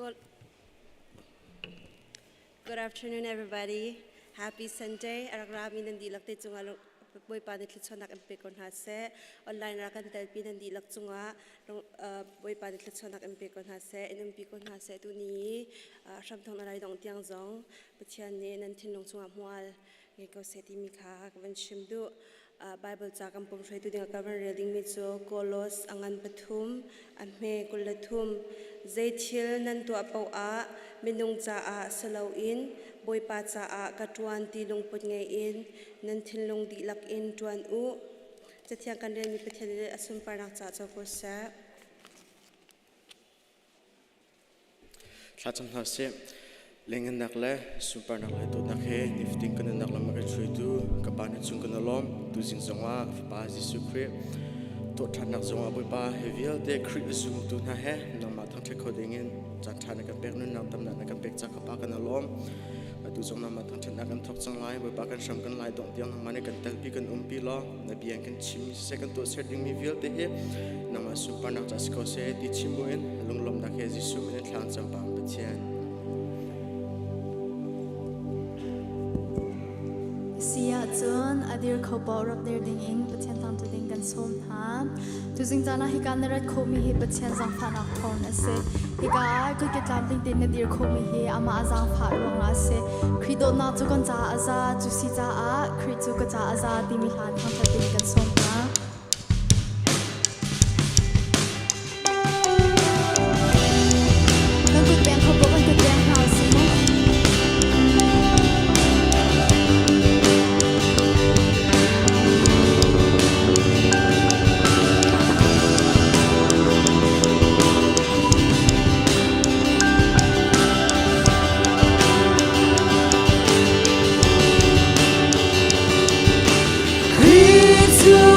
Good, good afternoon, everybody. Happy Sunday. Arak rami nan dihlak te cungah Bawipa nih thluachuahnak in pe ko hna seh. Online ra kan telpi nan dihlak cungah Bawipa nih thluachuahnak in pe ko hna seh. In umpi ko hna seh. Tuni hramthawng na lai dong tiang zong Pathian nih nan thinlung chungah hmual ngei ko seh timi kha ka van chim duh. Bible ca kan pum hruaitu ding ah ka van rel dingmi cu Kolos a ngan pathum, a hme 23. Zei thil nan tuah paoh ah minung caah si loin Bawipa caah ka ṭuan ti lungput ngei in nan thinlung dihlak in ṭuan u. Cathiang kan relmi Pathian nih a sunparnak caah co ko seh. Thlacam hna sih. Lengennak le sunparnak le dawtnak he nifatin kan nunnak lam a kan hruaitu ka Pa na cung kan i lawm. Tuzing zongah Fapa Jesuh Khrih tuahṭhannak zongah Bawipa he vialte Khrih a zumtu hna he nangmah thangṭhat kho dingin caan ṭha na kan pek nunnak tamnak na kan pek ca ka Pa kan i lawm. Atu zong nangmah thangṭhatnak kan thawk cang lai. Bawipa kan hram kan lai dongh tiang nangmah nih kan telpi kan umpi law na bia kan chim siseh kan tuahser dingmi vialte hi nangmah sunparnak ca si ko seh ti chim buin lunglawmhnak he Jesuh min in thla cam pang Pathian. Si ahcun a dir kho paoh rak dir dingin Pathian thangṭhat ding kan sawm hna. Tuzing caan ah hika na rat khawhmi hi Pathian zaangfahnak thawng a si. Hika ah kutka tlamtling tein na dir khawhmi hi amah a zaangfah ruangah a si. Khrih dawtnak cu kan caah a za, cu si caah Khrih cu ka caah a za timi hla thangṭhat ding kan sawm hna. Kan kut peng kho kan kut peng hna usih mu. Khrih cu.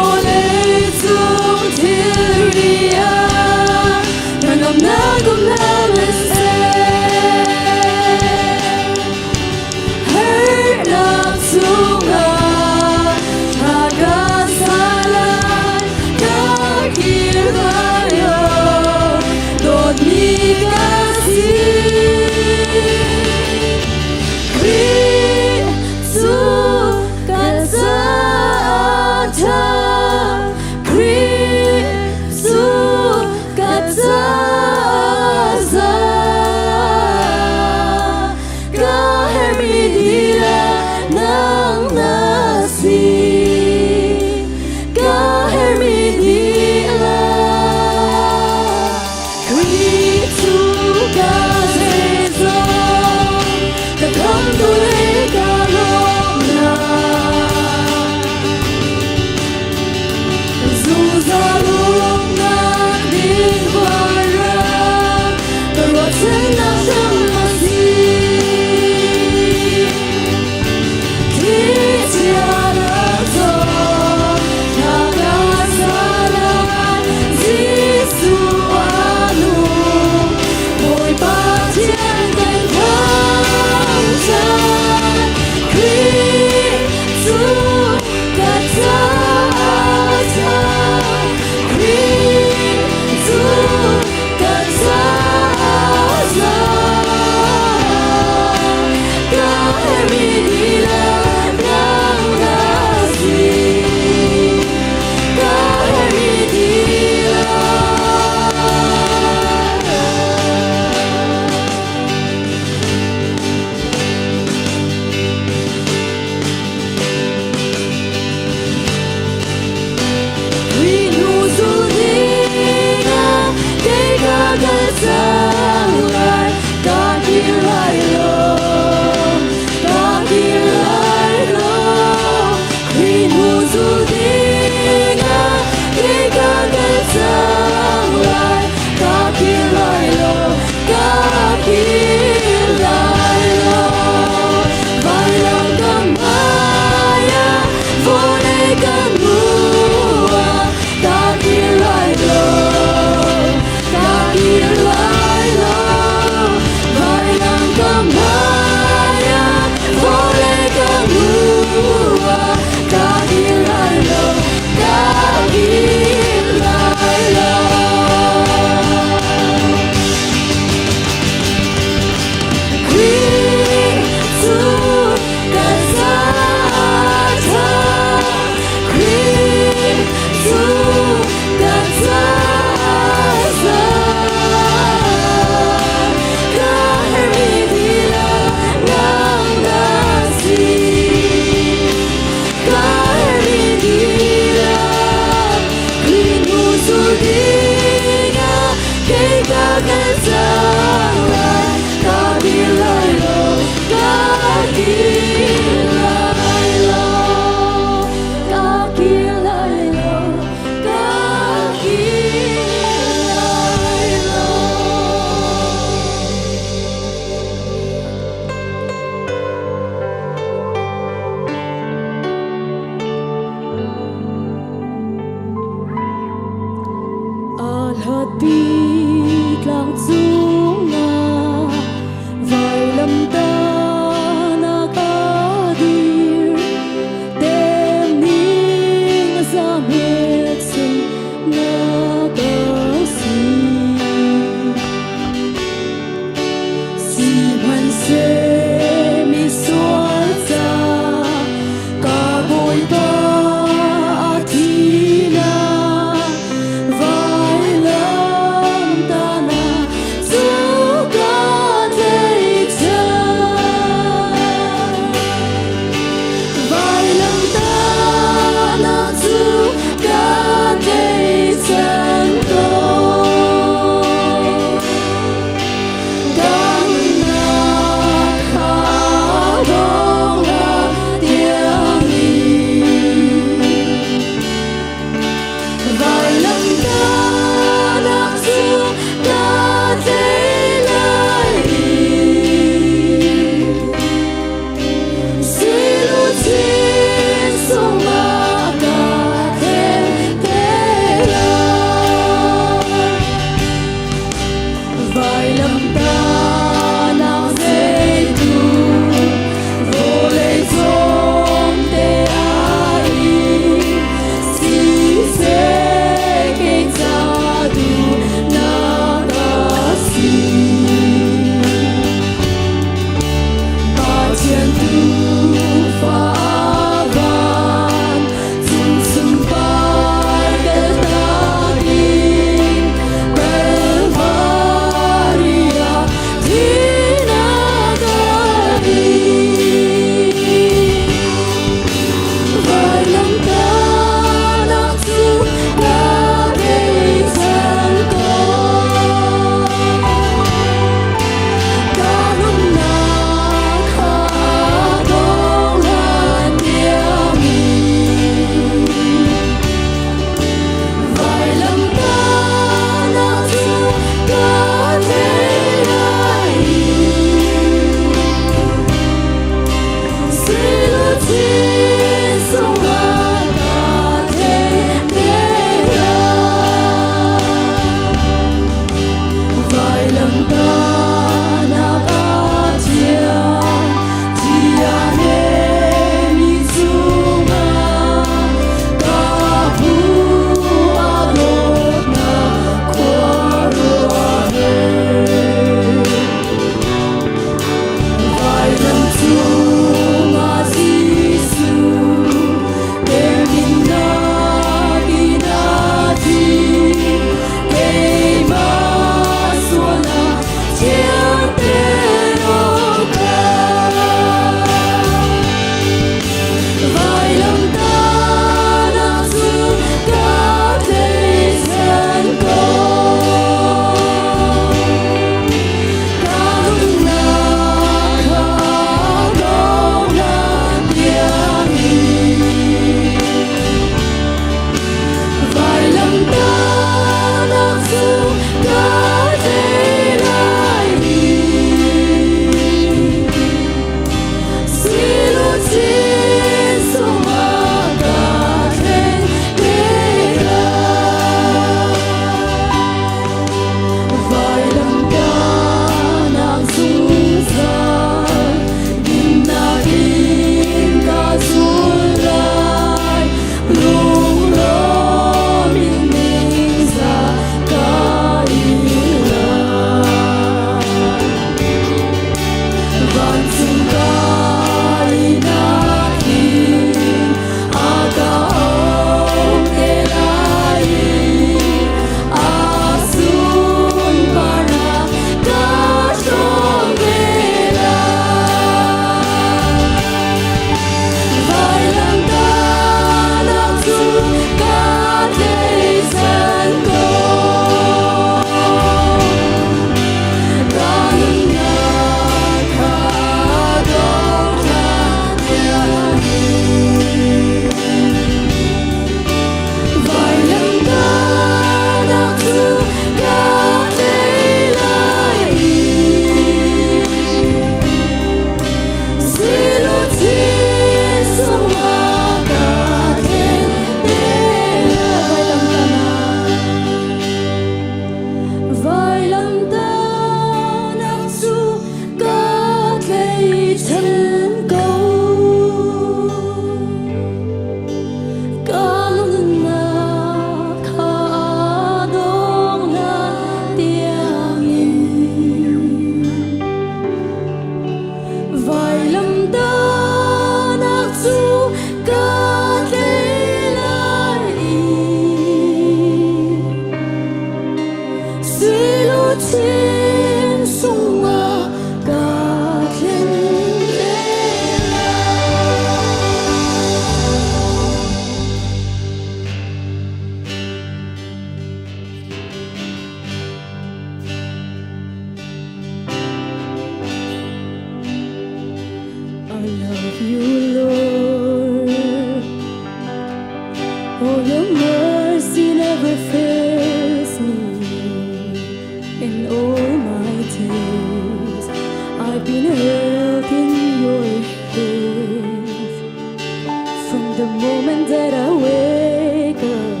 From the moment that I wake up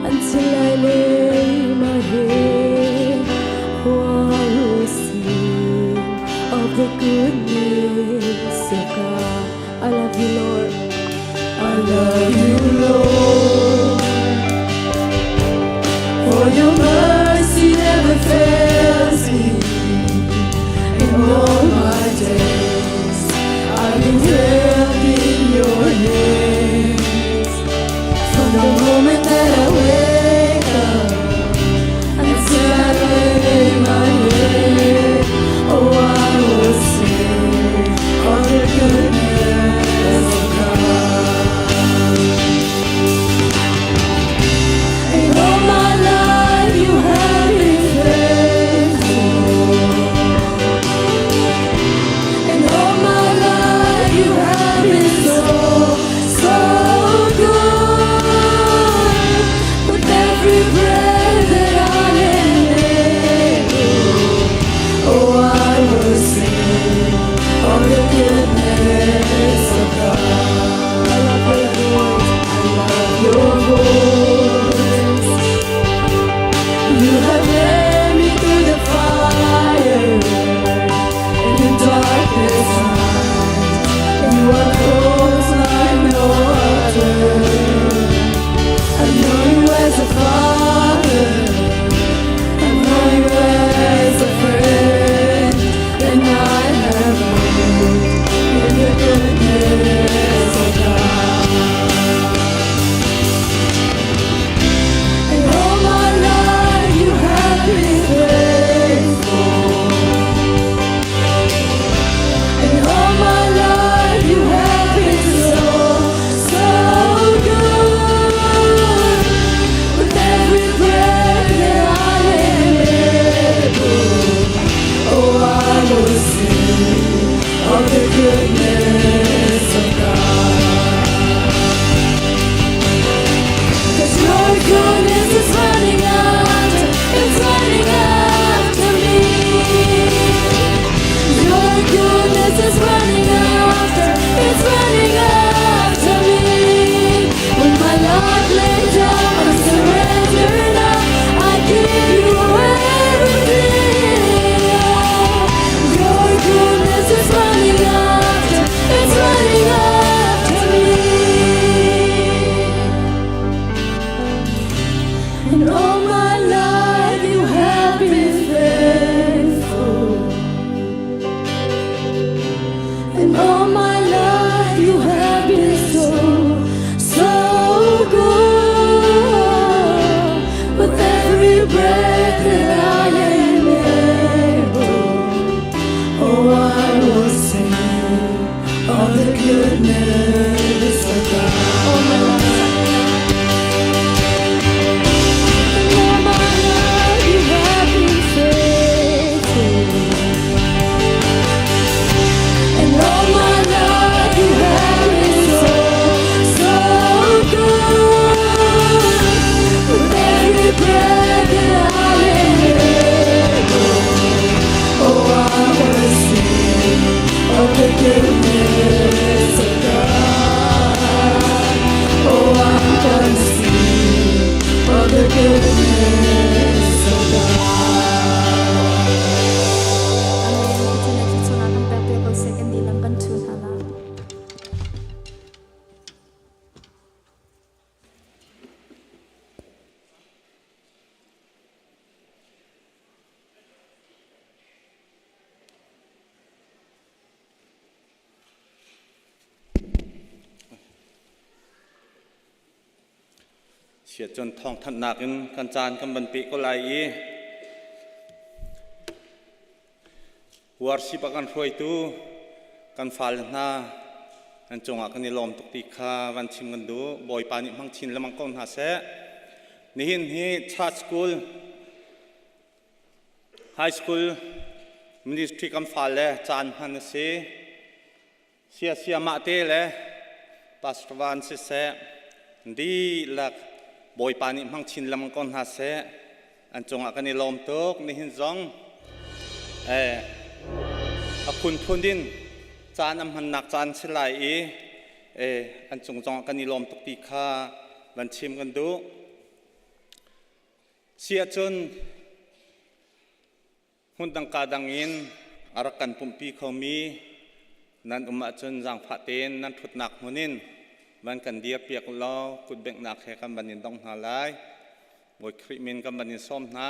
until I lay my head, oh, I will sing of the goodness of God. I love you, Lord. I love you, Lord. For your mercy never fails me in all my days. I've been held in your hands from the moment that I wake up until I lay my head. Oh, I will sing of the goodness of God. In all my life you have been faithful. And all my life you have been so, so good. With every breath that I am able, oh, I will sing of the goodness of God. I love your voice. I love your voice. You have led me through the fire and in darkest night. You are close like no other. I know you as a father. I know you as a friend, and I have lived in the goodness of God. And all my life you have been faithful. And all my life you have been so, so good. With every breath that I am able, oh, I will sing of the goodness of God. 'Cause your goodness is running after, it's running after me. Your goodness is running after, it's running after me. With my life laid down, I surrender now. I give you everything. Your goodness is running after, it's running after me. And all my life you have been faithful. And all my life you have been so, so good. With every breath that I am able, oh, I will sing of the goodness of God. All my life. And all my life you have been faithful. And all my life you have been so, so good. With every breath that I am able, oh, I will sing of the goodness of God. Oh, I'm gonna sing of the goodness of God. Amen. Pathian nih thluachuahnak kan pek piak ko seh kan dilam kan ṭhu hna lai. Siat cun thawngthanhnak in kan caan kan van peh ko lai i worship a kan hruaitu kan fale hna an cungah kan i lawm tuk ti kha van chim kan duh. Bawipa nih hmang chin lengmang ko hna seh. Nihin hi church school, high school ministry kan fale caan hman a si. Sia sia mah te le Pastor Van siseh dihlak Bawipa nih hmang chin lengmang ko hna seh. An cungah kan i lawm tuk. Nihin zong a phunphun in caan an hmannak caan si lai i An cung zongah kan i lawm tuk ti kha van chim kan duh. Si ahcun hmun dang ka dang in a rak kan pumhpi khomi nan um ahcun zaangfah tein nan ṭhutnak hmun in van kan dirpiak law kutbenghnak he kan van in dong hna lai. Bawi Khrih min kan van in sawm hna.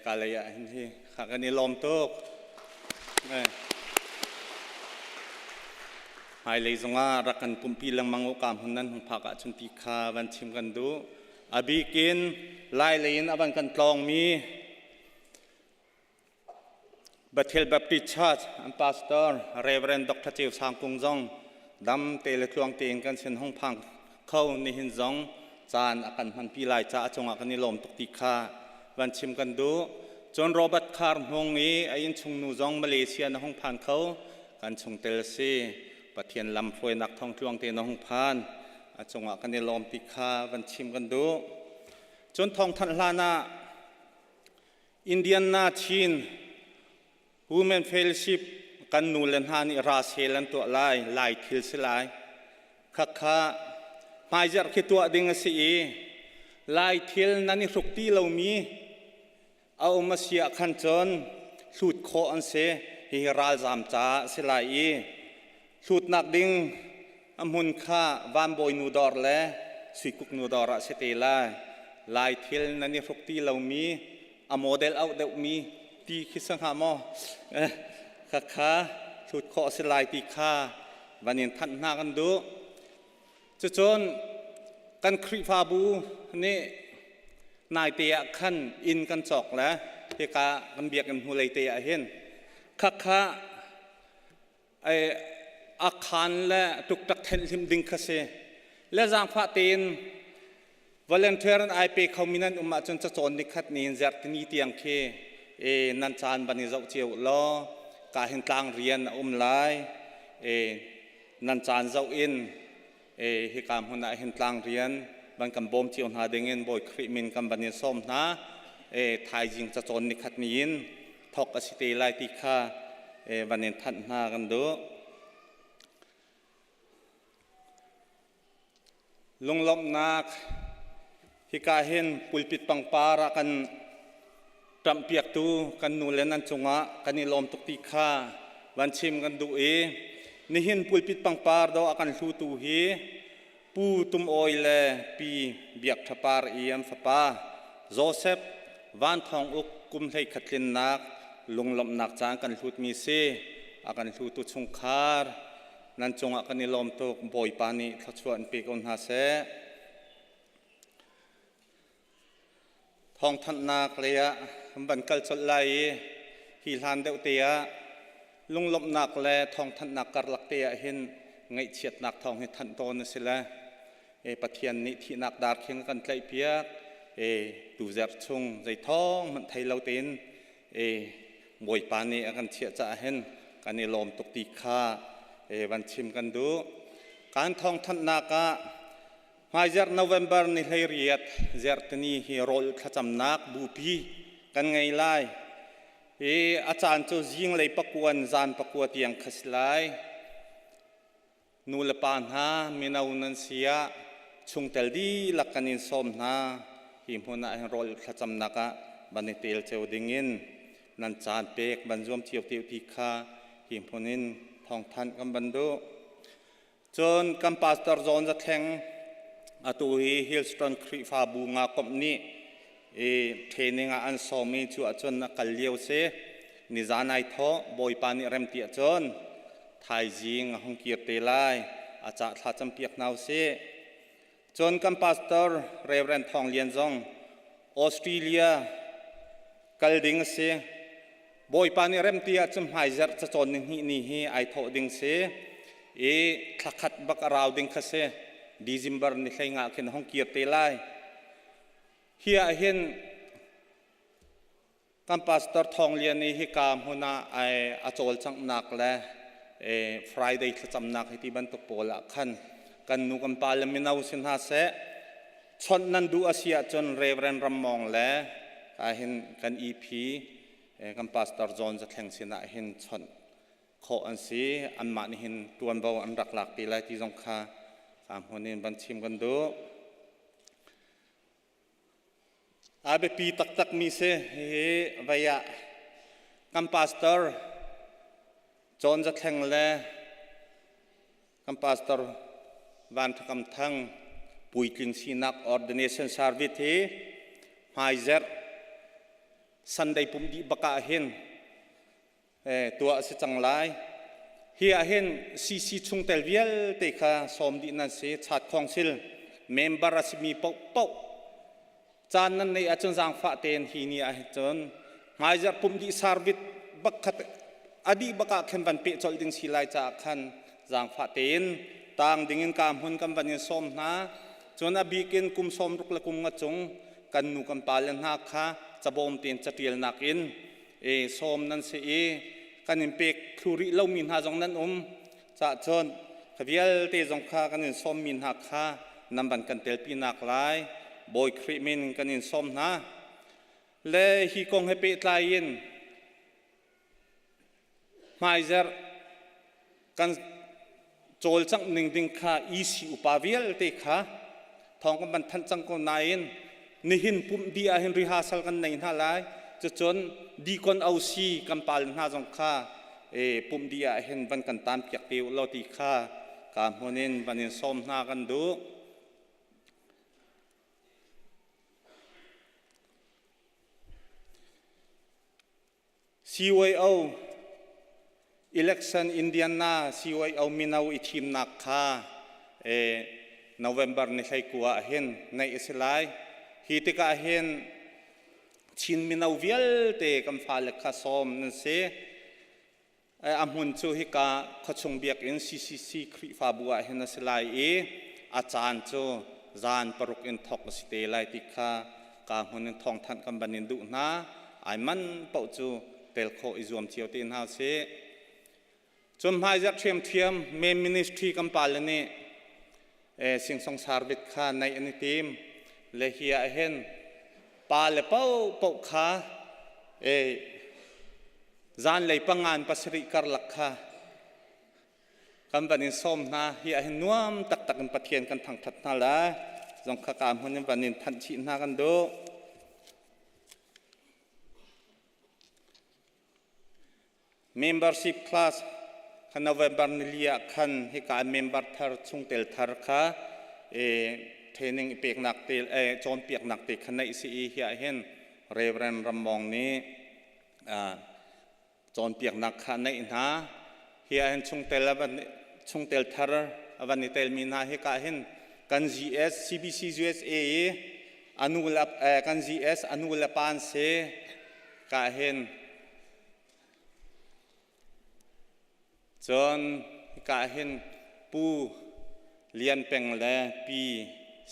Ka lei ah hin hi kha kan i lawm tuk. Hmailei zongah rak kan pumpi lengmang u ka hmun nan hung phak ahcun ti kha van chim kan duh. A bikin Lai lei in a van kan tlawngmi Bethel Baptist Church an pastor Reverend Dr. Ceu Sang Kung zong dam te le tluang tein kan sin hung phang kho nihin zong caan a kan hmanpi lai ca a cungah kan i lawm tuk ti kha van chim kan duh. Cun Robert Khar Hmung i a innchung nu zong Malaysia na hung phan kho kan chungtel si. Pathian lam hruainak thong tluang te na hung phan a cungah kan i lawm ti kha van chim kan duh. Cun thawngthanh hlan ah Indiana Chin Women Fellowship kan nu le hna nih rasel an tuah lai, lai thil si lai. Khakha hmaizarh khi tuah ding a si i lai thil nan i hruk ti lomi a um a si ah khan cun hlut khawh an si. Hihi ralzaam ca a si lai i hlutnak ding a hmun kha vanbawi nu dawr le suikuk nu dawr ah si te lai. Lai thil nan i hruk ti lomi a model auh deuhmi ti khi si hnga maw? Khakha hlut khawh a si lai ti kha van in thanh hna kan duh. Cucun kan Khrihfabu nih naite ah khan inn kan cawk le hika kan biakinn hnulei te ah hin khakha a khaan le tuktak thenhhlim ding kha si. Le zaangfah tein volunteer an ai pe khomi nan um ahcun cacawn nikhat ni in zertini tiang khi e, nan caan van i zoh cio law ka hin tlang rian a um lai e, nan caan zoh in e, hika hmun ah hin tlang rian van kan bawm cio hna ding in Bawi Khrih min kan van in sawm hna e, thaizing cacawn nikhat ni in thok a si te lai ti kha van in thanh hna kan duh. Lunglawmhnak hika hin pulpit pangpar ah kan ṭamhpiaktu kan nu le nan cungah kan i lawm tuk ti kha van chim kan duh i nihin pulpit pangpar dawh a kan hlutu hi Pu Tum Awi le Pi Biak Ṭha Par i an fapa Joseph Van Thawng Uk kum 11 tlinnak lunglawmhnak caan kan hlutmi si. A kan hlutu chungkhar nan cungah kan i lawm tuk. Bawipa nih thluachuah in pe ko hna seh. Thawngthanhnak lei ah kan van kal colh lai i hi hlan deuh te ah lunglawmhnak le thawngthanhnak karlak te ah hin ngaihchiatnak thawng hi thanh tawn a si le e Pathian nih thihnak dar khing a kan tlaihpiak e tuzerh chung zei thawng hmanh thei lo tein e Bawipa nih a kan chiah caah hin kan i lawm tuk ti kha e van chim kan duh. Kan thawngthanhnak ah Hmaizarh November ni 18 zarhtini hi rawl thlacamnak bupi kan ngei lai. I a caan cu zinglei pakuan zan pakua tiang kha si lai. Nu le pa hna mino nan si ah chungtel dihlak kan in sawm hna. Hi hmun ah hin rawl thlacamnak ah van i tel cio ding in nan caan pek van zuam cio te ti kha hi hmun in thawngthanh kan van duh. Cun kan pastor John Zathleng atu hi Hillstone Khrihfabu nga komh nih i training ah an sawm i cu ahcun a kal lio si. Nizan ai thawh Bawipa nih rem ti ahcun thaizing a hung kir te lai. A cah thla campiak hna usih. Cun kan pastor Reverend Thawng Lian zong Australia kal ding a si. Bawipa nih rem ti ahcun hmaizarh cacawn ni hnih ni hi ai thawh ding si i thlakhat bak a rau ding kha si. December ni hlei nga khin hong kir te lai. Hi ah hin kan pastor Thawng Lian i hika hmun ah ai a cawlcanghnak le Friday thlacamnak hi ti bantuk pawl ah khan kan nu kan pa le mino si hna seh Chawnh nan duh a si ahcun Reverend Ram Mawng le hin kan EP kan Pastor John Zathleng sinah hin chawnh. Khawh an si. Anmah nih hin ṭuanvo an rak lak te lai ti zong kha ka hmun in van chim kan duh. A biapi taktakmi si hihi vei ah kan pastor John Zathleng le kan pastor Van Thakam Thang puitling sinak ordination service hi hmaizerh Sunday pum dih bak ah hin tuah a si cang lai. Hi ah hin CC chungtel vialte kha sawm dih nan si. Chat Council member a simi paohpaoh caan nan neih ahcun zaangfah tein hi ni ah hin cun hmaizarh pum dih service bak khat a dih bak ah khan van peh colh ding si lai caah khan zaangfah tein tang ding in ka hmun kan van in sawm hna. Cun a bik in kum 60 le kum nga cung kan nu kan pa le hna kha cabawm tein catialnak in e sawm nan si i kan in pek thlu rih lomi hna zong nan um cah cun kha vialte zong kha kan in sawmmi hna kha nan van kan telpi nak lai Bawi Khrih min kan in sawm hna. Le hi kong he pehtlai in hmaizerh kan cawlcangh ning ding kha EC upa vialte kha thawng kan van thanh cang ko nain nihin pumh dih ahhin rehearsal kan nei hna lai. Cucun deacon OC kan pal hna zong kha pumh dih ahhin van kan tan piak te u law ti kha ka hmun in van in sawm hna kan duh. CYO election Indiana CYO mino i thimnak kha November ni 19 ah hin neih a si lai. Hi tikah hin Chin mino vialte kan fale kha sawm nan si. A hmun cu hika khuachung biakinn CCC Khrihfabu ah hin a si lai i a caan cu zan 6 in thawk a si te lai ti kha ka hmun in thawngthanh kan van in duh hna. Ai man paoh cu tel khawh i zuam cio te hna usih. Cun hmaizarh ṭhiamṭhiam main ministry kan pale nih singsong sarbit kha naih an i tim. Le hi ah hin pa le paohpaoh kha zanlei pangan 7 karlak kha kan van in sawm hna. Hi ah hin nuam taktak in Pathian kan thangthat hna lai zong kha ka hmun in van in thanh chih hna kan duh. Membership class kha November nili ah khan hika member thar chungtel thar kha training i peknak te cawnpiaknak te kha neih si i hi ah hin Reverend Rammong nih cawnpiaknak kha neih hna. Hi ah hin chungtel chungtel thar a van i telmi hna hika hin kan GS CBC USA i anu le kan GS anu le pa an si ka hin. Cun hika hin Pu Lian Peng le Pi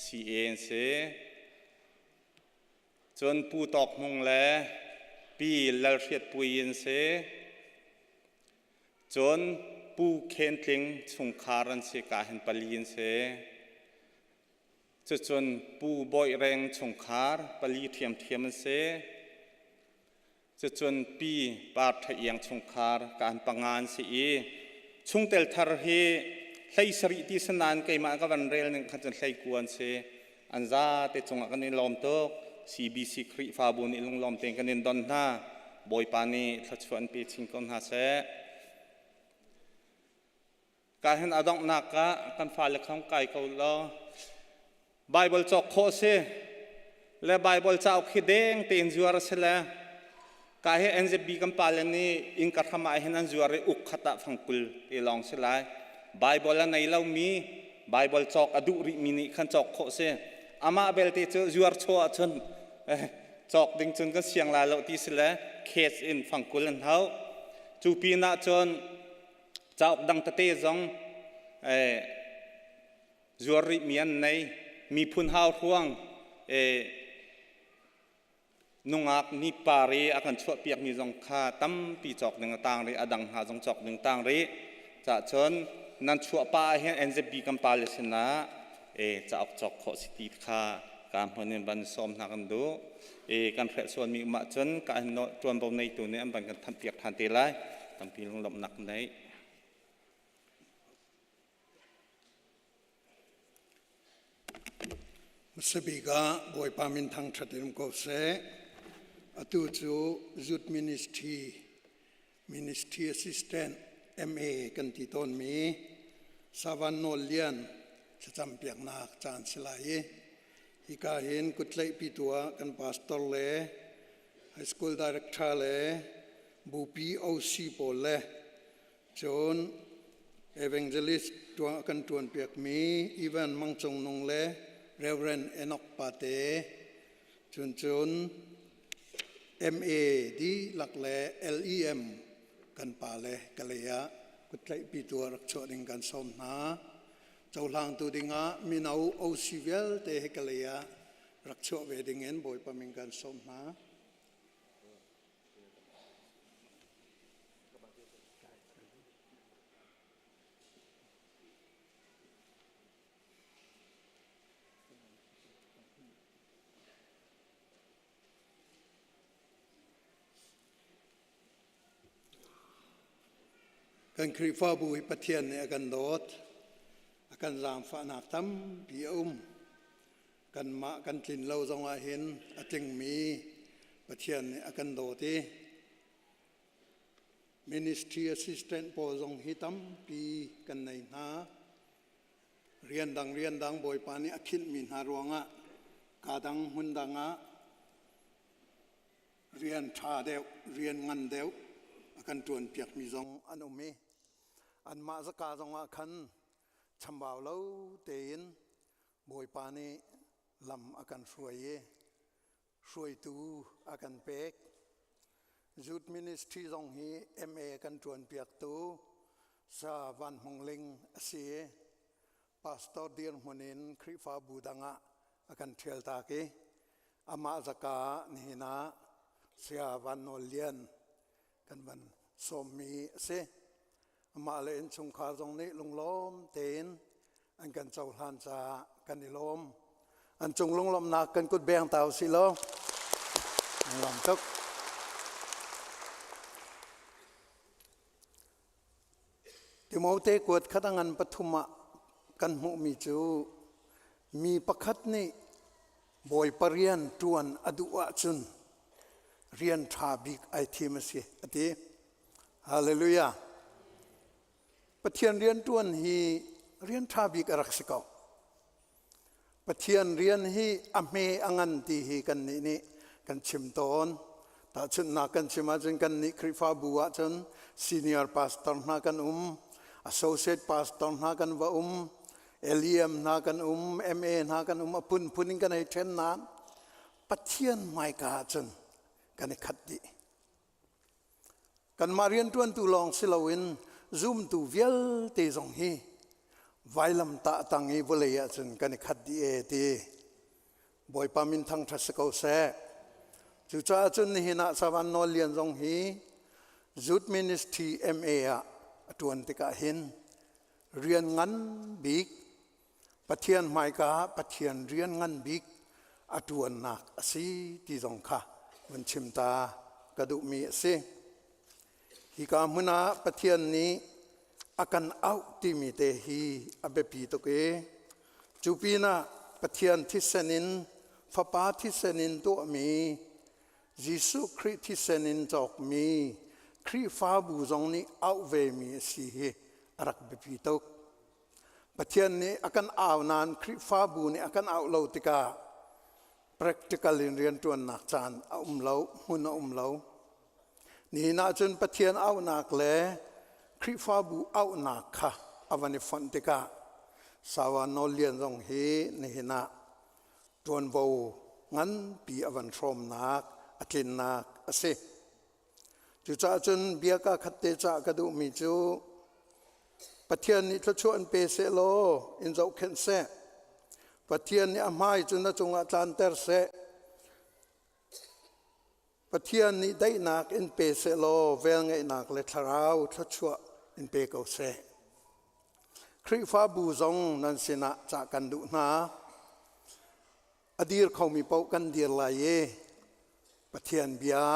CA an si. Cun Pu Tawk Hmung le Pi Lal Hriat Pui an si. Cun Pu Khen Tling chungkhar an si ka hin pali an si. Cucun Pu Bawi Reng chungkhar pali ṭhiamṭhiam an si. Cucun Pi Par Ṭha Iang chungkhar kaan panga an si i chungtel thar hi 17 ti si nain keimah ka van rel ning khan cun 19 an si. An zate cungah kan i lawm tuk. CBC Khrihfabu nih lunglawm tein kan in don hna. Bawipa nih thluachuah an pe chin ko hna seh. Ka hin a donghnak ah kan fale khong kai ko law Bible cawk khawh si le Bible cauk hi deng tein zuar a si le ka hi NZB kan pale nih inn ka hram ah hin an zuar i uk khat ah fangkul te lawng si lai. Bible a nei lomi Bible cawk a duh rihmi nih khan cawk khawh si. Amah belte cu zuar chaw ahcun cawk ding cun kan siang lai lo ti si le case in fangkul an hauh. Cu pin ah cun cauk dang tete zong zuar rihmi an nei. Miphun hau hruang nungak ni pari a kan chuahpiakmi zong kha tampi cawk ding a tang rih, a dang hna zong cawk ding tang rih. Cah cun nan chuah pa ah hin NZB kan pale sinah cauk cawk khawh si ti kha ka hmun in van sawm hna kan duh. Kan hrelh sualmi um ahcun ka tuanvo neitu nih an van kan thanhpiak ṭhan te lai. Tampi lunglawmhnak nei. Hmasabik ah Bawipa min thangṭhat in um ko seh. Atu cu Youth Ministry, Ministry Assistant MA kan ti tawnmi Savan Nawl Lian thlacam piaknak caan si lai i hika hin kuttlaihpitu ah kan pastor le high school director le bupi OC pawl le Cun evangelist tuah kan ṭuan piakmi Evan Mang Cung Nung le Reverend Enoch Pate, cun cun MA dihlak le LEM kan pa le ka lei ah kuttlaihpitu ah rak chuah ding kan sawm hna. Cohlangtu dingah mino OC vialte he ka lei ah rak chuah ve dingin Bawipa min kan sawm hna. Kan Khrihfabu hi Pathian nih a kan dawt, a kan zaangfahnak tampi a um. Kanmah kan tlin lo zongah hin a tlingmi Pathian nih a kan dawt i ministry assistant pawl zong hi tampi kan nei hna. Rian dang rian dang Bawipa nih a khinhmi hna ruangah kaa dang hmun dang ah rian ṭha deuh, rian ngan deuh a kan ṭuanpiakmi zong an um i anmah zaka zongah khan chambau lo tein Bawipa nih lam a kan hruai i hruaitu a kan pek. Youth Ministry zong hi MA kan ṭuanpiaktu Sa Van Hmung Ling a si i pastor dirhmun in Khrihfabu dang ah a kan ṭhialtak i amah zaka ah nihin ah Saya Van Nawl Lian kan van sawmmi a si. Amah le innchungkhar zong nih lunglawm tein an kan cohlan caah kan i lawm. An cung lunglawmhnak kan kut beng ta usih law. Lawm tuk. Timote kuat khat a ngan pathum ah kan hmuhmi cu mi pakhat nih Bawipa rian ṭuan a duh ahcun rian ṭha bik ai thim a si a ti. Hallelujah. Pathian rian ṭuan hi rian ṭha bik a rak si ko. Pathian rian hi a hme a ngan ti hi kannih nih kan chim tawn. Tahchunhnak kan chim ahcun kannih Khrihfabu ahcun senior pastor hna kan um, associate pastor hna kan va um, LEM hna kan um, MA hna kan um, a phunphun in kan hei ṭhen nain Pathian hmaika ahcun kan i khat dih. Kanmah rianṭuantu lawng si loin zumtu vialte zong hi vailamtah tang i vawlei ahcun kan i khat dih ee ti Bawipa min thangṭhat si ko seh. Cucaah cun nihin ah Savan Nawl Lian zong hi Youth Ministry MA ah a ṭuan tikah hin rian ngan bik Pathian hmaika ah Pathian rian ngan bik a ṭuannak a si ti zong kha vun chim ta ka duhmi a si. Hika hmun ah Pathian nih a kan auh timi te hi a biapi tuk i cu pinah Pathian thisen in Fapa thisen in tuahmi Jesuh Khrih thisen in cawkmi Khrihfabu zong nih auh vemi a si hi a rak biapi tuk. Pathian nih a kan au nain Khrihfabu nih a kan auh lo tikah practical in rianṭuannak caan a um lo, hmun a um lo. Nihin ahcun Pathian auhnak le Khrihfabu auhnak kha a van i fonh tikah Sawa Nawl Lian zong hi nihin ah ṭuanvo nganpi a van hrawmnak, a tlinnak a si. Cucaah cun bia kaa khat te cah ka duhmi cu Pathian nih thluachuah in pe seh law in zohkhenh seh. Pathian nih a hmai cu na cungah tlanter seh. Pathian nih daihnak in pe seh law velngeihnak le thlarau thluachuah in pe ko seh. Khrihfabu zong nan sinah cah kan duh hna. A dir khomi paoh kan dir lai i Pathian bia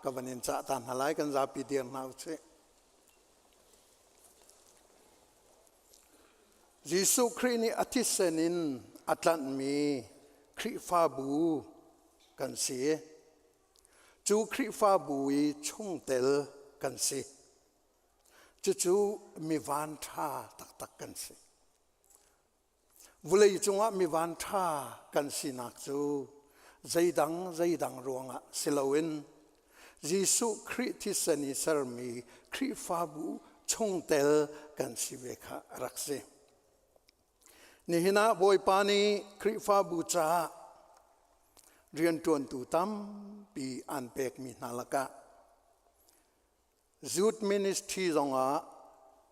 ka van in cah ta hna lai kan zapi dir hna usih. Jesuh Khrih nih a thisen in a tlanhmi Khrihfabu kan si. Cu Khrihfabu i chungtel kan si. Cucu mi vanṭha taktak kan si. Vulei cungah mi vanṭha kan sinak cu zeidang zeidang ruangah si loin Jesuh Khrih thisen i sermi Khrihfabu chungtel kan si ve kha a rak si. Nihin ah Bawipa nih Khrihfabu caah rianṭuantu tampi an pekmi hna lakah Youth Ministry zongah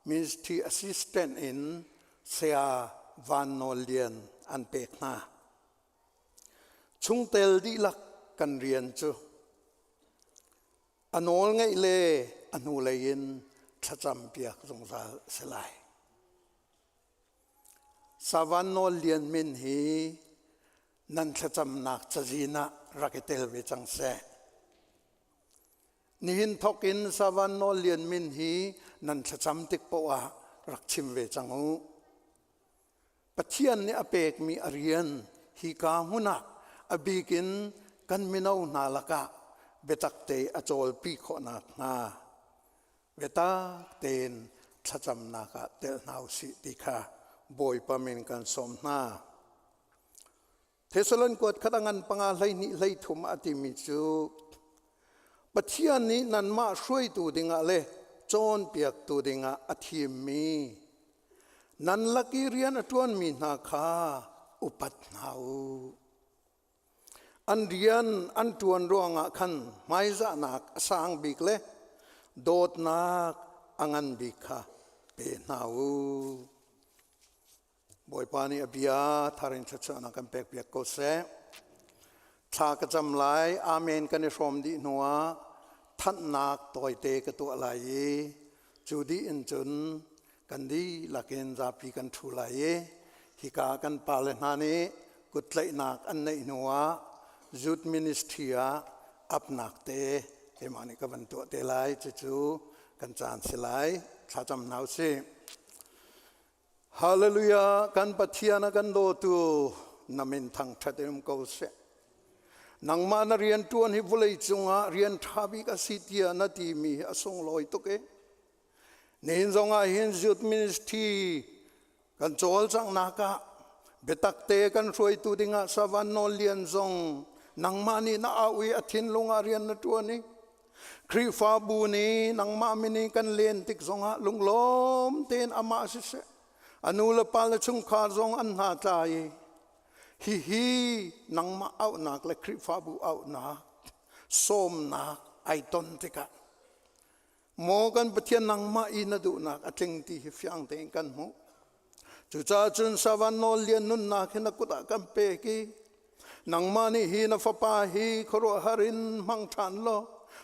Ministry Assistant in Saya Van Nawl Lian an pek hna. Chungtel dihlak kan rian cu a nawl ngeih le a hnulei in thlacam piak zungzal a si lai. Savan Nawl Lian min hi nan thlacamnak cazin ah rak i tel ve cang seh. Nihin thawk in Savan Nawl Lian min hi nan thlacam tik poah ah rak chim ve cang u. Pathian nih a pekmi a rian hika hmun ah a bik in kan mino hna lakah biatak te a cawlpi khawhnak hnga biatak tein thlacamnak ah tel hna usih ti kha Bawipa min kan sawm hna. Thessalon kuat khat a ngan panga 12 13 a timi cu Pathian nih nanmah hruaitu dingah le cawnpiaktu dingah a thimmi nan lak i rian a ṭuanmi hna kha upat hna u. An rian an ṭuan ruangah khan hmaizahnak a sang bik le dawtnak a ngan bik kha pe hna u. Bawipa nih a bia thar in thluachuahnak kan pekpiak ko seh. Thla ka cam lai, amen kan i hrawm dih hnuah thanhnak tawite ka tuah lai i cu dih in cun kan dihlak in zapi kan ṭhu lai i hika kan pale hna nih kuttlaihnak an neih hnuah youth ministry ah apnak te keimah nih ka van tuah te lai cucu kan caan si lai thlacam hna usih. Hallelujah kan Pathian a kan dawtu na min thangṭhat in um ko seh. Nangmah na rian ṭuan hi vawlei cungah rian ṭha bik a si tiah na timi hi a sunglawi tuk i nihin zongah hin youth ministry kan cawlcanghnak ah biatak te kan hruaitu dingah Savan Nawl Lian zong nangmah nih na au i a thinlung ah rian na ṭuan i Khrihfabu nih nangmah min in kan len tik zongah lunglawm tein amah siseh a nu le pa le chungkhar zong an hna tla i hihi nangmah auhnak le Khrihfabu auhnak sawmnak ai ton tikah maw kan Pathian nangmah i na duhnak a tling ti hi fiang tein kan hmuh. Cucaah cun Savan nawl lian nunnak hi na kut ah kan pek i nangmah nih hi na fapa hi khuaruahhar in hmang ṭhan law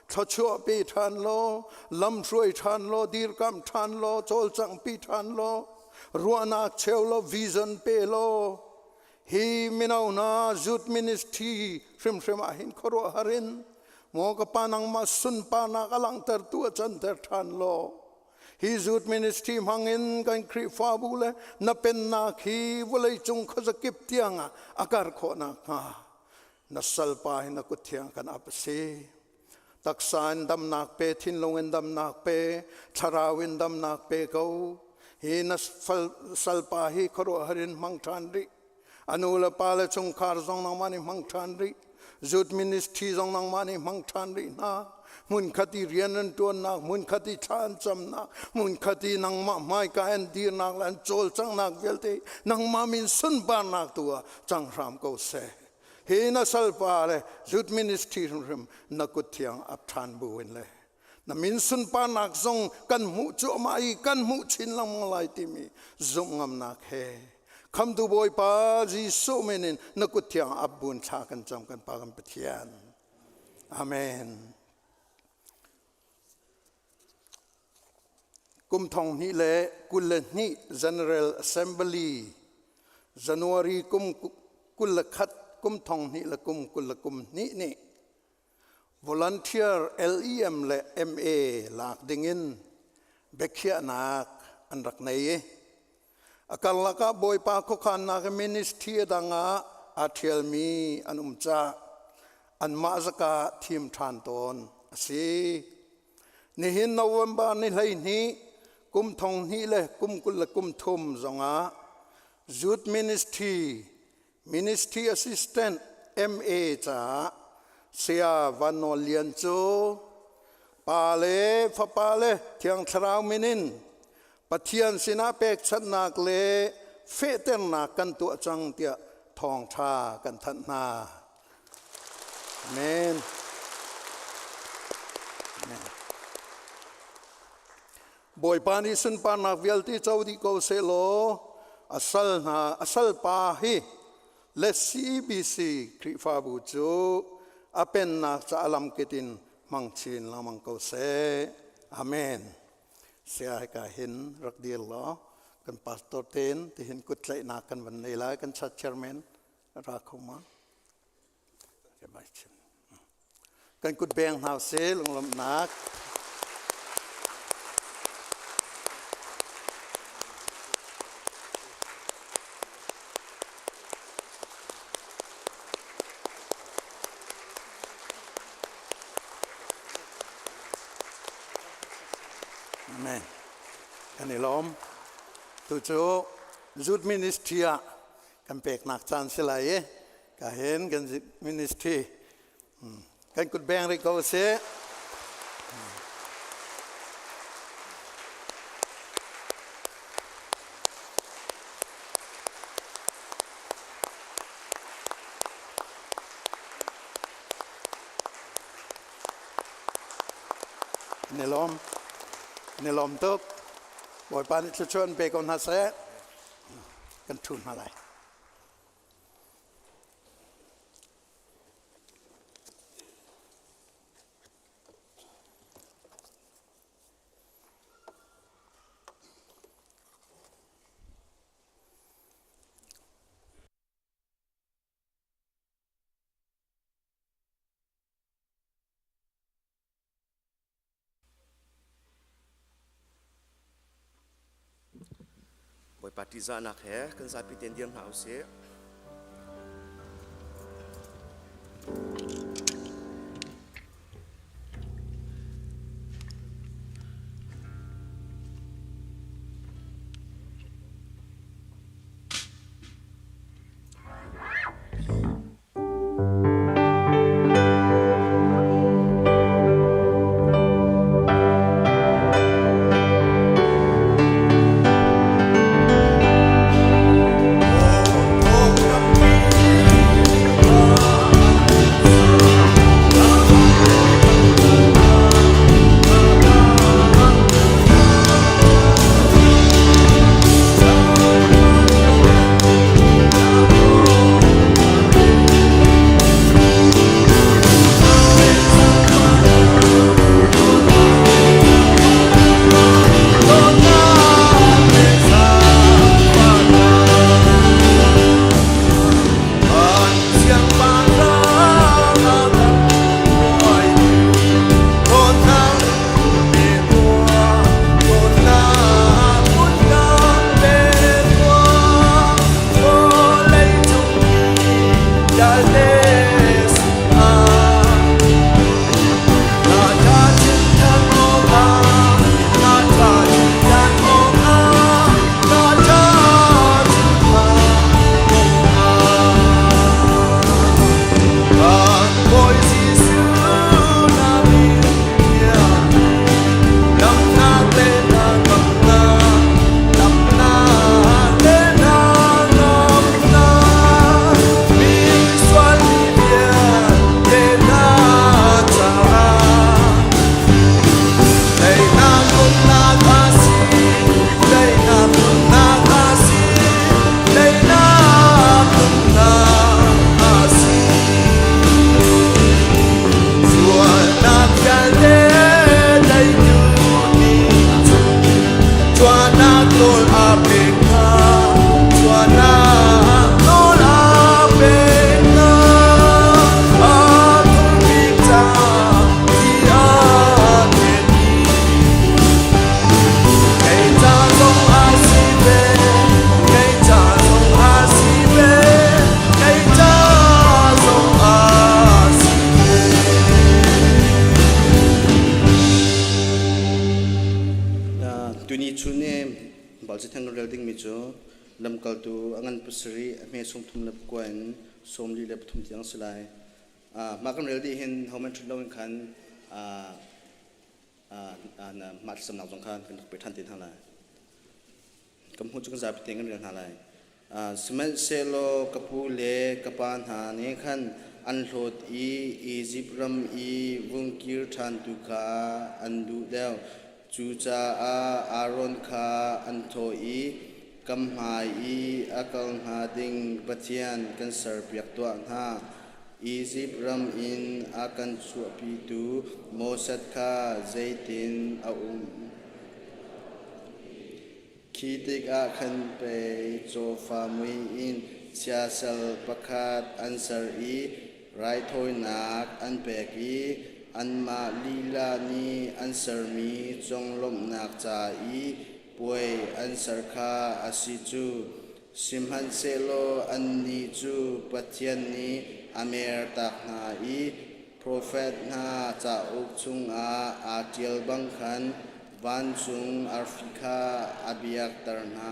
thluachuah pe ṭhan law lamhruai ṭhan law dirkamh ṭhan law cawlcanghpi ṭhan law ruahnak cheu law vision pe law hi mino hna youth ministry hrimhrim ah hin khuaruahhar in maw ka pa nangmah sunparnak a langhtertu a canter ṭhan law Hi Youth Ministry hmangin kan Khrihfabu le na pennak hi vawleicung khuazakip tiangah a kar khawh nakhnga na salpa hi na kut thiang kan ap a si. Taksa in damnak pe, thinlung in damnak pe, thlarau in damnak pe ko. Hi na salpa hi khuaruahhar in hmang ṭhan rih. A nu le pa le chungkhar zong nangmah nih hmang ṭhan rih. Youth ministry zong nangmah nih hmang ṭhan rih hna. Hmunkhat i rian an ṭuannak, hmunkhat i thla an camnak, hmunkhat i nangmah hmaika an dirnak le an cawlcanghnak vialte nangmah min sunparnak tu ah cang hram ko seh. Hi na salpa le youth ministry hrimhrim na kut thiang ap ṭhan bu in le na min sunparnak zong kan hmuh cuahmah i kan hmuh chin lengmang lai timi zumh ngamnak he khamtu Bawipa Jesuh min in na kut thiang ap bun thla kan cam kan Pa kan Pathian. Amen. Kum 2022 General Assembly January kum 21 kum thong hnih le kum kul le kum hnih nih Volunteer LEM le MA lak dingin biakhiahnak an rak nei i. A karlak ah Bawipa khuakhannak ministry a dang ah aa ṭhialmi an um caah anmah zaka thim ṭhan tawn a si. Nihin November ni 12 kum 2023 zongah Youth Ministry Ministry Assistant MA caah Saya Van Nawl Lian cu Pa le Fapa le Thiang Thlarau min in Pathian sinah pekchanhnak le fehternak kan tuah cang tiah thawngṭha kan thanh hna. Amen. Amen. Bawipa nih sunparnak vialte co dih ko sehlaw a sal hna a salpa hi le CBC Khrihfabu cu a pennak ca a lamkit in hmang chin lengmang ko seh. Amen. Saya hika hin rak dir law kan pastor ten tihin kut tlaihnak kan van nei lai kan church chairman ra kho ma. Kan kut beng hna sih lunglawmhnak. Amen. Kan i lawm. Tu cu Youth Ministry ah kan peknak caan si lai i ka hin kan ministry kan kut beng rih ko sih. Ni lawm. Ni lawm tuk. Bawipa nih thluachuah pe ko hna seh. Kan ṭhu hna lai. Bawipa ṭihzahnak he kan zapi tein dir hna usih. Tuchun i Balci theng kan rel dingmi cu lamkaltu a ngan pasarih a hme 34 in 43 tiang si lai. Mah kan rel dih hin hohmanh ṭhut loin khan mah thlacamnak zong kha kan rak pe ṭhan te hna lai. Kan hmuh cu kan zapi tein kan rel hna lai. Sihmanhsehlaw ka pu le ka pa hna nih khan an hlawt i Izipt ram i vung kir ṭhan tu kha an duh deuh. Cucaah Aaron kha an thawh i, Kam hmai i a kal hnga ding Pathian kan serpiak tuah hna. Izipt ram in a kan chuahpitu Moses kha zeitin a um? Khi tikah khan pei cawfa mui in siasal pakhat an ser i raithawinak an pek i anmah lila nih an sermi conglawmhnak ca i puai an ser kha a si cu. Sihmanhsehlaw annih cu Pathian nih a mertak hna i Profet hna cauk chungah aa ṭial bang khan vancung arfi kha a biakter hna.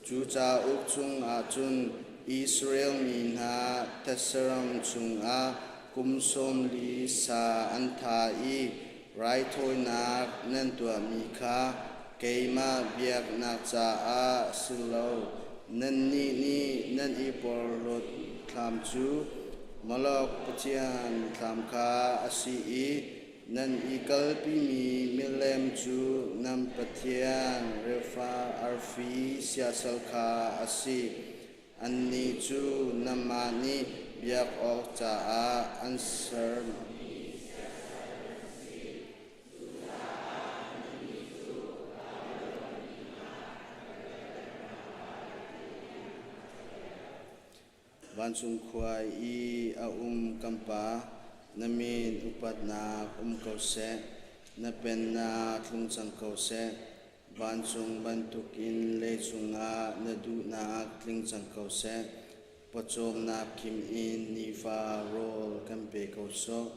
Cu cauk chungah cun Israel mi hna thetse-ram chungah kum 40 sa an thah i raithawinak nan tuahmi kha keimah biaknak caah si lo, nannih nih nan i porhlawt thlam cu Molok pathian thlam kha a si i nan i kalpimi milem cu nan pathian Refa arfi siasal kha a si. Annih cu nangmah nih biak awk caah an ser. Vancung khua i a um kan Pa, na min upatnak um ko seh, na pennak tlung cang ko seh. Vancung bantukin leicung ah na duhnak tling cang ko seh. Pawcawmnak kim in nifa rawl kan pe ko sawh.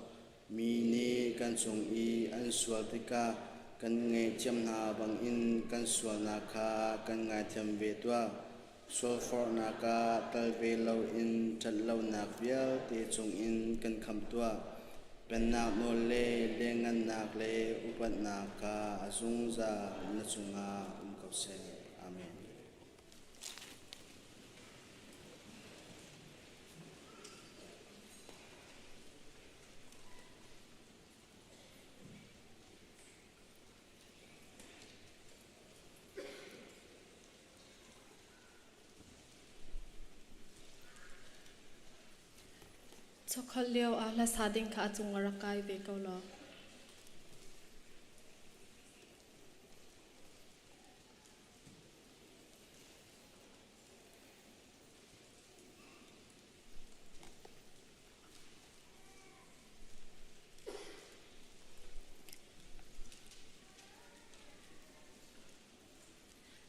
Mi nih kan cung i an sual tikah kan ngaihthiam hna bangin kan sualnak kha kan ngaithiam ve tuah. Sualforhnak ah tal ve loin ṭhatlonak vialte cungin kan khamh tuah. Pennak nawl le lianngannak le upatnak kha a zungzal na cungah um ko seh. Amen. Chokholh lio ah hlasa ding kha a cung a rak kai ve ko law.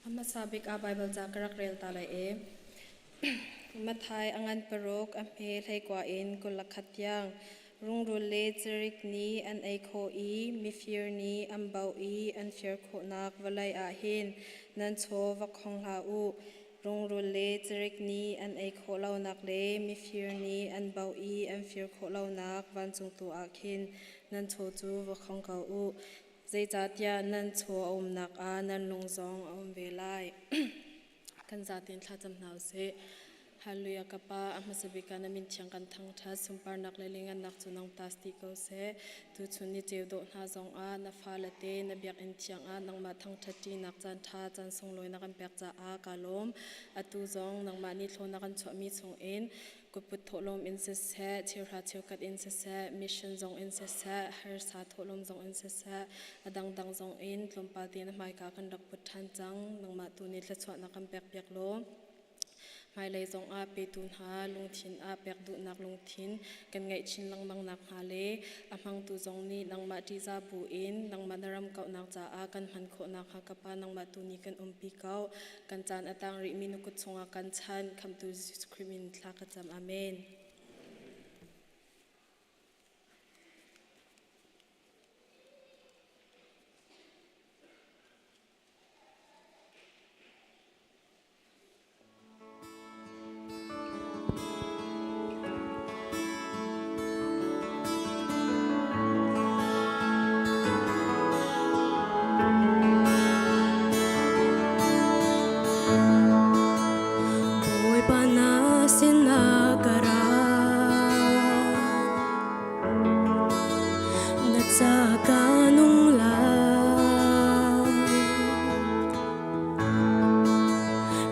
A hmasa bik ah Baibal ca ka rak rel ta lai i Matthai a ngan paruk a hme hleikua in 21 tiang rungrul le cirik nih an ei khawh i mifir nih an bauh i an fir khawhnak vawlei ah hin nan chaw va khong hlah u. Rungrul le cirik nih an ei khawh lonak le mifir nih an bauh i an fir khawh lonak vancung tu ah khin nan chaw cu va khong ko u. Zeicahtiah nan chaw a umnak ah nan lung zong a um ve lai. Kan zaten thlacam hna u sih. Hallelujah ka Pa, a hmasa bik ah na min thiang kan thangṭhat, sunparnak le liangngannak cu nang ta si ko seh. Tuchun ni ceu dawh hna zongah na fale te na biakinn thiang ah nangmah thangṭhat ṭinak caan ṭha caan sunglawi na kan pek caah kaa lawm. Atu zong nangmah nih thlawn na kan chuahmi chungin kutput thawhlawm in siseh, cheuhra cheukhat in siseh, mission zong in siseh, harsa thawhlawm zong in siseh, a dangdang zong in tlawmpal te na hmaika kan rak put ṭhan cang. Nangmah tu nih thluachuahnak kan pekpiak law Hmailei zongah petu hna lungthin ah pek duhnak lungthin kan ngeih chin lengmang nakhnga le a hmangtu zong nih nangmah ṭihzah buin nangmah na ram kauhnak caah kan hman khawh nakhnga ka Pa nangmah tu nih kan umpi ko. Kan caan a tang rihmi na kut chungah kan chan. Khamhtu Jesuh Khrih min thla ka cam. Amen.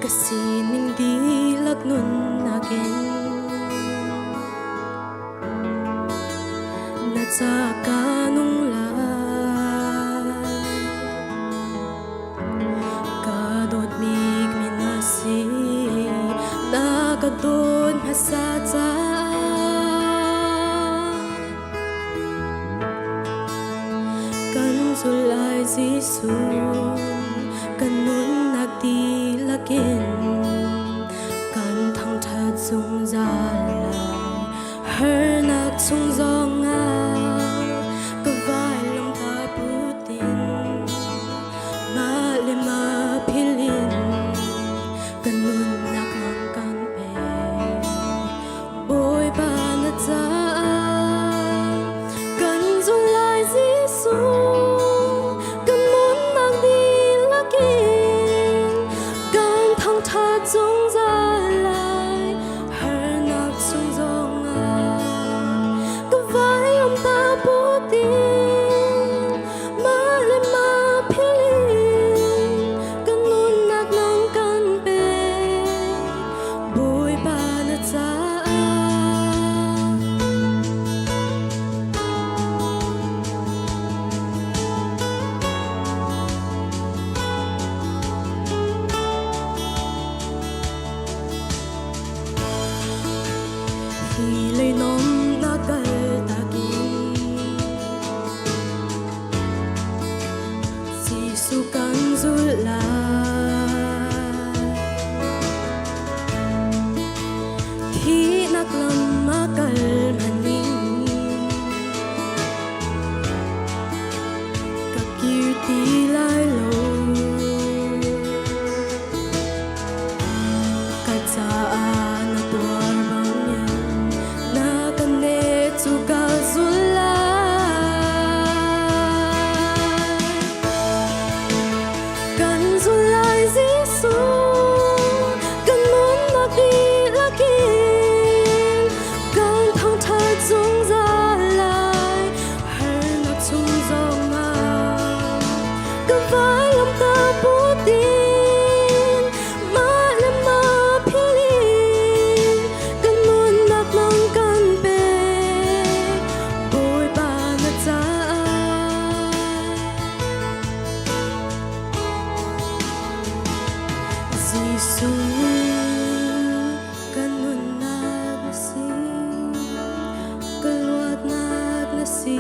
Ka sining dihlak nunnak in na ca ka nung lai. Ka dawtbik mi na si, na ka dawt hmasa caah. Kan zul lai Jesuh, kan nunnak dihlak in kan thangṭhat zungzal lai. Harnak chung zongah ka vailam ta put in mah le mah philh in ka nunnak nang kan pek. Bawipa na caah kan zul lai Jesuh, kan nunnak dihlak in kan thangṭhat zungzal lai. Harnak chung zongah ka vailam ta put in mah le mah philh in kan nunnak nang kan pek. Bawipa na caah. Hi leinom na kaltak in Jesuh kan zulh lai. Thihnak lam a kal hmanh in ka kir ti lai lo. Ka caah na tuar bangin na ka ne cu ka zul lai. Kan zul lai Jesuh, kan nunnak dihlak in kan thangṭhat zungzal lai. Harnak chung zongah ka vailam ta put in mah le mah philh in kan nunnak nang kan pek. Bawipa na caah. Jesuh kan nunnak na si, ka luatnak na si,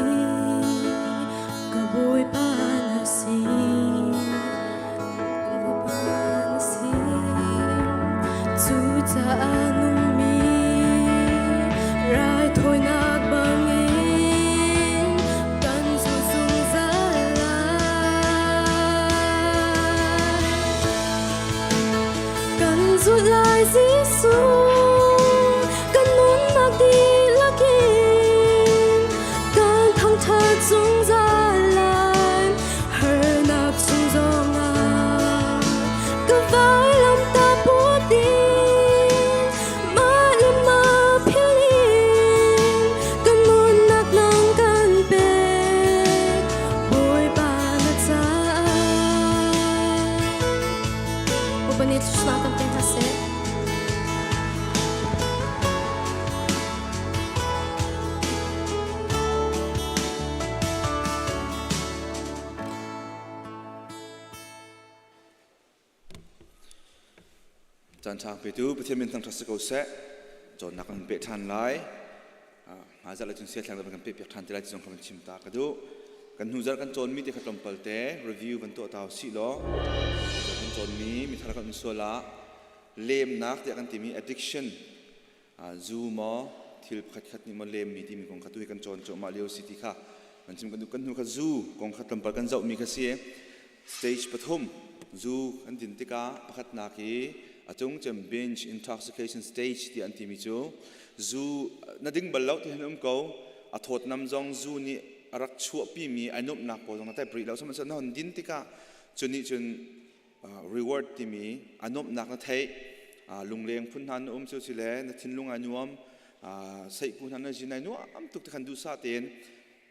ka Bawipa na si, ka Bawipa na si. Cucaah nungmi raithawinak bangin kan zul zungzal lai. Kan zulh lai Jesuh, kan nunnak dihlak in kan thangṭhat zungzal lai. Harnak chung zongah ka vailam ta put in mah le mah philh in kan nunnak nang kan pek. Bawipa na caah. Upanit thluachuah kan pe hna seh. Caan ṭha petu Pathian min thangṭhat si ko seh. Cawnnak kan peh ṭhan lai. Hmaizarh le cun siathlang kan peh piak ṭhan te lai ti zong kha van chim ta ka duh. Kan hnu zarh kan cawnmi te kha tlawmpal te review van tuah ta usih law kan cawnmi mithar kan um sual ah lemnak tiah kan timi addiction zu maw thil pakhat khat nih maw lemmi timi kong kha tu hi kan cawn cuahmah lio si ti kha kan chim kan duh. Kan hnu kha zu kong kha tlawmpal kan zohmi kha si. Stage pathum zu kan din tikah pakhatnak hi a cung cem binge intoxication stage tiah an timi cu zu na ding bal lo ti hin um ko, a thawtnam zong zu nih a rak chuahpimi a nuamhnak pawl zong na tep rih lo, sihmanhsehlaw na hon din tikah cu nih cun reward timi a nuamhnak na theih, lungleng phun hna na um cu si le na thinlung ai nuam, seihpu hna na zin ai nuam tuk ti khan duhsah tein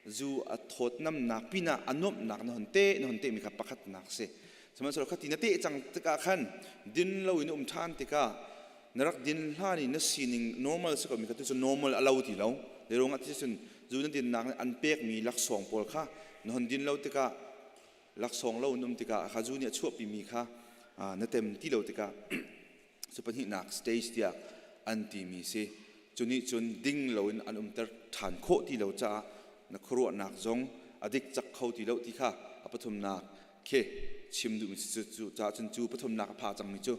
zu a thawtnamnak pinah a nuamhnak na hon te na hon te mi kha pakhatnak si. Sihmanhsehlaw khati na teh cang tikah khan din loin um ṭhan tikah na rak din hlan i na sining normal si komi kha tu cu normal a lo ti lo. Zeiruangah ti cun zu na dinnak nih an pekmi laksawng pawl kha na hon din lo tikah, laksawng lo in um tikah, kha zu nih a chuahpimi kha na tem ti lo tikah, cu pahnihnak stage tiah an timi si. Cu nih cun ding loin an umter ṭhan khawh ti lo caah na khuaruahnak zong a dik cak kho ti lo ti kha a pathumnak khi chim duhmi si. Cu caah cun cu pathumnak a pha cangmi cu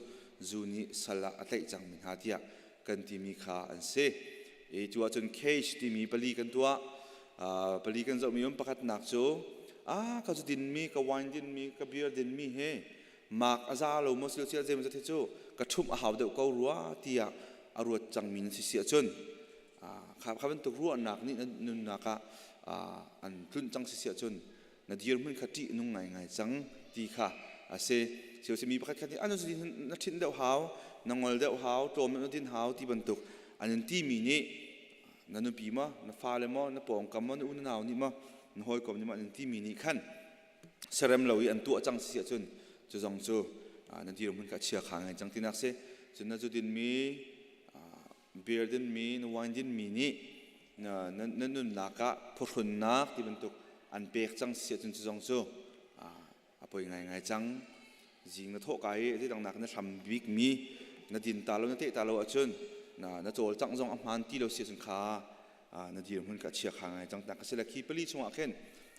zu nih sal ah a tlaih cangmi hna tiah kan timi kha an si. I cu ahcun case timi pali kan tuah. Pali kan zohmi um pakhatnak cu a ka zu dinmi, ka wine dinmi, ka beer dinmi he mak a za lo maw sil sia zeimaw zat hi cu ka ṭhumh a hau deuh ko rua tiah a ruat cangmi na si si ahcun, kha kha bantuk ruahnak nih na nunnak ah an tlunh cang si si ahcun, na dirhmun kha ṭih nung ngaingai cang ti kha a si. Si mi pakhat khat nih anu na ṭhinh deuh hau, na ngol deuh hau, tlawm na din hau ti bantuk an in timi nih, na nupi maw, na fale maw, na pawngkam maw, na u na nau nih maw, na hawikom nih maw an in timi nih khan serem lo i an tuah cang si ahcun, cu zong cu na dirhmun kha chia kha ngai cang tinak si. Cun na zu dinmi, beer dinmi, na wine dinmi nih na nunnak ah phuhrunnak ti bantuk an pek cang si ahcun, cu zong cu a poi ngaingai cang. Zing na thawh ka i zeidang nak na hlam bikmi na din ta lo, na teh ta lo ahcun, na cawlcangh zong a hmaan ti lo si ahcun, kha na dirhmun kha chia kha ngai cang tak a si le. Khi pali chungah khin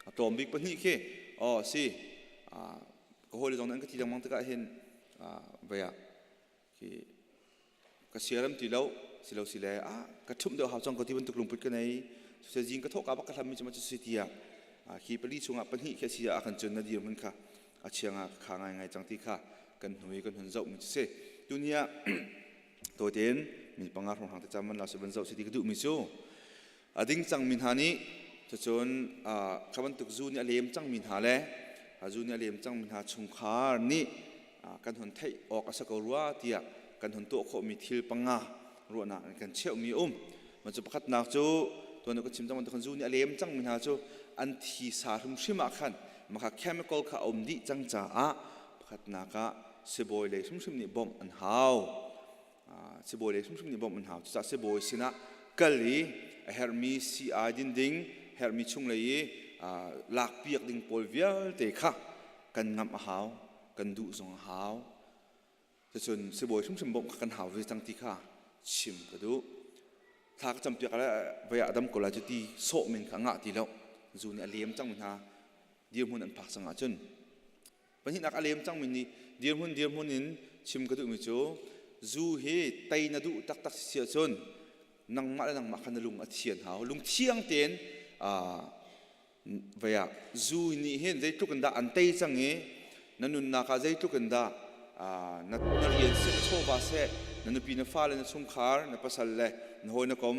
a tlawm bik pahnih khi aw si. Ka hawile zong an ka ti lengmang tikah hin vei ah khi ka siaram ti lo si lo si le a ka ṭhumh deuh hau cang ko ti bantuk lungput ka nei. Se zing ka thawh ka bak ka hlammi cu ma cu si tiah, khi pali chungah pahnih khi a si ah khan cun na dirhmun kha a chianga kha ngai ngai cang ti kha kan hnu i kan hun zoh mi cu si. Tuni ah tawitein mi panga hrawng te cam man la se van zoh si ti ka duh mi cu, a ding cang mi hna nih cucun kha bantuk zu nih a lem cang mi hna le zu nih a lem cang mi hna chungkhar nih kan hun theih awk a si ko rua tiah kan hun tuah khawh mi thil panga ruahnak in kan cheuh mi um. Man cu pakhatnak cu tuan ka chim cang bantuk zu nih a lem cang mi hna cu an thi sa hrimhrim ah khan maka chemical kha a um dih cang caah, pakhatnak ah sibawi lei hrimhrim nih bawmh an hau. Sibawi lei hrimhrim nih bawmh an hau. Cucaah sibawi sinah kal i a herhmi sii din ding, herhmi chunglei i lakpiak ding pawl vialte kha kan ngamh a hau, kan duh zong a hau. Cucun sibawi hrimhrim bawmh kha kan hau ve cang ti kha chim ka duh. Thla ka campiak le vei ah dam ko lai cu ti sawh men kha ngah ti lo. Zu nih a lem cang mi hna dirhmun an phak cang ahcun, pahnihnak a lem cangmi nih dirhmun in chim ka duhmi cu, zu hi tei na duh taktak si ahcun nangmah le nangmah kha na lung a thian hau. Lung thiang tein vei ah zu nih hin zeitluk in dah an tei cang i na nunnak ah zeitluk in dah na rian seh, na chawva seh, na nupi, na fale, na chungkhar, na pasal le na hawi na kom,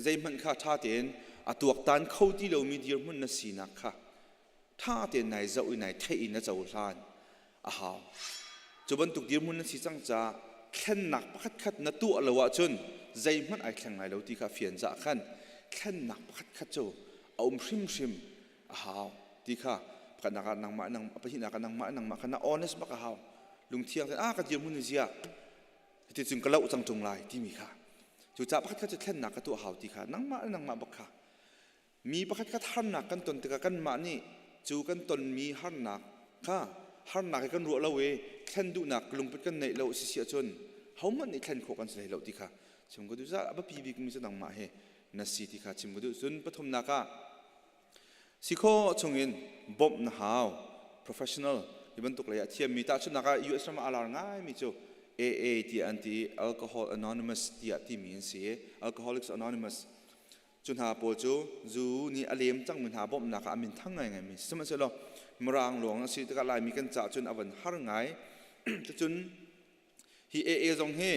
zeihmanh kha ṭha tein a tuaktan kho ti lomi dirhmun na sinak kha ṭha tein nai zoh i nai theih i na cohlan a hau. Cu bantuk dirhmun na si cang caah thlennak pakhatkhat na tuah lo ahcun zeihmanh ai thleng lai lo ti kha fian cah khan thlennak pakhatkhat cu a um hrimhrim a hau ti kha pakhatnak ah nangmah nang pahnihnak ah nangmah nangmah kha na honest bak a hau. Lungthiang tein a ka dirhmun ni zia hiti cun ka loh cang ṭung lai timi kha, cucaah pakhatkhat cu thlennak ka tuah hau ti kha nangmah le nangmah bak kha. Mi pakhatkhat harnak kan ton tikah kanmah nih cu kan tonmi harnak kha harnak hi kan ruah lo i thlen duhnak lungput kan neih lo si si ahcun hohmanh nih thlen khawh kan si hlei lo ti kha chim ka duh. Za a biapi bikmi cu nangmah hi na si ti kha chim ka duh. Cun pathumnak ah si khawh chungin bawmh na hau. Professional hi bantuk lei ah thiammi, tahchunhnak ah US ram ah a lar ngaimi cu AA tiah an ti, Alcohol Anonymous tiah timi an si, Alcoholics Anonymous. Cu hna pawl cu zu nih a lem cangmi hna bawmhnak ah a min thang ngaingaimi. Sihmanhsehlaw Mirang lawng a si tikah Laimi kan caah cun a van har ngai. Cucun hi AA zong hi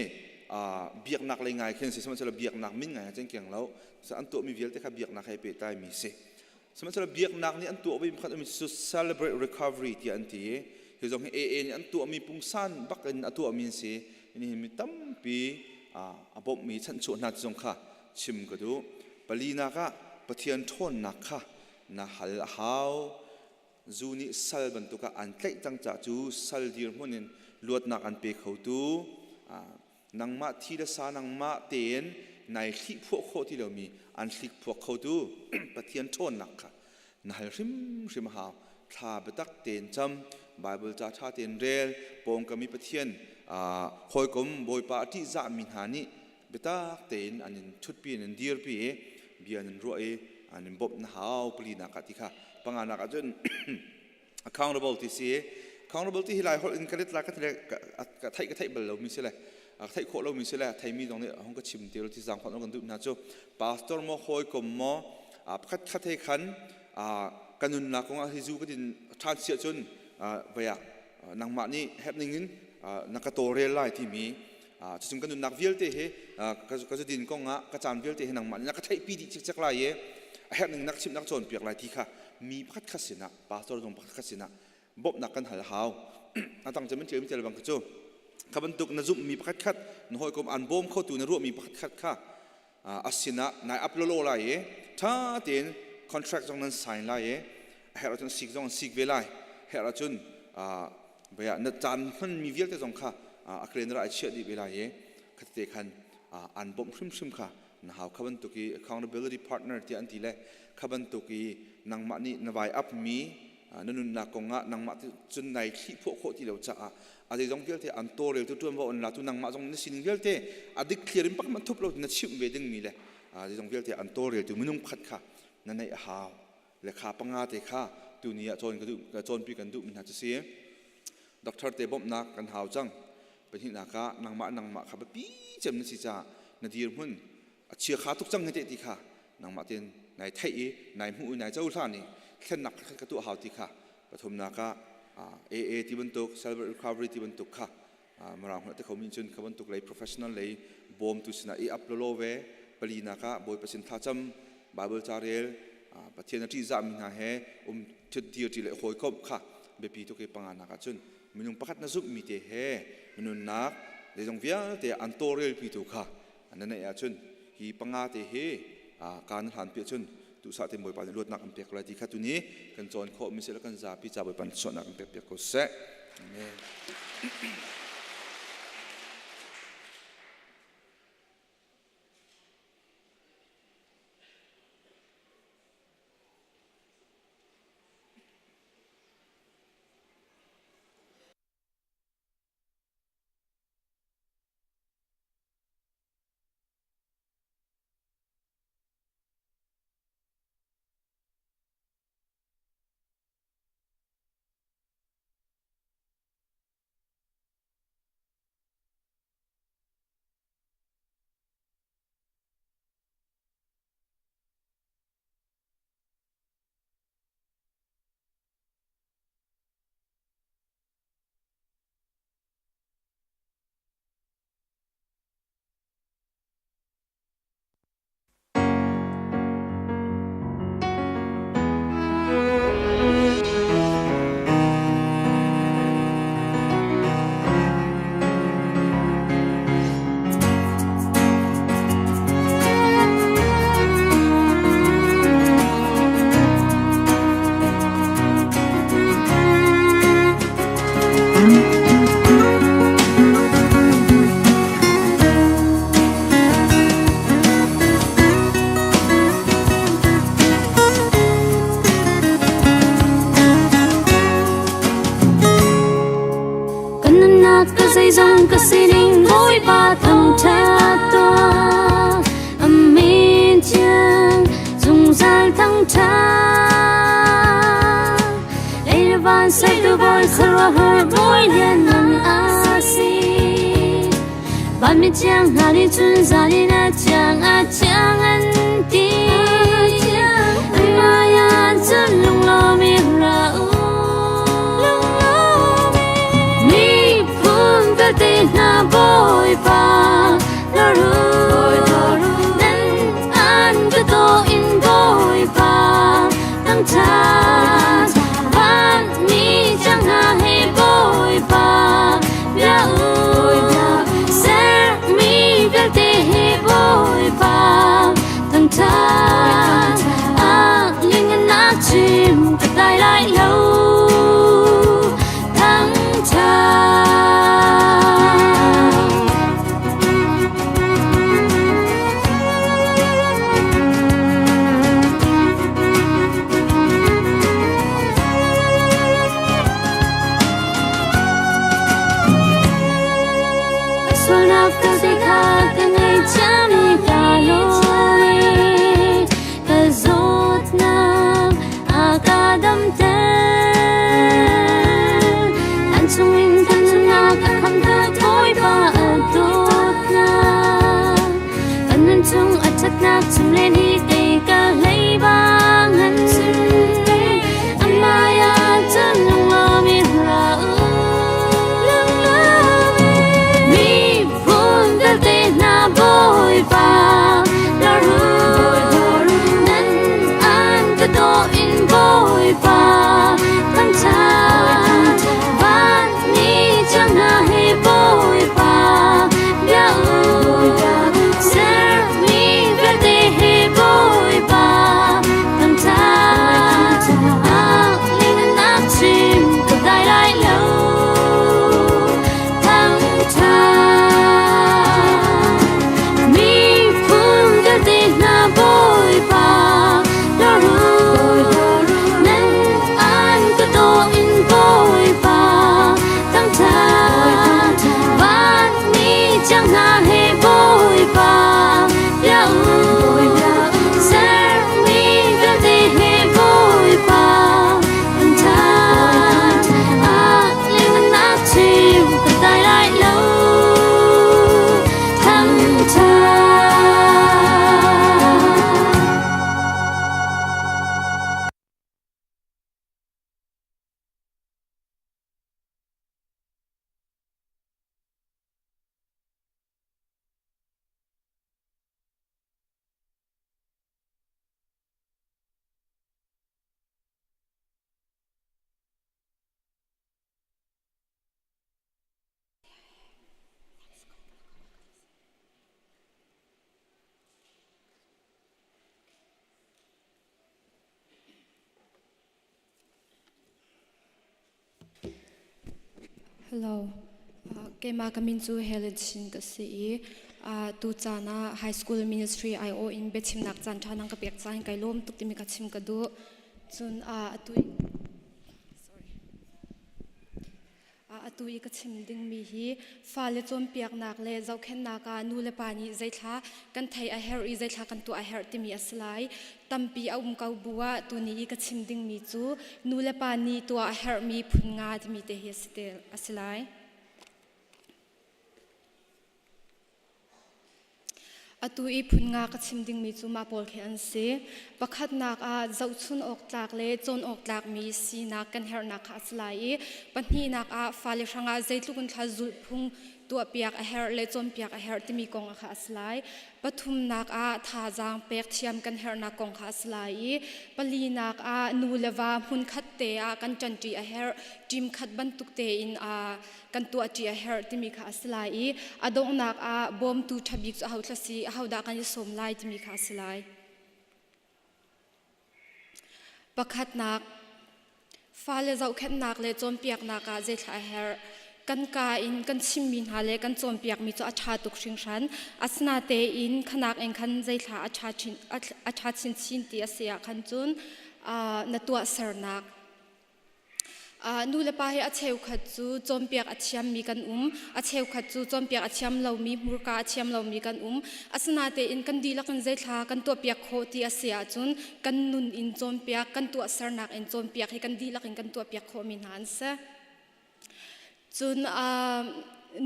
biaknak lei ngai khin si, sihmanhsehlaw biaknak min ngai cun keng lo. An tuahmi vialte kha biaknak he pehtlaimi si. Sihmanhsehlaw biaknak nih an tuah ve pakhat mi cu Celebrate Recovery tiah an ti i hi zong hi AA nih an tuahmi pungsan bak in a tuahmi an si. Nihin mi tampi a bawmhmi chanhchuah hna zong kha chim ka duh. Palinak ah Pathian ṭhawnnak kha na hal a hau. Zu nih sal bantuk ah an tlaih cang caah cu sal dirhmun in luatnak an pe khotu nangmah thi le sa nangmah tein nai hlihphuah khawh ti lomi an hlikphuak khotu Pathian ṭhawnnak kha na hal hrimhrim a hau. Thla biatak tein cam, Bible ca ṭha tein rel, pawngkam i Pathian hawikom Bawipa a ṭihzahmi hna nih biatak tein an in ṭhutpi an in dirpi i bia an in ruah i an in bawmh na hau palinak ah ti kha panganak ah cun accountable ti si accountable ti hi lai holh in ka let la ka ka theih ka theih bal lomi si le ka theih khawh lomi si le theimi zong nih hong ka chim te ti zang khawh kan duh hna cu pastor maw hawikom maw pakhat khat he khan ka nunnak kong ah hi zu ka din ṭhan siah cun vaya nangmah nih herh ning in na ka tawlrel lai timi cucun ka nunnak vialte hi ka zudin kong ah ka caan vialte hi nangmah nih na ka theihpi dih cikcek lai i a herh ning na ka chimh na ka cawnpiak lai ti kha mi pakhat khat sinah pastor zong pakhat khat sinah bawmhnak kan hal hau. A tang cem in ṭial mi tel bang cu kha bantuk na zumhmi pakhat khat na hawikom an bawm khotu na ruahmi pakhat khat kha a sinah nai up lolo lai i ṭha tein contract zong nan sign lai i a herh ahcun sik zong an sik ve lai herh ahcun baya na caan hmanmi vialte zong kha a calendar ai chiah dih ve lai i khatete khan an bawmh hrimhrim kha na hau. Kha bantuk i accountability partner tiah an ti le kha bantuk i nangmah nih na vai up mi na nunnak kong ah nangmah cun nai thlihphuah khawh ti lo caah a zeizong vialte an tawlrel tu ṭuanvo an la tu nangmah zong na sining vialte a dik thlir in pakhat thup lo na chimh ve dingmi le zeizong vialte an tawlrel tu minung pakhat kha na neih a hau le kha panga te kha tuni ah cawn ka duh cawnpi kan duh mi hna cu si. Doctor te bawmhnak kan hau cang. Pahnihnak ah nangmah nangmah kha biapi cem na si caah na dirhmun a chia kha tuk cang te ti kha nangmah tein nai theih i nai hmuh i nai cohlan i thlennak kha ka tuah hau ti kha. Pathumnak ah AA ti bantuk, self recovery ti bantuk kha Mirang holh te kho mi cun kha bantuk lei professional lei bawmtu sinah i up lolo ve. Palinak ah Bawipa sin thlacam, Bible ca rel, Pathian a ṭihzah mi hna he um ṭhut dir ṭi le hawikomh kha biapi tuk i panganak ah cun minung pakhat na zumhmi te he nunnak zeizong vialte an tawlrelpi tu kha na neih ahcun hi panga te hi kaan hlan pi ahcun duhsah te Bawipa nih luatnak an pek lai ti kha tuni kan cawn khawh mi seh kan zapi ca Bawipa nih suahnak an pek piak ko seh. Amen. Kan nunnak ka zeizong ka sining Bawipa thangṭhat tuah. Amen tiang zungzal thangṭhat. Lei le van sertu Bawi khuaruahhar Bawi lianngan a si. Vanmi thiang hna nih cun zan in a thiang a thiang an ti. An hmai ah cun lunglawm in ra u. Miphun vialte hna Bawipa lor u. Nan an ka taw in Bawipa thangṭhat. Vanmi thiang hna he Bawipa bia u. Sermi vialte he Bawipa thangṭhat. A lianngannak chim ka tlai lai lo. Harnak vialte kha ka ngei ciami ka lawm i ka zawtnak a ka damter. An chungin kan nunnak a khamtu Bawipa a dawtnak. Kan nun chung a ṭhatnak chung len hi kei ka hlei bang an Amaya cun lunglawm in ra u. Miphun vialte hna Bawipa lar u. Nan an ka daw in Bawipa thangṭhat. Van ni cang hna he Bawipa bia u. Sermi vialte he Bawipa thangṭhat. Ah, lingannak chim ka dai lai lo. Thangṭhat. Miphun vialte hna Bawipa lar u. Nan an ka daw in Bawipa thangṭhat. Van ni cang hna he Bawipa bia u. Sermi vialte he Bawipa thangṭhat. Ah, lengannak chim ka dai lai lo. Thangṭhat. Hello. Keimah ka min cu Helen Chin ka si i tu caan ah high school ministry IO in biachimnak caan ṭha nang ka pek caan kai lawm tuk timi ka chim ka duh. Cun atu Atu i ka chim dingmi hi fale cawnpiaknak le zohkhenhnak ah nu le pa nih zeithla kan theih a herh i zeithla kan tuah a herh timi a si lai. Tampi a um ko bu ah tuni i ka chim dingmi cu nu le pa nih tuah a herhmi phun nga timi te hi a si lai. Atu i phun nga ka chim dingmi cu mah pawl khi an si. Pakhatnak ah zohchun awk tlak le cawn awk tlakmi sinak kan herhnak kha a si lai i pahnihnak ah fale hrangah zeitluk in thla zulhphung tuahpiak a herh le cawnpiak a herh timi kong kha a si lai. Pathumnak ah thazaang pek thiam kan herhnak kong kha a si lai i palinak ah nu le va hmunkhat te ah kan ṭanṭi a herh ṭim khat bantuk tein kan tuahṭi a herh timi kha a si lai i a donghnak ah bawmtu ṭha bik cu aho thla si ahodah kan i sawm lai timi kha a si lai. Pakhatnak, fale zohkhenhnak le cawnpiaknak ah zeithla a herh? Kan ka in kan chimmi hna le kan cawnpiakmi cu a ṭha tuk hringhran. Asinatein khanak in khan zeithla a ṭha chinchin ti a si ah khan cun na tuahsernak Nulepa hi a cheukhat cu cawnpiak a thiammi kan um, a cheukhat cu cawnpiak a thiam lomi, hmurka a thiam lomi kan um. Asinatein kan dihlak in zeithla kan tuahpiak khawh ti a si ahcun kan nun in cawnpiak, kan tuahsernak in cawnpiak hi kan dihlak in kan tuahpiak khawhmi hna an si. Cun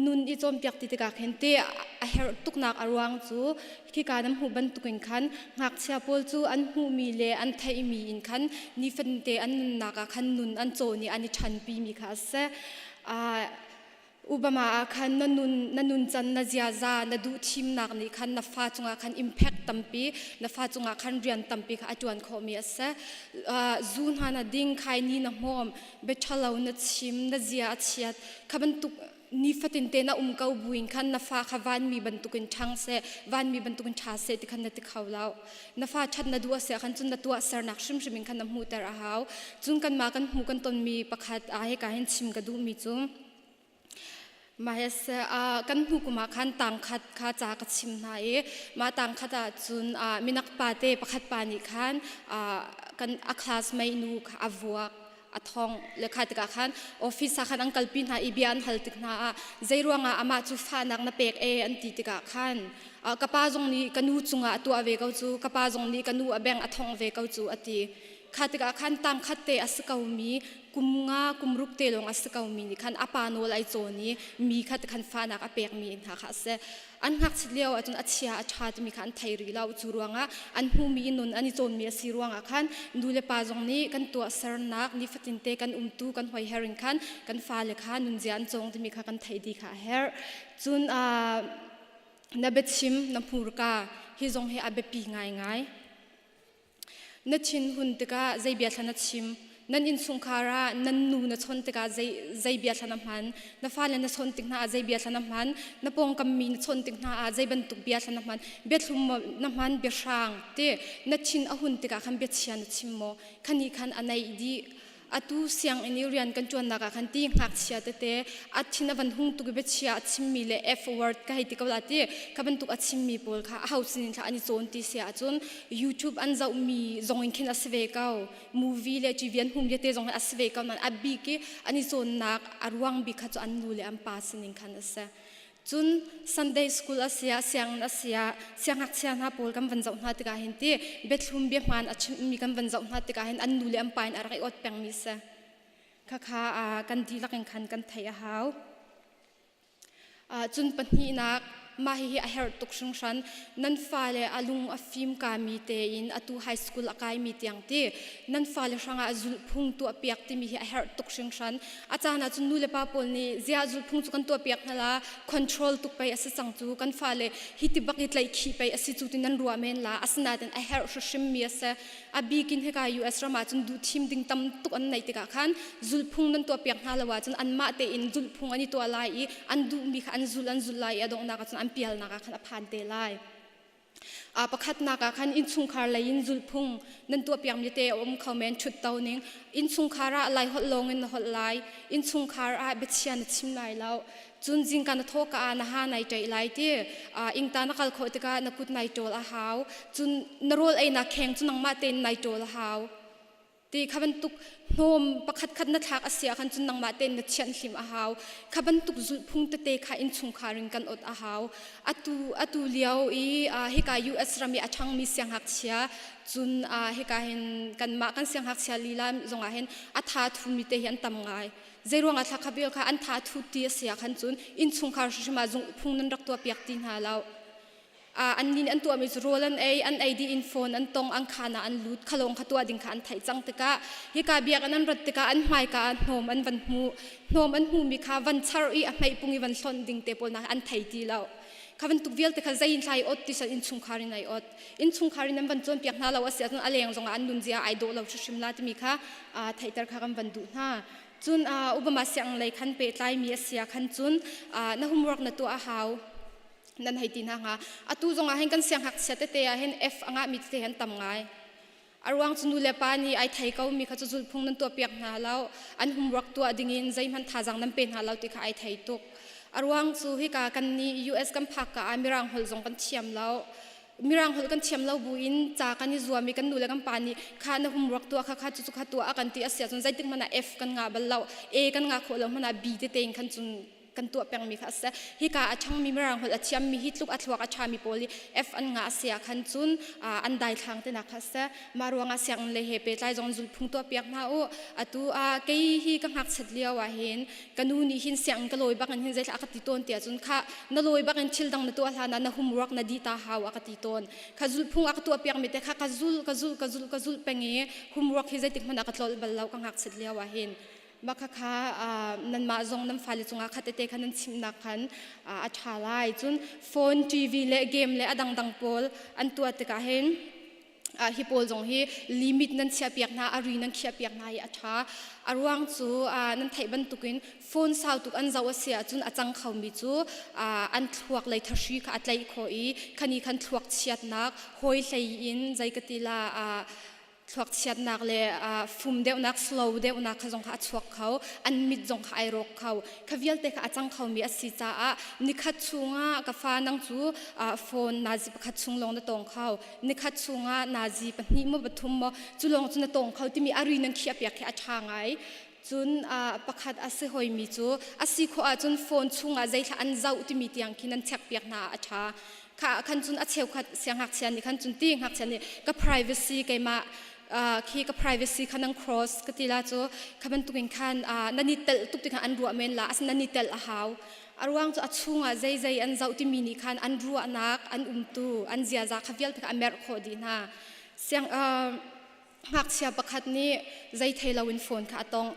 nun i cawnpiak ti tikah khin ti a herh tuknak a ruang cu khika nan hmuh bantukin khan ngakchia pawl cu an hmuhmi le an theihmi in khan nifatinte an nunnak ah khan nun an cawn i an i ṭhanpimi kha a si. Obama ah khan na nun na nuncan na ziaza na duhthimnak nih khan na fa cungah khan impact tampi na fa cungah khan rian tampi kha a ṭuan khawhmi a si. Zu hna na ding khaini na hmawm biaṭhalo na chim na zia a chiat kha bantuk nifatin te na um ko buin khan na fa kha vanmi bantukin ṭhang seh vanmi bantukin ṭha seh ti khan na ti kho lo na fa ṭhat na duh a si khan cun na tuah sernak hrimhrim in khan na hmuhter a hau cun kanmah kan hmuh kan tonmi pakhat a hika hin chim ka duhmi cu Mah kan hnu kum ah khan tangkhat kha ca ka chim hna i mah tangkhat ah cun minak pa te pakhat pa nih khan kan a classmate nu kha a vuak. A thong le kha tikah khan office ah khan an kalpi hna i bia an hal tik hna ah zei ruangah amah cu fahnak na pek e an ti tikah khan ka pa zong nih ka nu cungah a tuah ve ko cu, ka pa zong nih ka nu a beng a thong ve ko cu a ti. Kha tikah khan tang khat te a si komi kum nga kum ruk te lawng a si komi nih khan a pa nawl ai cawn i mi kha ti khan fahnak a pekmi hna kha a si. An ngakchit lio ahcun a chia a ṭha timi kha an thei rih lo. Cu ruangah an hmuhmi nun an i cawnmi a si ruangah khan nu le pa zong nih kan tuahsernak nifatin te kan umtu kan hoiher in khan kan fale kha nunzia an cawng timi kha kan theih dih kha a herh. Cun na biachim na hmurka hi zong hi a biapi ngaingai. Na thinhun tikah zei bia thla na chim? Nan innchungkhar ah nan nu na chawnh tikah zei, zei bia thla na hman? Na fale na chawnh tik hna ah zei bia thla na hman? Na pawngkam mi na chawnh tik hna ah zei bantuk bia thla na hman? Biathlum maw na hman? Biahrang ti na thin a hun tikah khan biachia na chim maw? Khani khan a naih dih. Atu sianginn i rian kan ṭuannak ah khan ti ngakchia tete a thin a van hung tuk i biachia a chimmi le F word ka hei ti ko la ti kha bantuk a chimmi pawl kha a ho sinin thla an i cawn ti si ahcun YouTube an zohmi zong in khin a si ve ko. Movie le TV an hmuh vialte zong hi a si ve ko nain a bik i an i cawnnak a ruang bik kha cu an nu le an pa sinin khan a si. Cun Sunday school a si ah, sianginn a si ah, siangngakchia hna pawl kan van zoh hna tikah hin ti biathlum biahmaan a chimmi kan van zoh hna tikah hin an nu le an pa in a rak i ot pengmi si. Khakha kan dihlak in khan kan theih a hau. Cun pahnihnak, mah hihi a herh tuk hringhran. Nan fale a lung a fim kami tein atu high school a kaimi tiang ti nan fale hrangah zulhphung tuahpiak timi hi a herh tuk hringhran. A caan ah cun nu le pa pawl nih ziah zulhphung cu kan tuahpiak hna la, control tuk pei a si cang cu, kan fale hi ti bak i tlaihkhih pei a si cu ti nan ruah men la. Asinain a herh hrimhrimmi a si. A bikin hika US ram ah cun duh thim ding tam tuk an neih tikah khan zulhphung nan tuahpiak hna lo ahcun anmah tein zulhphung an i tuah lai i an duhmi kha an zul an zul lai i a donghnak ah cun an pialnak ah khan a phan te lai. Pakhatnak ah khan innchungkhar lei in zulhphung nan tuahpiakmi te a um kho men. Ṭhutto ning, innchungkhar ah Lai holh lawng in na holh lai, innchungkhar ah biachia na chim lai lo, cun zingka na thawh ka ah na ha nai ṭaih lai ti, ingta na kal khawh tikah na kut nai ṭawl a hau, cun na rawl einak kheng cu nangmah tein nai ṭawl a hau ti kha bantuk hnawm pakhat khat na thlak a si ah khan cun nangmah tein na thianh hlim a hau. Kha bantuk zulhphung tete kha innchungkhar in kan ot a hau. Atu atu lio i hika US ram i a ṭhangmi siangngakchia, cun hika hin kanmah kan siangngakchia lila zongah hin a tha thumi te hi an tam ngai. Zeiruang ah thla kha bil kha an tha thut ti a si ah khan cun innchungkhar hrimhrim ah zungphung nan rak tuahpiak ti hna lo. An nin an tuahmi cu rawl an ei, an ei dih in phone an tong, an khaan ah an lut, khalawng kha tuah ding kha an theih cang tikah hika biakinn an rat tikah an hmaika ah hnawm an van hmu. Hnawm an hmuhmi kha van char i a hmeihpung i van hlonh ding te pawl hna an thei ti lo. Kha bantuk vialte kha zei in thla i ot ti san innchungkhar in ai ot. Innchungkhar in an van cawnpiak hna lo a si ahcun a leng zongah an nunzia ai dawh lo hrimhrim la timi kha theihter kha kan van duh hna. Cun Obama sianginn lei khan pehtlaimi a si ah khan cun na homework na tuah a hau nan hei ti hna hnga. Atu zongah hin kan siangngakchia tete ah hin F a ngahmi tete an tam ngai. A ruang cu nu le pa nih ai thei ko mi kha cu zulhphung nan tuahpiak hna lo, an homework tuah dingin zeihmanh thazaang nan pe hna lo ti kha ai thei tuk. A ruang cu hika kan nih US kan phak ka ah Mirang holh zong kan thiam lo. Mirang holh kan thiam lo buin ca kan i zuam i kan nu le kan pa nih kha na homework tuah kha kha cucu kha tuah a kan ti a si ahcun zeitik hmanh ah F kan ngah bal lo. A kan ngah khawh lo hmanh ah B tete in khan cun kan tuah pengmi kha a si. Hika a ṭhangmi Mirang holh a thiammi hi tluk a thluak a ṭhami pawl i F an ngah a si ah khan cun an daithlang tinak kha a si. Mah ruangah sianginn lei he pehtlai zong zulphung tuahpiak hna u. Atu ah kei hi ka ngakchiat lio ah hin ka nu nih hin sianginn ka lawi bak in hin zeithla a ka ti tawn tiah cun kha na lawi bak in thil dang na tuah hlan ah na homework na dih ta hau a ka ti tawn. Kha zulphung a ka tuahpiak mi te kha ka zul ka zul ka zul ka zul peng i homework hi zeitik hmanh ah ka tlolh bal lo ka ngakchiat lio ah hin. Mah khakha nanmah zong nan fale cungah kha tete kha nan chimhnak khan a ṭha lai. Cun phone, TV le game le a dangdang pawl an tuah tikah hin hi pawl zong hi limit nan chiahpiak hna, a ri nan khiahpiak hna hi a ṭha. A ruang cu nan theih bantukin phone sau tuk an zoh a si ahcun a cang khomi cu an thluak lei thahri kha a tlaih khawh i khani khan thluak chiatnak hawi hlei in zei ka ti la. Thluakchiatnak le fum deuhnak, slow deuhnak kha zong kha a chuak kho. An mit zong kha ai rawk kho. Kha vialte kha a cang khomi a si caah nikhat chungah ka fa nang cu phone nazi pakhat chung lawng na tawng kho. Nikhat chungah nazi pahnih maw pathum maw cu lawng cu na tawng kho timi a ri nan khiah piak khi a ṭha ngai. Cun pakhat a si hoimi cu a si khawh ahcun phone chungah zeithla an zoh timi tiang khi nan check piak hna ah a ṭha. Kha khan cun a cheukhat siangngakchia nih khan cun ti ngakchia nih ka privacy keimah khi ka privacy kha nan cross ka ti la cu kha bantukin khan nan i telh tuk ti khan an ruah men la asin nan i telh a hau. A ruang cu a chungah zeizei an zoh timi nih khan an ruahnak, an umtu, an ziaza kha vialte kha a merh khawh dih hna. Siang ngakchia pakhat nih zei thei loin phone kha a tongh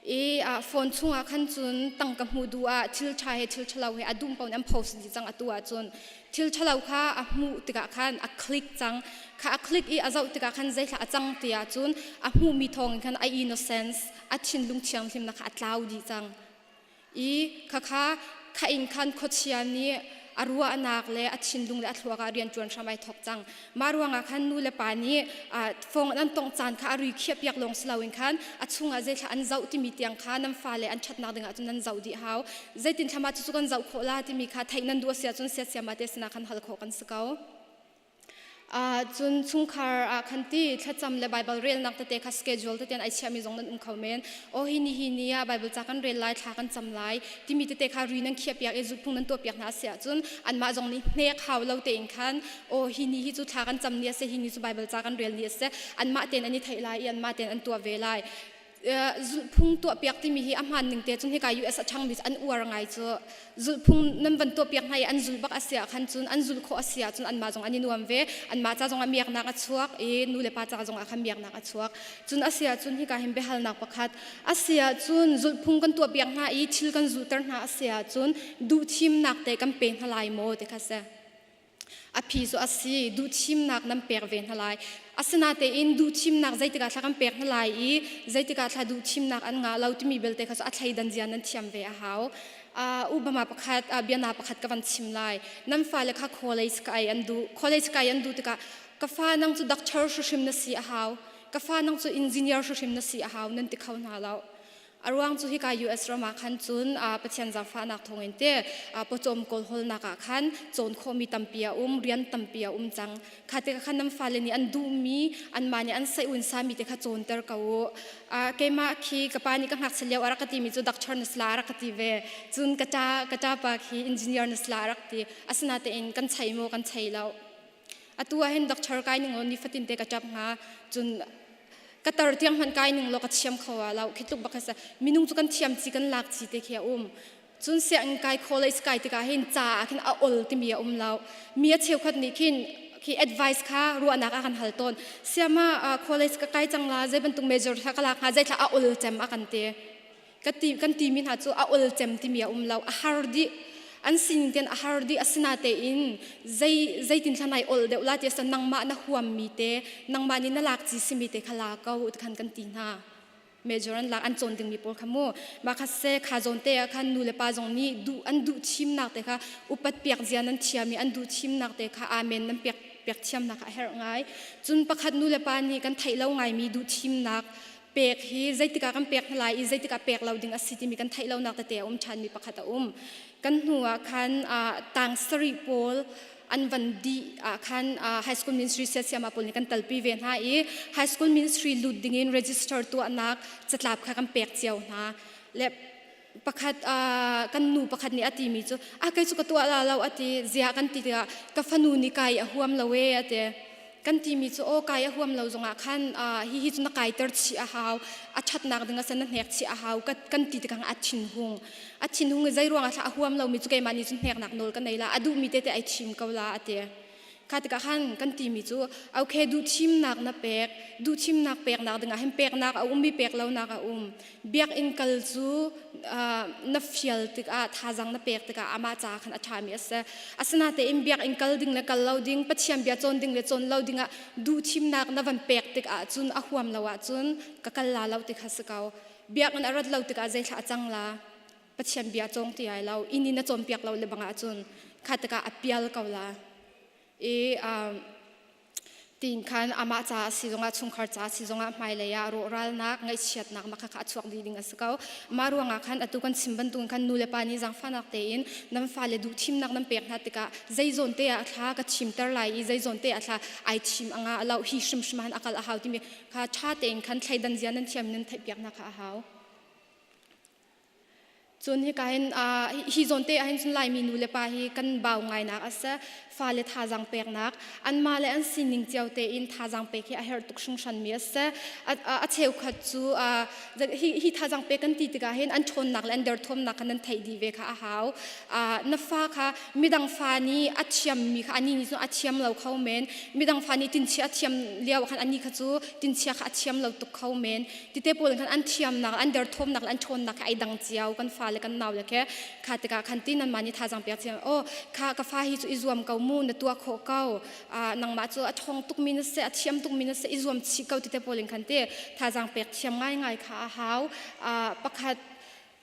i phone chungah khan cun tangka hmuh duh ah thil ṭha he thil ṭhalo he a dum paoh in an post dih cang atu ahcun thil ṭhalo kha a hmuh tikah khan a click cang kha a click i a zoh tikah khan zeithla a cang ti ahcun a hmuhmi thawngin khan a innocence a thinlung thianghlimnak kha a tlau dih cang i khakha kha in khan khuachia nih a ruahnak le a thinlung le a thluak ah rian ṭuan hram ai thawk cang. Mah ruangah khan nu le pa nih fong an tongh caan kha a ri khiah piak lawng si loin khan a chungah zeithla an zoh timi tiang kha nan fale an ṭhatnak dingah cun nan zoh dih hau. Zeitin thlam ah cucu kan zoh khawh la timi kha theih nan duh a si ahcun siasiama te sinah khan hal khawh kan si ko. Cun chungkhar ah khan ti thlacam le Bible relnak tete kha schedule tete ai chiahmi zong nan um kho men. Aw hi ni hi ni ah Bible ca kan rel lai, thla kan cam lai timi tete kha ri nan khiah piak i zulhphung nan tuah piak hna a si ahcun anmah zong nih hnek hau lo tein khan aw hi ni hi cu thla kan cam ni a si, hi ni cu Bible ca kan rel ni a si. Anmah tein an i theih lai i anmah tein an tuah ve lai. Zulhphung tuahpiak timi hi a hmaan ning te cun hika US a ṭhangmi an uar ngai cu zulhphung nan van tuahpiak hna i an zul bak a si ah khan cun an zul khawh a si ahcun anmah zong an i nuam ve anmah ca zong ah miaknak a chuak i nu le pa ca zong ah khan miaknak a chuak cun a si ahcun hika hin biahalnak pakhat a si ahcun zulhphung kan tuahpiak hna i thil kan zulhter hna a si ahcun duhthimnak te kan pe hna lai maw ti kha si A phi cu a si, duhthimnak nan pek ve hna lai. Asinatein duhthimnak zeitikah thla kan pek hna lai i zeitikah thla duhthimnak an ngah lo timi belte kha cu a thleidan zia nan thiam ve a hau. Ubama pakhat, biana pakhat ka van chim lai. Nan fale kha college kai an duh. College kai an duh tikah ka fa nang cu doctor hrimhrim na si a hau. Ka fa nang cu engineer hrimhrim na si a hau nan ti kho hna lo. A ruang cu hika US ram ah khan cun Pathian zaangfahnak thawngin te pawcawm kawlhawlnak ah khan cawn khawhmi tampi a um, rian tampi a um cang. Kha tikah khan nan fale nih an duhmi, anmah nih an saih sami te kha cawnter ko u. Keimah khi ka pa nih ka ngakchia lio a rak ka timi cu doctor na si la a rak ka ti ve. Cun ka ṭa ka ṭapa khi engineer na si la a rak ti. Asinatein kan chei maw kan chei lo. Atu ah hin doctor kai ning law nifatin te ka ṭap hnga. Cun ka tar tiang hmanh kai ning law ka thiam kho ah lo. Khi tluk bak sa minung cu kan thiam ci kan lak ci te khi a um. Cun sianginn kai college kai tikah hin ca ah khin a ol timi a um lo. Mi a cheukhat nih khin khi advice kha ruahnak a kan hal tawn. Siama college ka kai cang la zei bantuk major thla ka lak hnga zei thla a ol cem a kan ti. Ka ti kan timi hna cu a ol cem timi a um lo a har dih an sining ten a har dih asinatein zei zeitin thla nai ol deuh la ti asa nangmah na huam mi te nangmah nih na lak ci simi te kha la ko khan kan ti hna major an lak an cawn dingmi pawl kha mu mah kha se kha zawn te ah khan nu le pa zong nih duh an duh thimnak te kha upat piak zia nan thiam i an duh thimnak te kha amen nan piak piak thiamnak a herh ngai cun pakhat nu le pa nih kan theih lo ngaimi duh thimnak pek hi zeitikah kan pek hna lai i zeitikah pek lo ding a si timi kan theih lonak tete a um ṭhanmi pakhat a um. Kan hnu ah khan tang sarih pawl an van dih ah khan high school ministry siasiama pawl nih kan talpi ve hna i high school ministry lut dingin register tuahnak catlap kha kan pek cio hna. Le pakhat kan nu pakhat nih a timi cu a kei cu ka tuah la lo a ti zia kan ti tikah ka fanu nih kai a huam lo e a ti kan timi cu aw kai a huam lo zongah khan hi hi cu na kaiter chih a hau a ṭhatnak ding a san na hnek chih a hau kan ti tikah a thinhung a thinhung i zei ruangah thla a huam lomi cu keimah nih cun hneknak nawl ka nei la a duhmi tete ai thim ko la a ti Kha tikah khan kan timi cu okay duhthimnak na pek duhthimnak peknak dingah hin peknak a um i pek lonak a um biakinn kal cu na fial tikah thazang na pek tikah amah ca khan a ṭhami a si asinatein biakinn kal ding le kal lo ding Pathian bia cawn ding le cawn lo dingah duhthimnak na van pek tikah cun a huam lo ahcun ka kal la lo ti kha si ko biakinn a rat lo tikah zeithla a cang la Pathian bia cawng ti ai lo inn in na cawnpiak lo le bang ahcun kha tikah a pial ko la i. Tiin khan amah ca a si zongah chungkhar ca a si zongah hmailei ah rawhralnak ngaihchiatnak mah kha a chuak dih ding a si ko. Mah ruangah khan atu kan chim bantukin khan nu le pa nih zaangfahnak tein nan fale duhthimnak nan pek hna tikah zei zawn te ah thla ka thimter lai i zei zawn te ah thla ai thim anga lo hi hrimhrim han akal a hau timi kha ṭha tein khan thleidan zia nan thiam nan theihpiak hna kha a hau. Cun hika hin hi zawn te ahhin cun Laimi nu le pa hi kan bau ngainak a si. Fale thazaang peknak anmah le an sining cio tein thazaang pek hi a herh tuk hringhranmi a si. A cheukhat cu hi thazaang pek kan ti tikah hin an ṭhawnnak le an derthawmnak kha nan theih dih ve kha a hau. Na fa kha midang fa nih a thiammi kha anih nih cun a thiam lo kho men. Midang fa nih tinchia a thiam lio ah khan anih kha cu tinchia kha a thiam lo tuk kho men. Tite pawl khan an thiamnak an derthawmnak le an ṭhawnnak kha ai dang cio kan fale kan nau le khe kha tikah khan ti nanmah nih thazaang pek cio oh kha ka fa hi cu i zuam ko mu na tuah khawh ko nangmah cu a ṭhawng tukmi na si a thiam tukmi na si i zuam chih ko tite pawl in khan ti thazaang pek thiam ngaingai kha a hau. Pakhat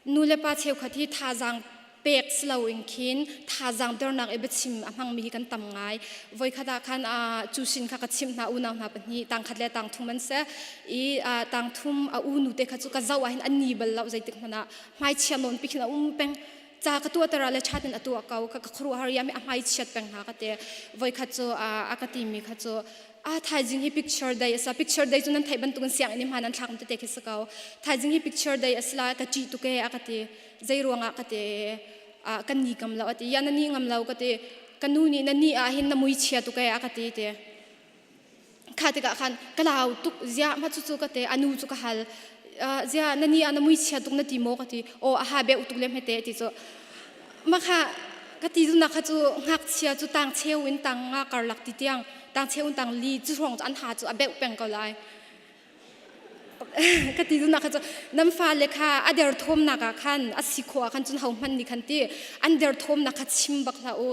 Nu le pa cheukhat hi thazaang pek si loin khin thazaang dernak i biachim a hmangmi hi kan tam ngai. Voikhat ah khan cu sin kha ka chimh hna unau hna pahnih tangkhat le tangthum an si i tangthum a u nu te kha cu ka zoh ah hin an ni bal lo zeitik hmanh ah hmaichia nawn pi khin a um peng ca ka tuah tara le thatin a tuah ko ka khuaruahhar ya mi a hmaichiat peng hna ka te voikhat cu a ka timi kha cu a thaizing hi picture day asa picture day cu nan theih bantukin sianginn i hman an thlak tete khi si ko thaizing hi picture day asila ka ṭih tuk e a ka ti zei ruangah ka ti kan ni ngam lo ati ya na ni ngam lo ka ti ka nu nih na ni ah hin na mui chia tuk e a ka ti ti kha tikah khan ka lau tuk zia ma cu cu ka te anu cu ka hal zia na ni ah na mui chia tuk na ti maw ka ti o aha be tuk le hmete ti cu Makha ka ti duhnak kha cu ngakchia cu tang cheu in tang nga karlak ti tiang tang cheu in tang li cu hrawng cu an ha cu a beuh peng ko lai. Ka ti duhnak kha cu nan fale kha a derthawmnak ah khan a si khawh ah khan cun hohmanh nih khan ti an derthawmnak kha chim bak hlah u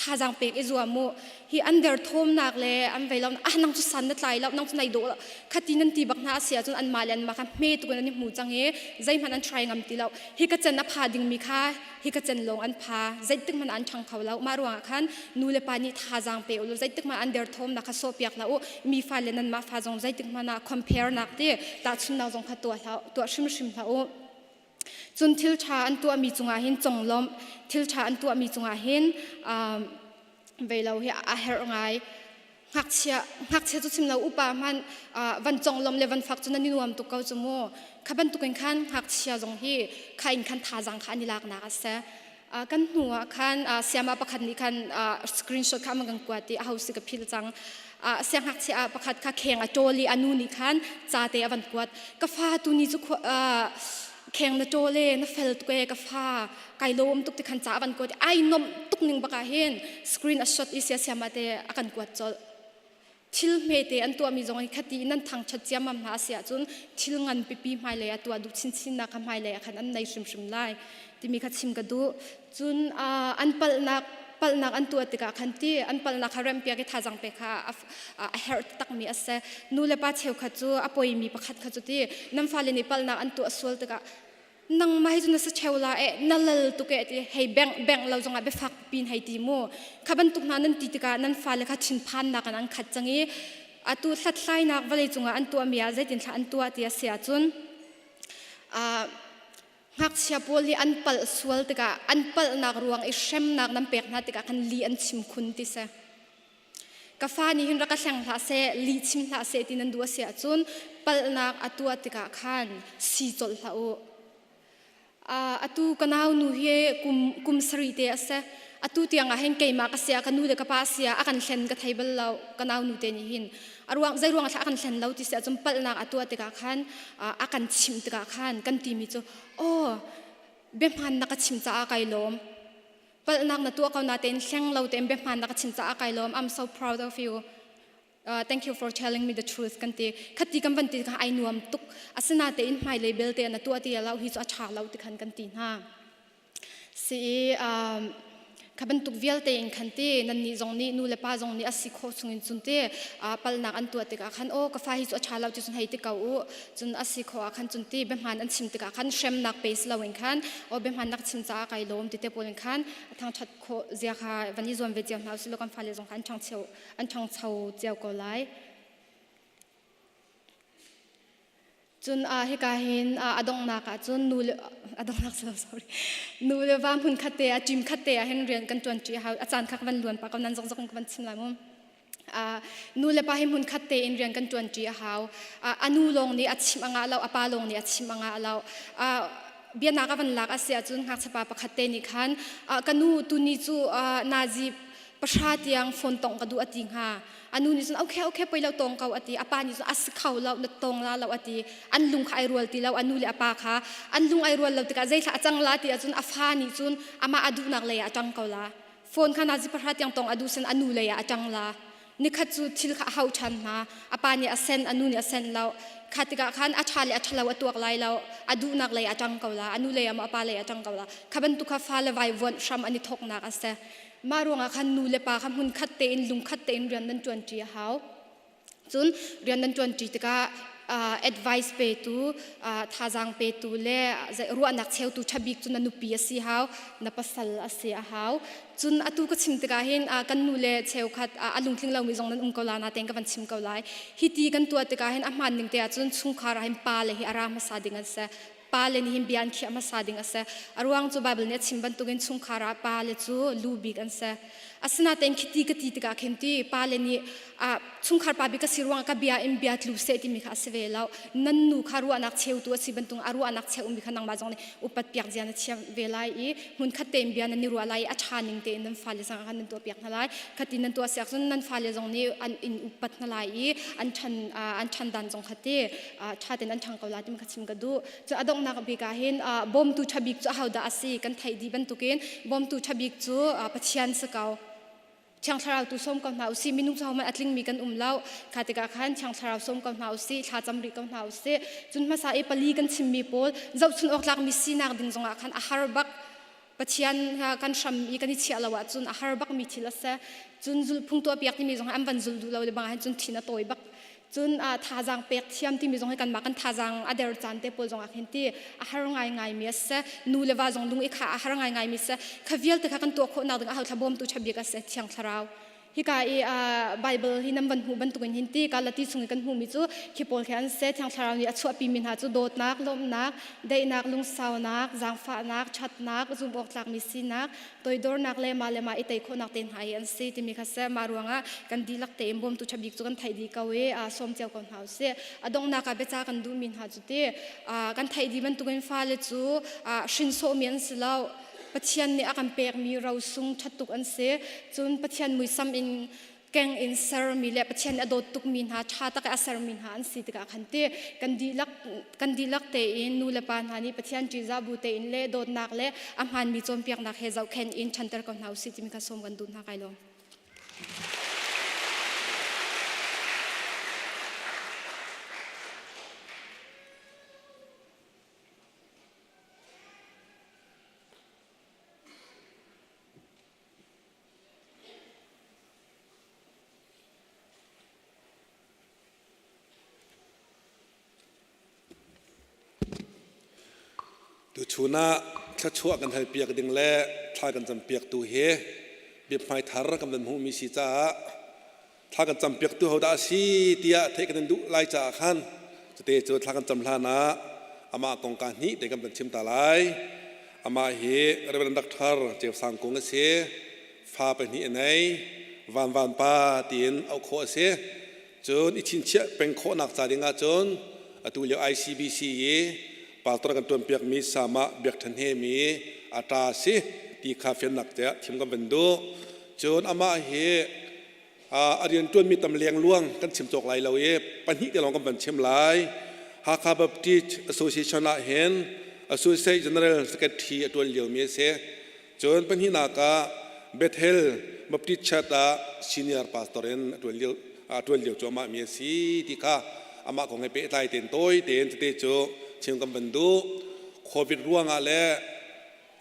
thazaang pek i zuam u. Hi an derthawmnak le an vei lo ah nang cu san na tlai lo nang cu nai dawh lo khati nan ti bak hna a si ahcun anmah le anmah kha hme tuk in an i hmu cang i zeihmanh an try ngam ti lo. Hi ka cen a pha dingmi kha hi ka cen lawng an pha zeitik hmanh an ṭhang kho lo. Mah ruangah khan nu le pa nih thazaang pe u law zeitik hmanh an derthawmnak kha sawhpiak hlah u. Mi fa le nanmah fa zong zeitik hmanh ah compare nak ti tahchunnak zong kha tuah hlah tuah hrimhrim hlah u. Cun thil ṭha an tuahmi cungah hin conglawmh, thil ṭha an tuahmi cungah hin vei lo hi a herh ngai. Ngakchia ngakchia cu chim lo upa hmanh van conglawmh le van fak cu nan i nuam tuk ko cu mu. Kha bantukin khan ngakchia zong hi kha in khan thazaang kha an i laknak a si. Kan hnu ah khan siama pakhat nih khan screenshot kha a kan kuat i aho si ka phil cang. Siangngakchia pakhat kha kheng a ṭawl i a nu nih khan ca te a van kuat. Ka fa tu ni cu kheng na ṭawl e na fel tuk e ka fa kai lawm tuk ti khan ca a van kuat i ai nomh tuk ning bak ah hin screen a shot i sia siama te a kan kuat colh. Thil hmete an tuahmi zong hi khati in nan thangṭhat ciammam hna a si ahcun thil ngan pipi hmailei ah tuah duh chinchinnak kha hmailei ah khan an nei hrimhrim lai timi kha chim ka duh. Cun an palhnak palhnak an tuah tikah khan ti an palhnak kha remhpiak i thazaang pek kha a herh takmi a si. Nu le pa cheukhat cu a poimi pakhat kha cu ti nan fale nih palhnak an tuah sual tikah nangmah hi cu na si cheu la eh na lal tuk eh ti hei bengh bengh lo zongah biafak pin hei ti mu kha bantuk hna nan ti tikah nan fale kha thinphannak in an khat cang i atu hlathlainak vawlei cungah an tuahmi ah zeitin thla an tuah ti a si ahcun ngakchia pawl hi an palh sual tikah an palhnak ruang i hremnak nan pek hna tikah khan li an chim khun ti si Ka fa nih hin rak ka hleng hlah seh, lih chim hlah seh ti nan duh a si ahcun palhnak a tuah tikah khan si colh hlah u. Atu ka nau nu hi kum, kum sarih te a si. Atu tiang ah hin keimah ka sia, ka nu le ka pa sia a kan hlen ka thei bal lo ka nau nu te nih hin. A ruang zei ruang ah a kan hlen lo ti si ahcun palhnak a tuah tikah khan a kan chimh tikah khan kan timi cu aw biahmaan na ka chim caah kai lawm. Palhnak na tuah ko natein hleng lo tein biahmaan na ka chim caah kai lawm. I'm so proud of you. Thank you for telling me the truth kan ti. Khati kan van ti kha ai nuam tuk. Asinatein hmailei belte na tuah ti lo hi cu a ṭha lo ti khan kan ti hna. Si um, Kha bantuk vialte in khan ti nannih zong nih nu le pa zong nih a si khawh chungin cun ti palnak an tuah tikah khan aw ka fa hi cu a ṭha lo ti cun hei ti ko u. Cun a si khawh ah khan cun ti biahmaan an chim tikah khan hremnak pe si loin khan aw biahmaan nak chim caah kai lawm ti te pawl in khan a thangṭhat khawh zia kha van i zuam ve cio hna usih law kan fale zong kha an ṭhangcho an ṭhangcho cio ko lai. Cun hika hin a donghnak ah cun nu le a donghnak si lo sorry nu le va hmun khat te ah ṭim khat te ah hin rian kan ṭuan ṭi a hau. A caan kha ka van luan pah ko nan zokzok in ka van chim lai mu. Nu le pa hi hmun khat tein rian kan ṭuan ṭi a hau. A nu lawng nih a chimh a ngah lo, a pa lawng nih a chimh a ngah lo. Bianak a van lak a si ahcun ngakchia pa pakhat te nih khan ka nu tuni cu nazi pahra tiang phone tongh ka duh a ti hnga. A nu nih cun okay okay poi lo tawng ko a ti. A pa nih cun a si kho lo na tawng la lo a ti. An lung kha ai rual ti lo. A nu le a pa kha an lung ai rual lo tikah zeithla a cang la ti ahcun a fa nih cun amah a duhnak lei ah a ṭang ko la. Phone kha nazi pahra tiang tawng a duh sin a nu lei ah a ṭang la. Nikhat cu thil kha a hau ṭhan hna. A pa nih a sen, a nu nih a sen lo. Kha tikah khan a ṭha le a ṭhalo a tuak lai lo. A duhnak lei ah a ṭang ko la. A nu lei ah maw a pa lei ah a ṭang ko la. Kha bantuk kha fale vaivuanh hram an i thawknak a si. Mah ruangah khan nu le pa kha hmunkhat tein lungkhat tein rian nan ṭuanṭi a hau. Cun rian nan ṭuanṭi tikah advice petu, thazaang petu le ruahnak cheutu ṭha bik cu na nupi a si hau, na pasal a si a hau. Cun atu ka chim tikah hin kan nu le cheukhat a lungtling lomi zong nan um ko la natein ka van chim ko lai. Hi ti kan tuah tikah hin a hmaan ning te ahcun chungkhar ah hin pa le hi a ra hmasa ding an si. Pale nih hin bia an khiah hmasa ding a si. A ruang cu Baibal nih a chim bantukin chungkhar ah pale cu lu bik an si. Asinain khiti ka ti tikah khin ti pale nih chungkhar pa bik ka si ruangah ka bia in bia tlu seh timi kha a si ve lo. Nan nu kha ruahnak cheutu a si bantuk a ruahnak cheu ummi kha nangmah zong nih upat piak zia na thiam ve lai i hmunkhat tein bia nan i ruah lai i a ṭha ning tein nan fale zong khan nan tuah piak hna lai. Khati nan tuah siak cun nan fale zong nih an in upat hna lai i an ṭhan an ṭhan dan zong kha ti ṭha tein an ṭhang ko lai timi kha chim ka duh. Cu a donghnak bik ah hin bawmtu ṭha bik cu ahodah a si kan theih dih bantukin bawmtu ṭha bik cu Pathian si ko. Thiang Thlarau tu sawm ko hna usih. Minung cu hohmanh a tlingmi kan um lo. Kha tikah khan Thiang Thlarau sawm ko hna usih, thla cam rih ko hna usih. Cun hmasa i pali kan chimmi pawl zohchun awk tlakmi sinak ding zongah khan a har bak. Pathian kan hram i kan i chiah lo ahcun a har bakmi thil a si. Cun zulhphung tuahpiak timi zong hi an van zul duh lo le bang ah hin cun thin a tawi bak. Cun thazaang pek thiam timi zong hi kanmah kan thazaang a der caan te pawl zong ah khin ti a har ngaingai mi a si. Nu le va zong lung i kha a har ngaingai mi si. Kha vialte kha kan tuah khawhnak ding ah thla bawmtu ṭha bik a si Thiang Thlarau. Hika i Bible hi nan van hmuh bantukin hin ti Galati chung i kan hmuhmi cu khi pawl khi an si. Thiang Thlarau nih a chuahpimi hna cu dawtnak, lawmhnak, daihnak, lungsaunak, zaangfahnak, ṭhatnak, zumh awk tlakmi sinak, toidornak le mah le mah i tei khawhnak te hna hi an si timi kha si. Mah ruangah kan dihlak tein bawmtu ṭha bik cu kan theih dih ko i sawm cio ko hna usih. A donghnak ah biaca kan duhmi hna cu ti kan theih dih bantukin fale cu hrin sawhmi an si lo. Pathian nih a kan pekmi rosung ṭha tuk an si. Cun Pathian muisam in keng in sermi le Pathian a dawt tukmi hna ṭha tak i a sermi hna an si tikah khan ti kan dihlak kan dihlak tein nu le pa hna nih Pathian ṭihzah bu tein le dawtnak le a hmaanmi cawnpiaknak he zohkhenh in ṭhanter ko hna usih timi kha sawm kan duh hna kai lawm. Tuchun ah thluachuah kan halpiak ding le thla kan campiaktu hi biahmai thar kan van hmuhmi si caah thla kan campiaktu hodah a si tiah theih kan in duh lai caah khan cute cu thla kan cam hlan ah amah kong ka hnih te kan van chim ta lai. Amah hi Reverend Dr. Ceu Sang Kung a si. Fa pahnih a nei. Van Van Pa tiin auh khawh a si. Cun i chinchiah peng khawhnak ca ding ahcun atu lio ICBC i pastor kan ṭuanpiakmi Sama Biak Ṭhan He mi a ṭa si ti kha fiannak tiah thim kan van duh. Cun amah hi a rianṭuanmi tam lengluang kan chim cawk lai lo i pahnih te lawng kan van chim lai. Hakha Baptist Association ah hin Associate General Secretary a ṭuan liomi a si. Cun pahnihnak ah Bethel Baptist Church ah senior pastor in a ṭuan lio a ṭuan lio cuahmah mi a si ti kha amah kong he pehtlai tein tawi tein tete cu chim kan van duh. Covid ruangah le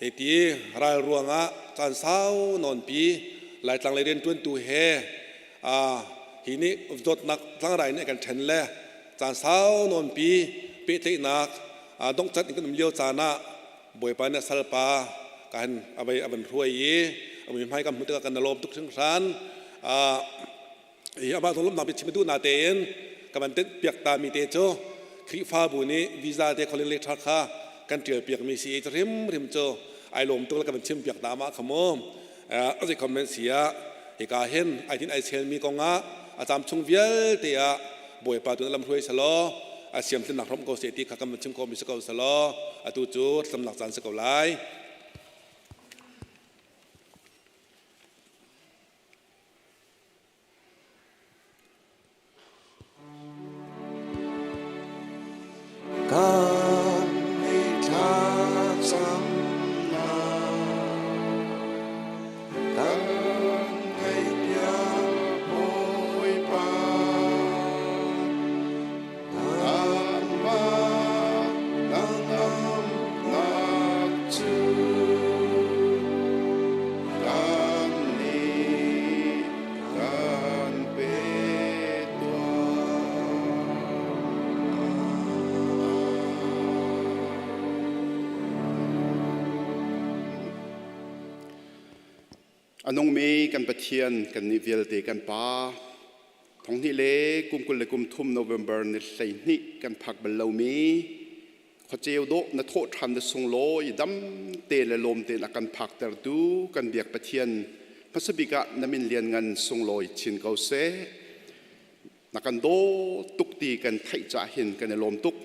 Hei ti ral ruangah caan sau nawnpi Laitlang lei rianṭuantu he hi nih dawtnak tlangrai nih a kan ṭhen le caan sau nawnpi pehtlaihnak donghcat in kan um lio caan ah Bawipa nih a salpa ka han a vei a van hruai i a muihmai kan hmuh tikah kan i lawm tuk hringhran. Hi amah zong lawmhnak biachim a duh natein ka van tenh piak ta mi te cu Khrihfabu nih visa te calling letter kha kan ṭial piak mi si i cu hrimhrim cu ai lawm tuk le ka van chim piak ta amah kha mu. A zei comment si ah hika hin ai tin ai sel mi kong ah a cam chung vialte ah Bawipa tu na lam hruai selaw a siam tlinnak hrom ko seh ti kha kan van chim khawh mi si ko selaw atu cu thlacamnak caan si ko lai. Kan thlacamnak kan ngaihpiak Bawipa. Nangmah hnangamnak cu kannih kan pe tuah. A nungmi kan Pathian kannih vialte kan Pa, thonghnih le kum 23 November ni 12 kan phak bal lomi khuaceu dawh na thawh ṭhan na sunglawi dam te le lawm tein a kan phaktertu kan biak Pathian hmasabik ah na min lianngan sunglawi chin ko seh. Na kan daw tuk ti kan theih cah hin kan i lawm tuk.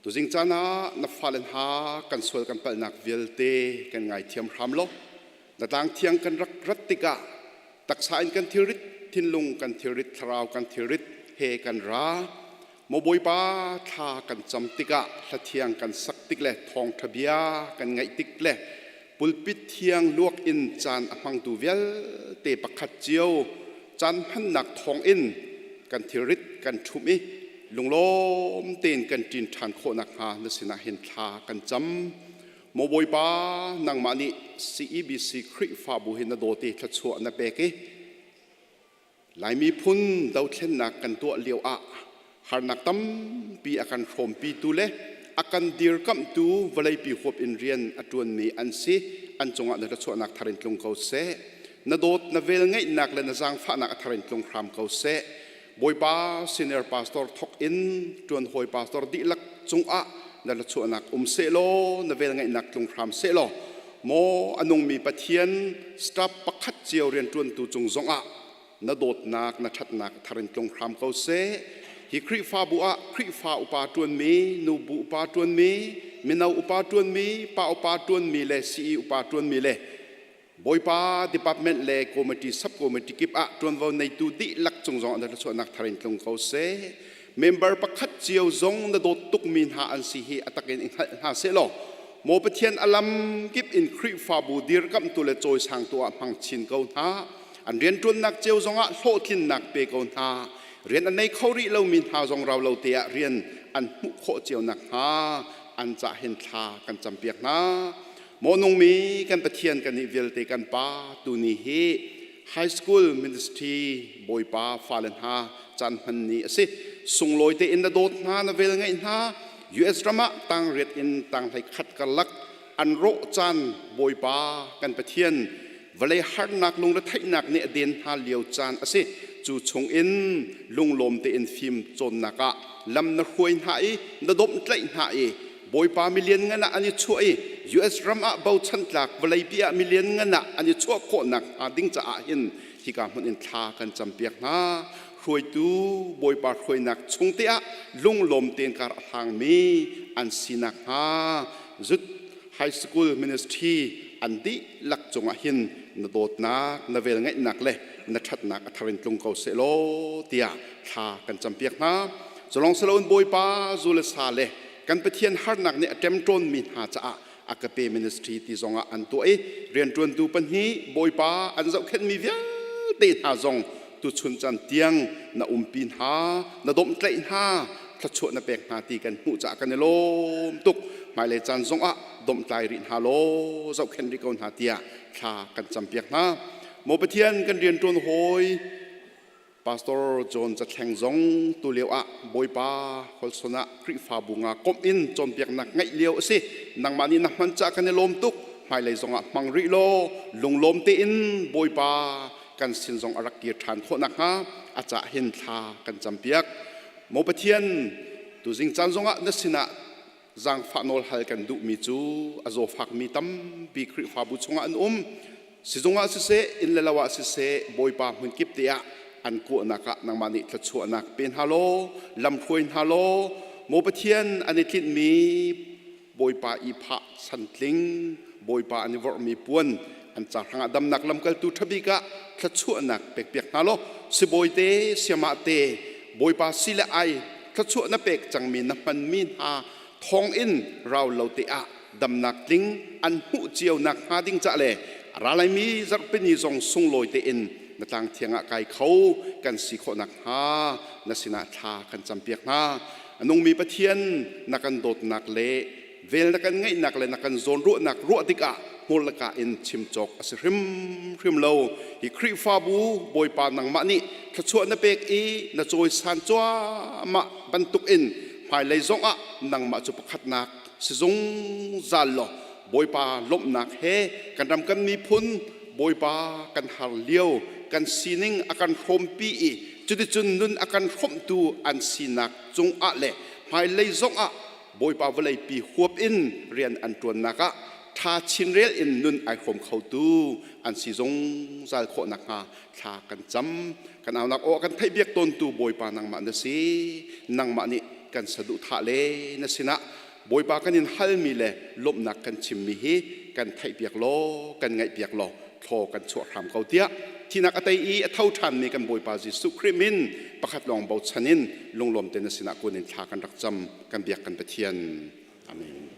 Tuzing caan ah na fale hna kan sual kan palhnak vialte kan ngaithiam hram lo. Na tlang thiang kan rak rat tikah taksa in kan thilrit, thinlung kan thilrit, thlarau kan thilrit he kan ra. Maw Bawipa thla kan cam tikah hlathiang kan sak tik le thawngṭha bia kan ngaih tik le pulpit thiang luak in caan a hmangtu vialte pakhat cio caan hmannak thawngin kan thilrit kan ṭhumh i lunglawm tein kan ṭin ṭhan khawh nakhnga na sinah hin thla kan cam. Maw Bawipa, nangmah nih CEBC Khrihfabu hi na dawt i thluachuah na pek i Lai miphun dothlennak kan tuah lio ah harnak tampi a kan hrawmpitu le a kan dirkamhtu vawleipi huap in rian a ṭuanmi an si. An cungah na thluachuahnak thar in tlung ko seh. Na dawt, na velngeihnak le na zaangfahnak a thar in tlung hram ko seh. Bawipa senior pastor thok in ṭuanhawi pastor dihlak cungah na thluachuahnak um sehlaw, na velngeihnak tlung hram sehlaw, maw a nungmi Pathian staff pakhat cio rianṭuantu cung zongah na dawtnak na ṭhatnak thar in tlung hram ko seh. Hi Khrihfabu ah Khrihfa upa ṭuanmi, nubu upa ṭuanmi, mino upa ṭuanmi, pa upa ṭuanmi le CE upa ṭuanmi le Bawipa department le committee sub-committee kip ah ṭuanvo neitu dihlak cung zong na thluachuahnak thar in tlung ko seh. Member pakhat cio zong na dawt tukmi hna an si hi a takin i hngalh hna sehlaw maw Pathian a lam kip in Khrihfabu dirkamhtu le cawisangtu ah hmang chin ko hna. An rianṭuannak cio zongah hlawhtlinnak pe ko hna. Rian a nei kho rih lomi hna zong rau lo te ah rian an hmuh khawh cio nakhnga an cah hin thla kan campiak hna. Maw nungmi kan Pathian kannih vialte kan Pa tuni hi high school ministry Bawipa fale hna caan hman ni a si. Sunglawi tein na dawt hna, na vel ngeih hna. US ram ah tangriat in tanghlei khat karlak an rawh caan Bawipa kan Pathian vawlei harnak lungretheihnak nih a den hna lio caan a si. Cu chungin lunglawm tein fim cawnnak ah lam na hruai hna i na dawmhtlaih hna i Bawipa milian ngan ah an i chuah i US ram ah bochan tlak vawleipi ah milian ngan ah an i chuah khawhnak hnga ding caah hin hika hmun in thla kan campiak hna. Hruaitu Bawipa hruainak chung te ah lunglawm tein kar a hlangmi an sinak hnga zut high school ministry an dihlak cungah hin na dawtnak na velngeihnak le na ṭhatnak a thar in tlung ko seh law tiah thla kan campiak hna. Culong siloin Bawipa zu le sa le kan Pathian harnak nih a ṭemṭawnmi hna caah Agape Ministry ti zongah an tuah i rianṭuantu pahnih Bawipa an zohkhenhmi vialte hna zong tuchun caan tiang na umpi hna, na dawmhtlaih hna. thluachuah na pek hna ti kan hmuh caah kan i lawm tuk. Hmailei caan zongah domhtlai rih hna law zohkhenh rih ko hna tiah thla kan campiak hna. Maw Pathian kan rianṭuan hawi Pastor John Cathleng zong tulio ah Bawipa Holson ah Khrihfabu nga komh in cawnpiaknak ngeih lio a si. Nangmah nih na hman caah kan i lawm tuk. Hmailei zongah hmang rih law lunglawm tein Bawipa kan sin zong a rak kir ṭhan khawh nakhnga a cah hin thla kan campiak. Maw Pathian, tuzing caan zongah na sinah zaangfah nawl hal kan duhmi cu a zawfakmi tampi Khrihfabu chungah an um. Sizung ah siseh, inn le lo ah siseh, Bawipa hmunkip te ah an kawhnak ah nangmah nih thluachuahnak pe hna law, lamhruai hna law, Maw Pathian an i tlinhmi Bawipa i phah chantling, Bawipa an i vorhmi puan, an ca hrangah damnak lamkaltu ṭhabik ah thluachuahnak pekpiak hna law, sibawi te, siamah te, Bawipa si le ai thluachuah na pek cangmi na hmanmi hna thawngin rau lo te ah damnak tling an hmuh cio nak hnga ding cah le a ra laimi zarhpini zong sunglawi tein na tlang thiang ah kai kho kan si khawh nak hnga na sinah thla kan campiak hna. A nungmi Pathian, na kan dawtnak le vel na kan ngeihnak le na kan zawnruahnak ruah tikah hmurlaka in chim cawk a si hrimhrim lo. Hi Khrihfabu Bawipa nangmah nih thluachuah na pek i na cawisan cuahmah bantuk in hmailei zongah nangmah cu pakhatnak si zungzal law Bawipa lawmhnak he kan ram kan miphun Bawipa kan har lio kan sining a kan hrawmpi i cuticun nun a kan hrawmhtu an sinak cungah le hmailei zongah Bawipa vawleipi huap in rian an ṭuannak ah ṭha chinrel in nun ai hrawm khotu an si zungzal khawh nakhnga thla kan cam. Kan aunak aw kan theihpiak tawntu Bawipa nangmah na si. Nangmah nih kan saduhthah le na sinah Bawipa kan in halmi le lawmhnak kan chimmi hi kan theihpiak law kan ngaihpiak law thlaw kan chuah hram ko tiah thinak a tei i a tho ṭhanmi kan Bawipa Jesuh Khrih min pakhat lawng bochan in lunglawm te na sinah kun in thla kan rak cam kan biak kan Pathian. Amen.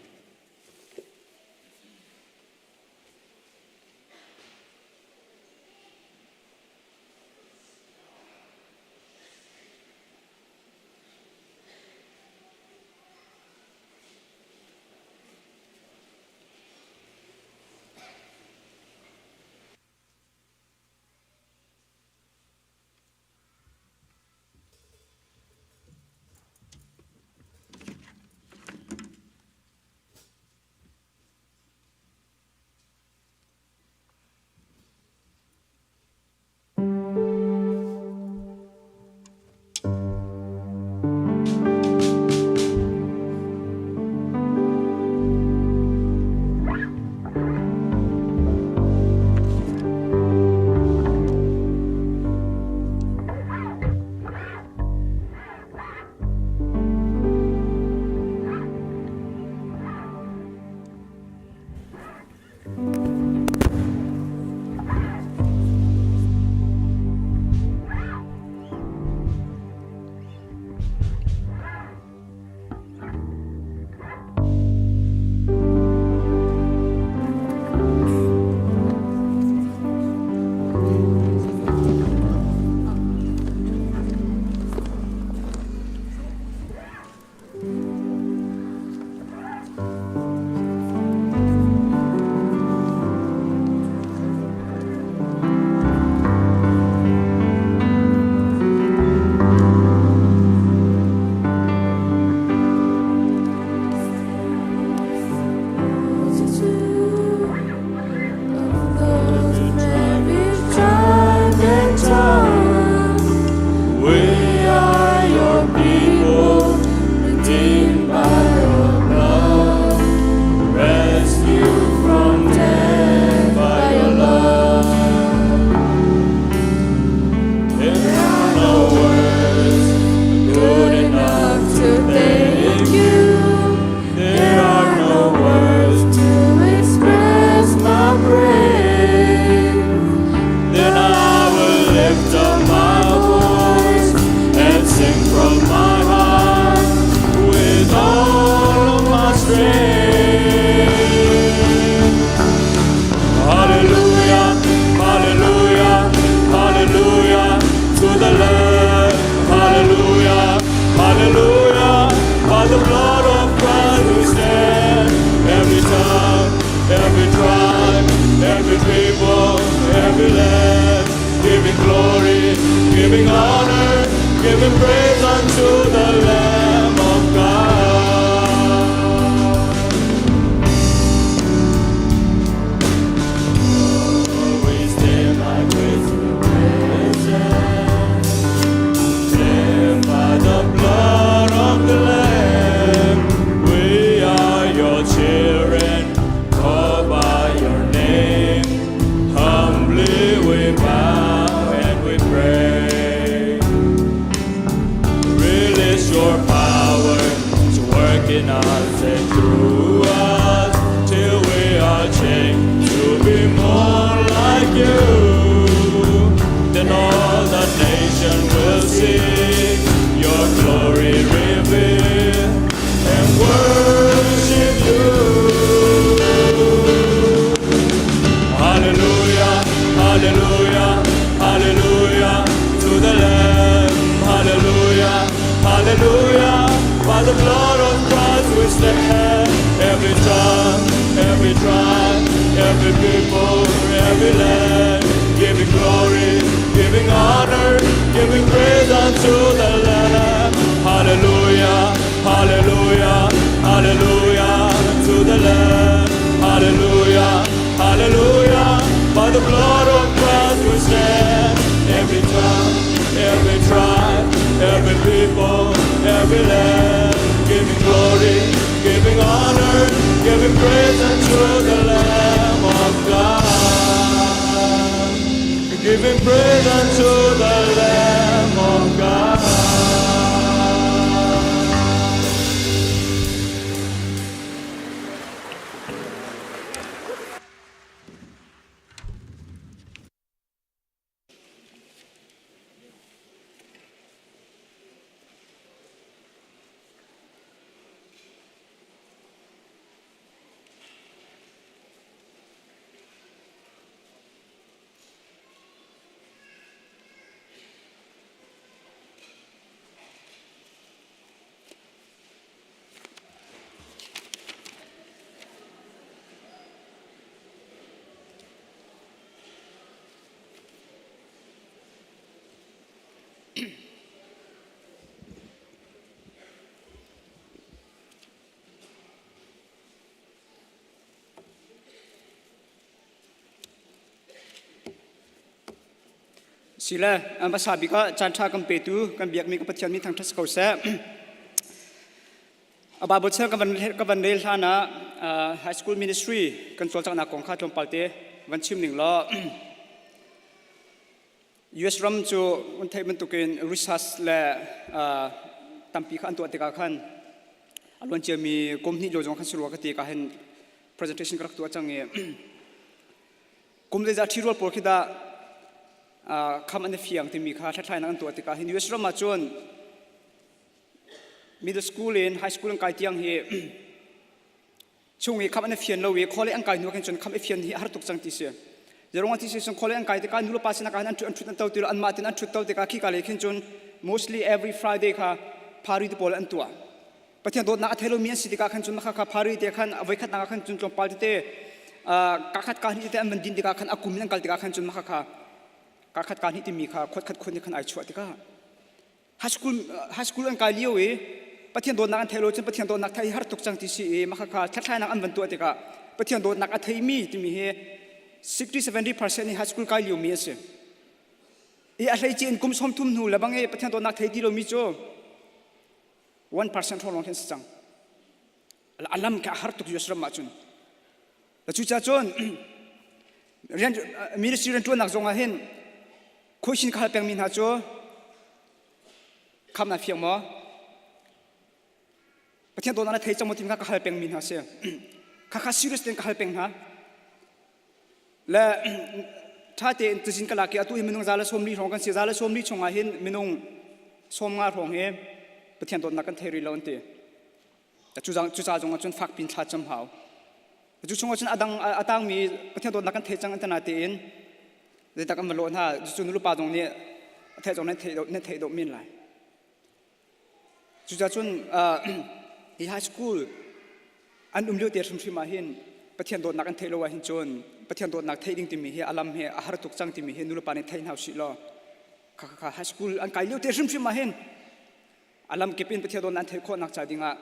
every land, giving glory, giving honor, giving praise unto the Lamb of God. We stand by grace presence, Stand by the blood of the Lamb. We are your children, called by your name. Humbly we bow and we pray. Release your power to work in us and through us till we are changed to be more like you. Then all the nation will see your glory revealed and worship you. Hallelujah, hallelujah, hallelujah to the Lamb. Hallelujah, hallelujah. By the blood of Christ we stand. Every tongue, every tribe, every people, every land. Giving glory, giving honor, giving praise unto the Lamb. Hallelujah, hallelujah, hallelujah to the Lamb. Hallelujah, hallelujah. By the blood of Christ we stand. Every tongue, every tribe, every people, every land. Giving glory, giving honor, giving praise unto the Lamb of God. Giving praise unto the Lamb of God. Sile hmasa bik ah caan ṭha kan petu kan biakmi ka Pathian min thangṭhat si ko seh. A Bible chel ka van rel hlan ah high school ministry kan cawlcanghnak kong kha tlawmpal te van chim ning law US ram cu un theih bantukin research le tampi kha an tuah tikah khan a luan ciami kum hnih lio zong khan si rua ka ti ka hin presentation ka rak tuah cang i kum zeizah ṭhirual pawl khi dah kham an i fiang timi kha hlathlainak an tuah tikah hin US ram ah cun middle school in high school an kai tiang hi chung i kham an i fian lo i khawle an kai hnu khin cun kham i fian hi a har tuk cang ti si zeruang ti si cun khawle an kai tikah nu le pa sinah an ṭhut an to ti lo anmah tin an ṭhut to tikah khi ka le khin cun mostly every Friday kha phari te pawl an tuah Pathian dawtnak a thei lomi an si tikah khan cun makha kha phari te khan a voikhatnak ah khan cun tlawmpal tete ka khat ka hnih tete an van din tikah khan a kum in an kal tikah khan cun makha kha ka khat ka hnih timi kha khuat khat khun khan ai chuah tikah high school high school an kai lio i Pathian dawtnak an thei lo cun Pathian dawtnak thei har tuk cang ti si i makha kha thlakhlainak an van tuah tikah Pathian dawtnak a theimi timi hi 60 70% hi high school kai lio mi a si i a hleice in kum 30 hnu lebang i Pathian dawtnak thei ti lomi cu 1% hrawng lawng khin si cang a lam kha a har tuk US ram ah cun cucaah cun rian ministry rian ṭuannak zong ah hin khuaishin ka hal pengmi hna cu kham na fiang maw Pathian dawtnak na thei cang maw timi kha ka hal pengmi hna si kha kha serious tein ka hal peng hna Le ṭha tein tuzin ka lak i atu hi minung za le 40 hrawng kan si. Za le 40 chungah hin minung 50 hrawng hi Pathian dawtnak kan thei rih lo an ti. Cu ca zong ah cun fak pin thla cam hau. Cu chungah cun a dang a tangmi Pathian dawtnak kan thei cang an ti natein zeitak an va lawh hna. Cucu nulepa zong nih a theih zong nan theih dawh men lai. Cucaah cun hi high school an um lio te hrimhrim ah hin Pathian dawtnak an theih lo ahhin cun Pathian dawtnak theih ding timi hi a lam hi a har tuk cang timi hi nulepa nih thei hna usih law kha kha high school an kai lio te hrimhrim ah hin a lam kip in Pathian dawtnak an theih khawhnak ca dingah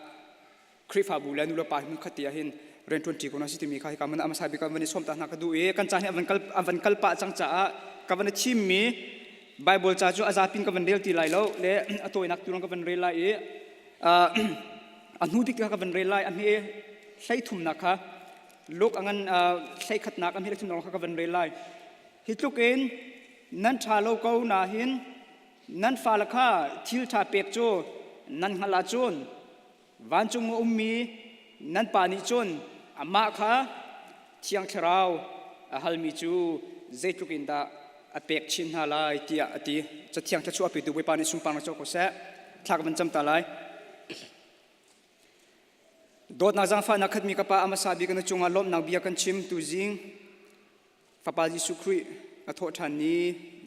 Khrihfabu le nulepa hi hmun khat te ah hin rian ṭuan ṭi ko hna si timi kha hika man amasa bik ah van i sawm ta hna ka duh i kan caan hi a van kal a van kal pah cang caah ka van i thimmi Bible ca cu a zapin ka van rel ti lai lo le a tawinak tu ka van rel lai i a hnu bik ka van rel lai a hme hlei thumnak kha luk a ngan hlei khatnak a hme thumnak kha ka van rel lai hi tluk in nan ṭha lo ko na hin nan fale kha thil ṭha pek cu nan hngalh ahcun Vancung a ummi nan Pa nih cun amah kha Thiang Thlarau a halmi cu zeitluk in dah a pek chin hna lai tiah a ti. Cathiang thluachuah petu Bawipa nih sunparnak co ko seh. Thla ka van cam ta lai. Dawtnak zaangfahnak khatmi ka Pa a hmasa bik na cungah lawmhnak bia kan chim tuzing Fapa Jesuh Khrih a thawh ṭhan ni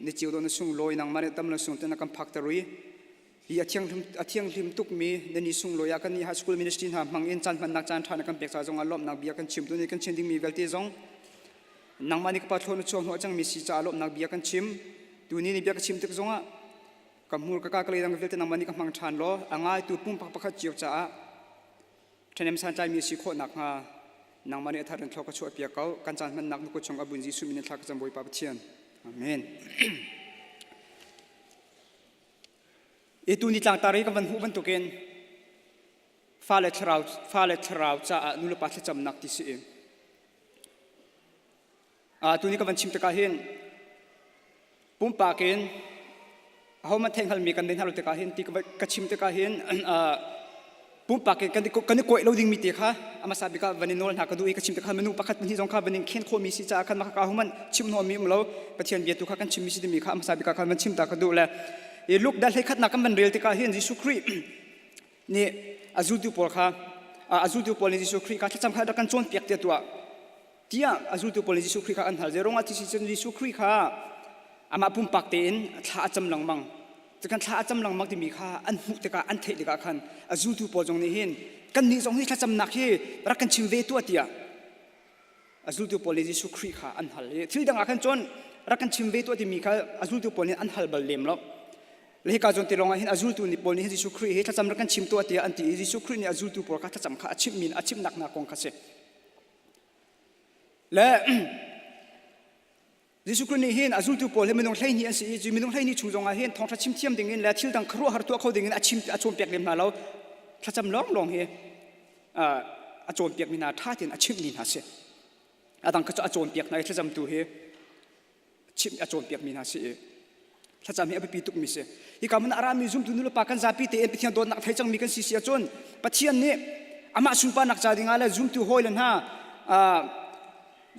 ni cio dawh na sunglawi nangmah nih tam le sung te na kan phakter i hi a thianghlim a thianghlim tukmi na ni sunglawi ah kan nih high school ministry hna hmang in caan hmannak caan ṭha na kan pek ca zong ah lawmhnak bia kan chim tu ni kan chim dingmi vialte zong nangmah nih ka pa thlawn na chuah hnawh cangmi si caah lawmhnak bia kan chim tu ni ni bia ka chim tik zongah ka hmur ka ka ka lei dang vialte nangmah nih ka hmang ṭhan law a ngaitu pumpak pakhat cio caah Ṭhahnem santlaimi a si khawh nakhnga nangmah nih a thar in thlawk ka chuahpiak ko. Kan caan hmannak na kut chung a bun Jesuh min in thla ka cam Bawipa Pathian. Amen. I tu ni tlangtar i kan van hmuh bantukin fale thlarau fale thlarau caah nulepa thlacamnak ti si i tu ni ka van chim tikah hin pumpak in ahohmanh theihhngalhmi kan nei hna lo tikah hin ti ka chim tikah hin pumpak in kan i kawih lo dingmi te kha a hmasa bik ah van i nawl hna ka duh i ka chim tikah minung pakhat pahnih zong kha van in khen khawhmi si caah khan mah ka ahohmanh chim hnawhmi um lo Pathian bia tu kha kan chimmi si timi kha a hmasa bik ah khan van chim ta ka duh le i Luke dal hleikhatnak kan van rel tikah hin Jesuh Khrih nih a zultu pawl kha a zultu pawl nih Jesuh Khrih kha thlacam kha rak kan cawnpiak tiah tuah tiah a zultu pawl nih Jesuh Khrih kha an hal. Zeiruang ah ti si cun Jesuh Khrih kha amah pumpak tein thla a cam lengmang. Cukan thla a cam lengmang timi kha an hmuh tikah an theih tikah khan a zultu pawl zong nih hin kannih zong hi thlacamnak hi rak kan chim ve tuah tiah a zultu pawl nih Jesuh Khrih kha an hal. I thil dang ah khan cun rak kan chim ve tuah timi kha a zultu pawl nih an hal bal lem lo. Le hika zawn te lawng ah hin a zultu nih pawl nih hin Jesuh Khrih hi thlacam rak kan chim tuah tiah an ti i Jesuh Khrih nih a zultu pawl kha thlacam kha a chimhmi a chimhnak hna kong kha si. Le Jesuh Khrih nih hin a zultu pawl hi minung 12 an si i cu minung 12 chung zongah hin thawngṭha chim thiam dingin le thil dang khuaruahhar tuah kho dingin a chim a cawnpiak lem hna lo. Thlacam lawnglawng hi a cawnpiakmi hna ṭha tein a chimhmi hna si. A dang kha cu a cawnpiak hna i thlacamtu hi chimh a cawnpiakmi hna si i thlacam hi a biapi tukmi si. Hika hmun ah a rami zumtu nulepa kan zapi tein Pathian dawtnak thei cangmi kan si si ahcun Pathian nih amah sunparnak ca dingah le zumtu hawile hna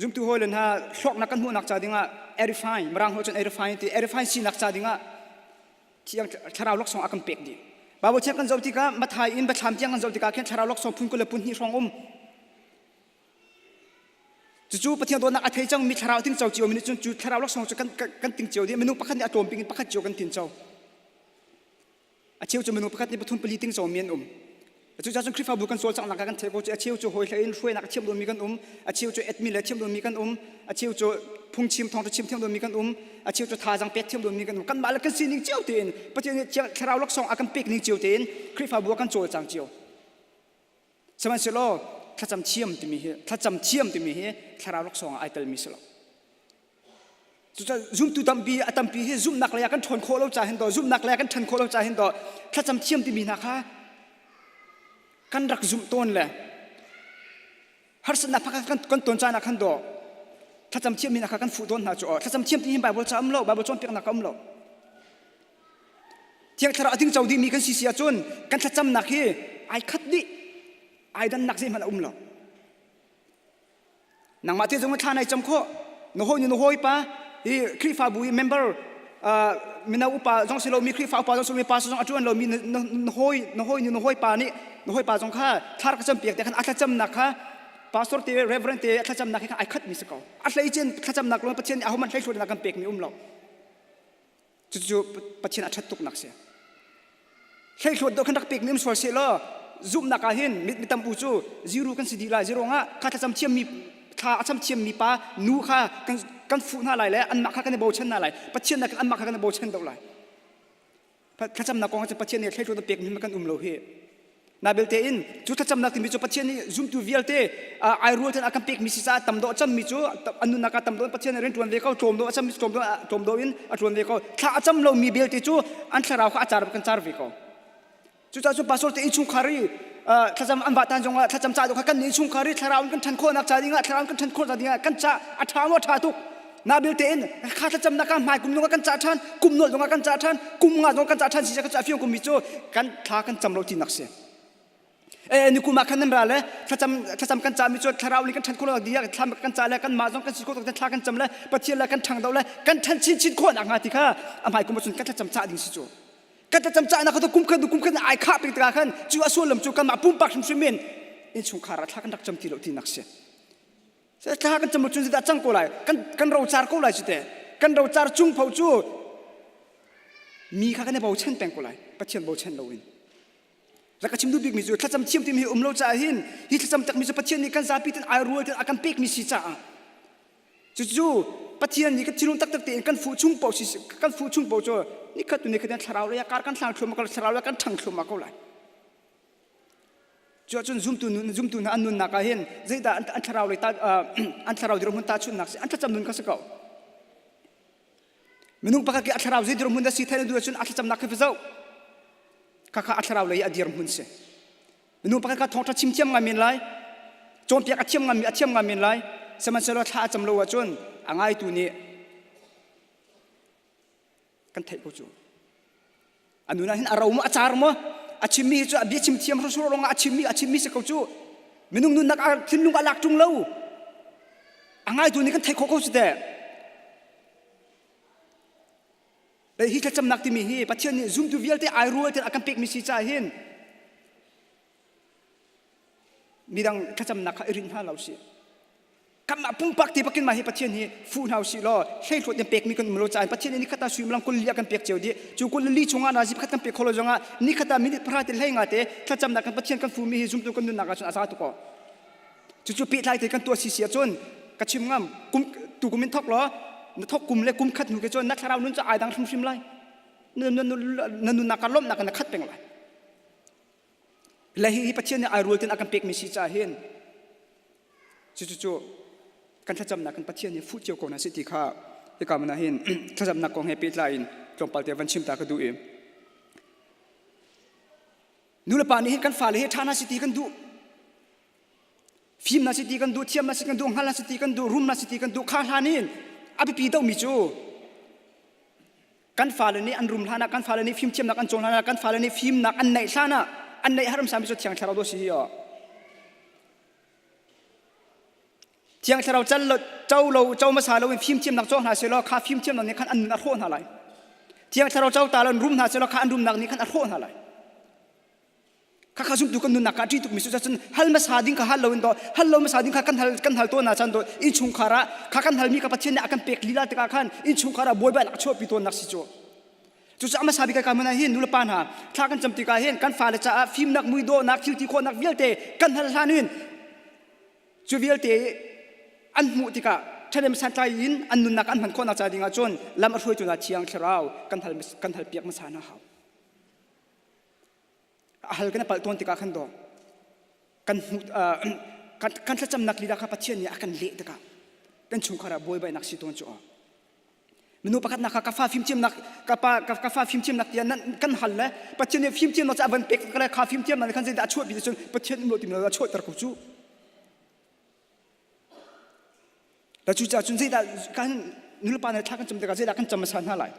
zumtu hawile hna hlawknak kan hmuhnak ca dingah edify mirang holh cun edify ti edify sinak ca dingah thiang thlarau laksawng a kan pek dih. Bible thiang kan zoh tikah Mathai in Biathlam tiang kan zoh tikah khin thlarau laksawng phun 22 hrawng um. Cucu Pathian dawtnak a thei cangmi thlarau ting co cio mi nih cun cu thlarau laksawng cu kan, kan ting cio dih. Minung pakhat nih a tlawm bik in pakhat cio kan tin co. A cheu cu minung pakhat nih pathum pali ting comi an um. Cucaah cun Khrihfabu kan cawlcanghnak ah kan theih ko cu a cheu cu hawi hlei in hruainak a thiam lomi kan um, a cheu cu admin le thiam lomi kan um, a cheu cu phungchim thawngṭha chim thiam lomi kan um, a cheu cu thazaang pek thiam lomi kan um. Kanmah le kan sining cio tein Pathian nih thlarau laksawng a kan pek ning cio tein Khrihfabu ah kan cawlcang cio. Sihmanhsehlaw thlacam thiam timi hi thlacam thiam timi hi thlarau laksawng ah ai telmi si lo. Cucaah zumtu tampi a tampi hi zumhnak lei ah kan ṭhawn khawh lo ca hin to zumhnak lei ah kan ṭhan khawh lo ca hin to thlacam thiam timi hna kha kan rak zumh tawn le harsatnak pakhat kan kan ton caan ah khan do thlacam thiam mi hna kha kan fuh tawn hna cu thlacam thiam ti hi Bible ca um lo Bible cawnpiaknak a um lo Thiang Thlarau a tingco dihmi kan si si ahcun kan thlacamnak hi ai khat dih ai dannak zeihmanh a um lo. Nangmah te zong thla nai cam khawh na hawi nu na hawipa hi Khrihfabu i member mino upa zong si lomi Khrihfa upa zong si lomi pastor zong a ṭuan lomi na hawi na hawi nu na hawipa nih na hawipa zong kha thla rak campiak te khan a thlacamnak kha pastor te reverend te a thlacamnak hi kha ai khat mi si ko a hleicin thlacamnak lawng Pathian nih ahohmanh hleihluatnak kan pekmi um lo Cucu Pathian a ṭhat tuknak si. Hleihluat dawh khan rak pekmi um sual seh law zumhnak ah hin mi tam u cu zero kan si dih lai. Zero ah kha thlacam thiammi Thla a cham thiammi pa nu kha kan kan fuh hna lai le anmah kha kan i bochan hna lai. Pathian nakin anmah kha kan i bochan deuh lai. Thlacamnak kong cu Pathian nih thleitlun a pekmi kan um lo hi. Na belte in cu thlacamnak timi cu Pathian nih zumtu vialte ai rual ten a kan pekmi si caah tam dawh cammi cu an nunnak ah tam dawh in Pathian nih rian ṭuan ve ko tlawm dawh a cammi tlawm dawh tlawm dawh in a ṭuan ve ko thla a cam lomi belte cu an thlarau kha a car kan car ve ko. Cucaah cun pastor te innchungkhar i thlacam an vah tan zongah thlacam ca kha kan innchungkhar i thlarau in kan ṭhan khawhnak ca dingah thlarau in kan ṭhan khawh dingah kan ca a ṭha maw ṭha tuk na belte in kha thlacam nak hmai kum zongah kan ca ṭhan kum nolh zongah kan ca ṭhan kum nga zong kan ca ṭhan si ka ca fiang kum mi cu kan thla kan cam lo tinak si e ni kum ah khan nan ra le thlacam thlacam kan ca mi cu thlarau in kan ṭhan khawh nak dingah thlam kan ca le kan mah zong kan si khawh thla kan cam le Pathian le kan ṭhang do le kan ṭhan chin chin khawh nak hnga ti kha a hmai kum cun kan thlacam ca ding si cu kan thlacam cahnak kha kum khat kum khat ai khah pek tikah khan cu a sullam cu kanmah pumpak hrimhrim in innchungkhar ah thla kan rak cam ti lo tinak si thla kan cam cun zeidah cang ko lai kan kan rocar ko lai cu te kan rocar chung pho cu mi kha kan i bochan peng ko lai pathian bochan loin rak ka chim duh bikmi cu thlacam thiam timi hi um lo caah hin hi thlacam takmi cu pathian nih kan zapi ten ai rual ten a kan pekmi si caah Cucu Pathian nih kan thinlung taktak tein kan fuh chung paoh si kan fuh chung paoh cu nikhat tu nikhat in thlarau lei ah kar kan hlang thluahmah ko thlarau lei kan ṭhang thluahmah ko lai. Cu ahcun zumtu nun zumtu hna an nunnak ah hin zeidah an thlarau lei ta an thlarau dirhmun tahchunhnak si an thlacam nun kha si ko. Minung pakhat ki a thlarau zei dirhmun dah si thai na duh ahcun a thlacamnak kha va zoh. Khakha a thlarau lei a dirhmun si. Nu pakhat kha thawngṭha chim thiam ngai men lai, cawnpiak a thiam ngai a thiam ngai men lai, sihmanhsehlaw thla a cam lo ahcun a ngaitu nih kan theih ko cu. A nun ah hin a ro maw a car maw a chimmi hi cu a bia chim thiam hrawsur rong ah a chimmi a chimmi si ko cu. Minung nunnak a thinlung a lak ṭung lo. A ngaitu nih kan theih khawh ko cu teh. Hi thlacamnak timi hi Pathian nih zumtu vialte ai rual ten a kan pekmi si caah hin midang thlacamnak kha i rinh hna lo sih. Kanmah pumpak te bakin mah hi Pathian hi fuh hna usih law hleihluat in pekmi kan um lo caah Pathian nih nikhat ah suimilam 20 a kan pek cio dih. Cu 24 chungah nazi pakhat kan pek kho lo zongah nikhat ah minute pahra te hlei nga te thlacamnak kan Pathian kan fuhmi hi zumtu kan nunnak ahcun a za tuk aw. Cucu pehtlai te kan tuah sisi ahcun ka chim ngam kum tu kum in thok law na thok kum le kum khat hnu ke cun na thlarau nun cu ai dang hrimhrim lai na nunnak ka lawmhnak na khat peng lai le hi hi Pathian nih ai rual ten a kan pekmi si caah hin cucu cu kan thlacamnak kan Pathian nih fuh cio ko na si ti kha hika mana hin thlacamnak kong he pehtlai in tlawmpal te van chim ta ka duh i Nulepa nih hin kan fale hi ṭha hna si ti kan duh. Fim na si ti kan duh, thiam na si kan duh, hngal na si ti kan duh, rum na si ti kan duh. Kha hlan in a biapi deuhmi cu kan fale nih an rum hlan ah, kan fale nih fimthiamnak an cawn hlan ah, kan fale nih fimnak an neih hlan ah, an neih haramsami cu Thiang Thlarau dawh si hi aw. Thiang Thlarau cal lo, co lo, co hmasa lo in fimthiamnak cawng hna selaw kha fimthiamnak nih khan an nun a hrawh hna lai. Thiang Thlarau co ta lo in rum hna selaw kha an rumnak nih khan a hrawh hna lai. Kha kha zumtu kan nunnak kha a ṭih tukmi cu cun hal hmasa ding kha hal lo in daw hal lo hmasa ding kha kan hal kan hal tawn ahcun daw innchungkhar ah kha kan halmi kha Pathian nih a kan pek lila tikah khan innchungkhar ah buaibainak a chuahpi tawnnak si cu. Cucaah hmasa bik ka hmun ah hin nulepa hna thla kan cam tikah hin kan fale caah fimnak muidawhnak thil ti khawhnak vialte kan hal hlan in Cu vialte an hmuh tikah ṭhahnem santlai in an nunnak an hman khawhnak ca dingah cun lam a hruaitu hna Thiang Thlarau kan hal kan hal piak hmasa hna hau. A hal kan i palh tawn tikah khan daw kan hmuh kan kan thlacamnak lila kha Pathian nih a kan leh tikah kan chungkhar ah buaibainak si tawn cu aw. Minu pakhatnak kha ka fa fimthiamnak ka pa ka fa fimthiamnak tiah nan kan hal le Pathian nih fimthiamnak cu a van pek le kha fimthiamnak nih khan zeidah a chuahpi cun Pathian um lo ti lo a chuahter ko cu. La cu caah cun zeidah kan nulepa nih thla kan cam tikah zeidah kan cam hmasa hna lai.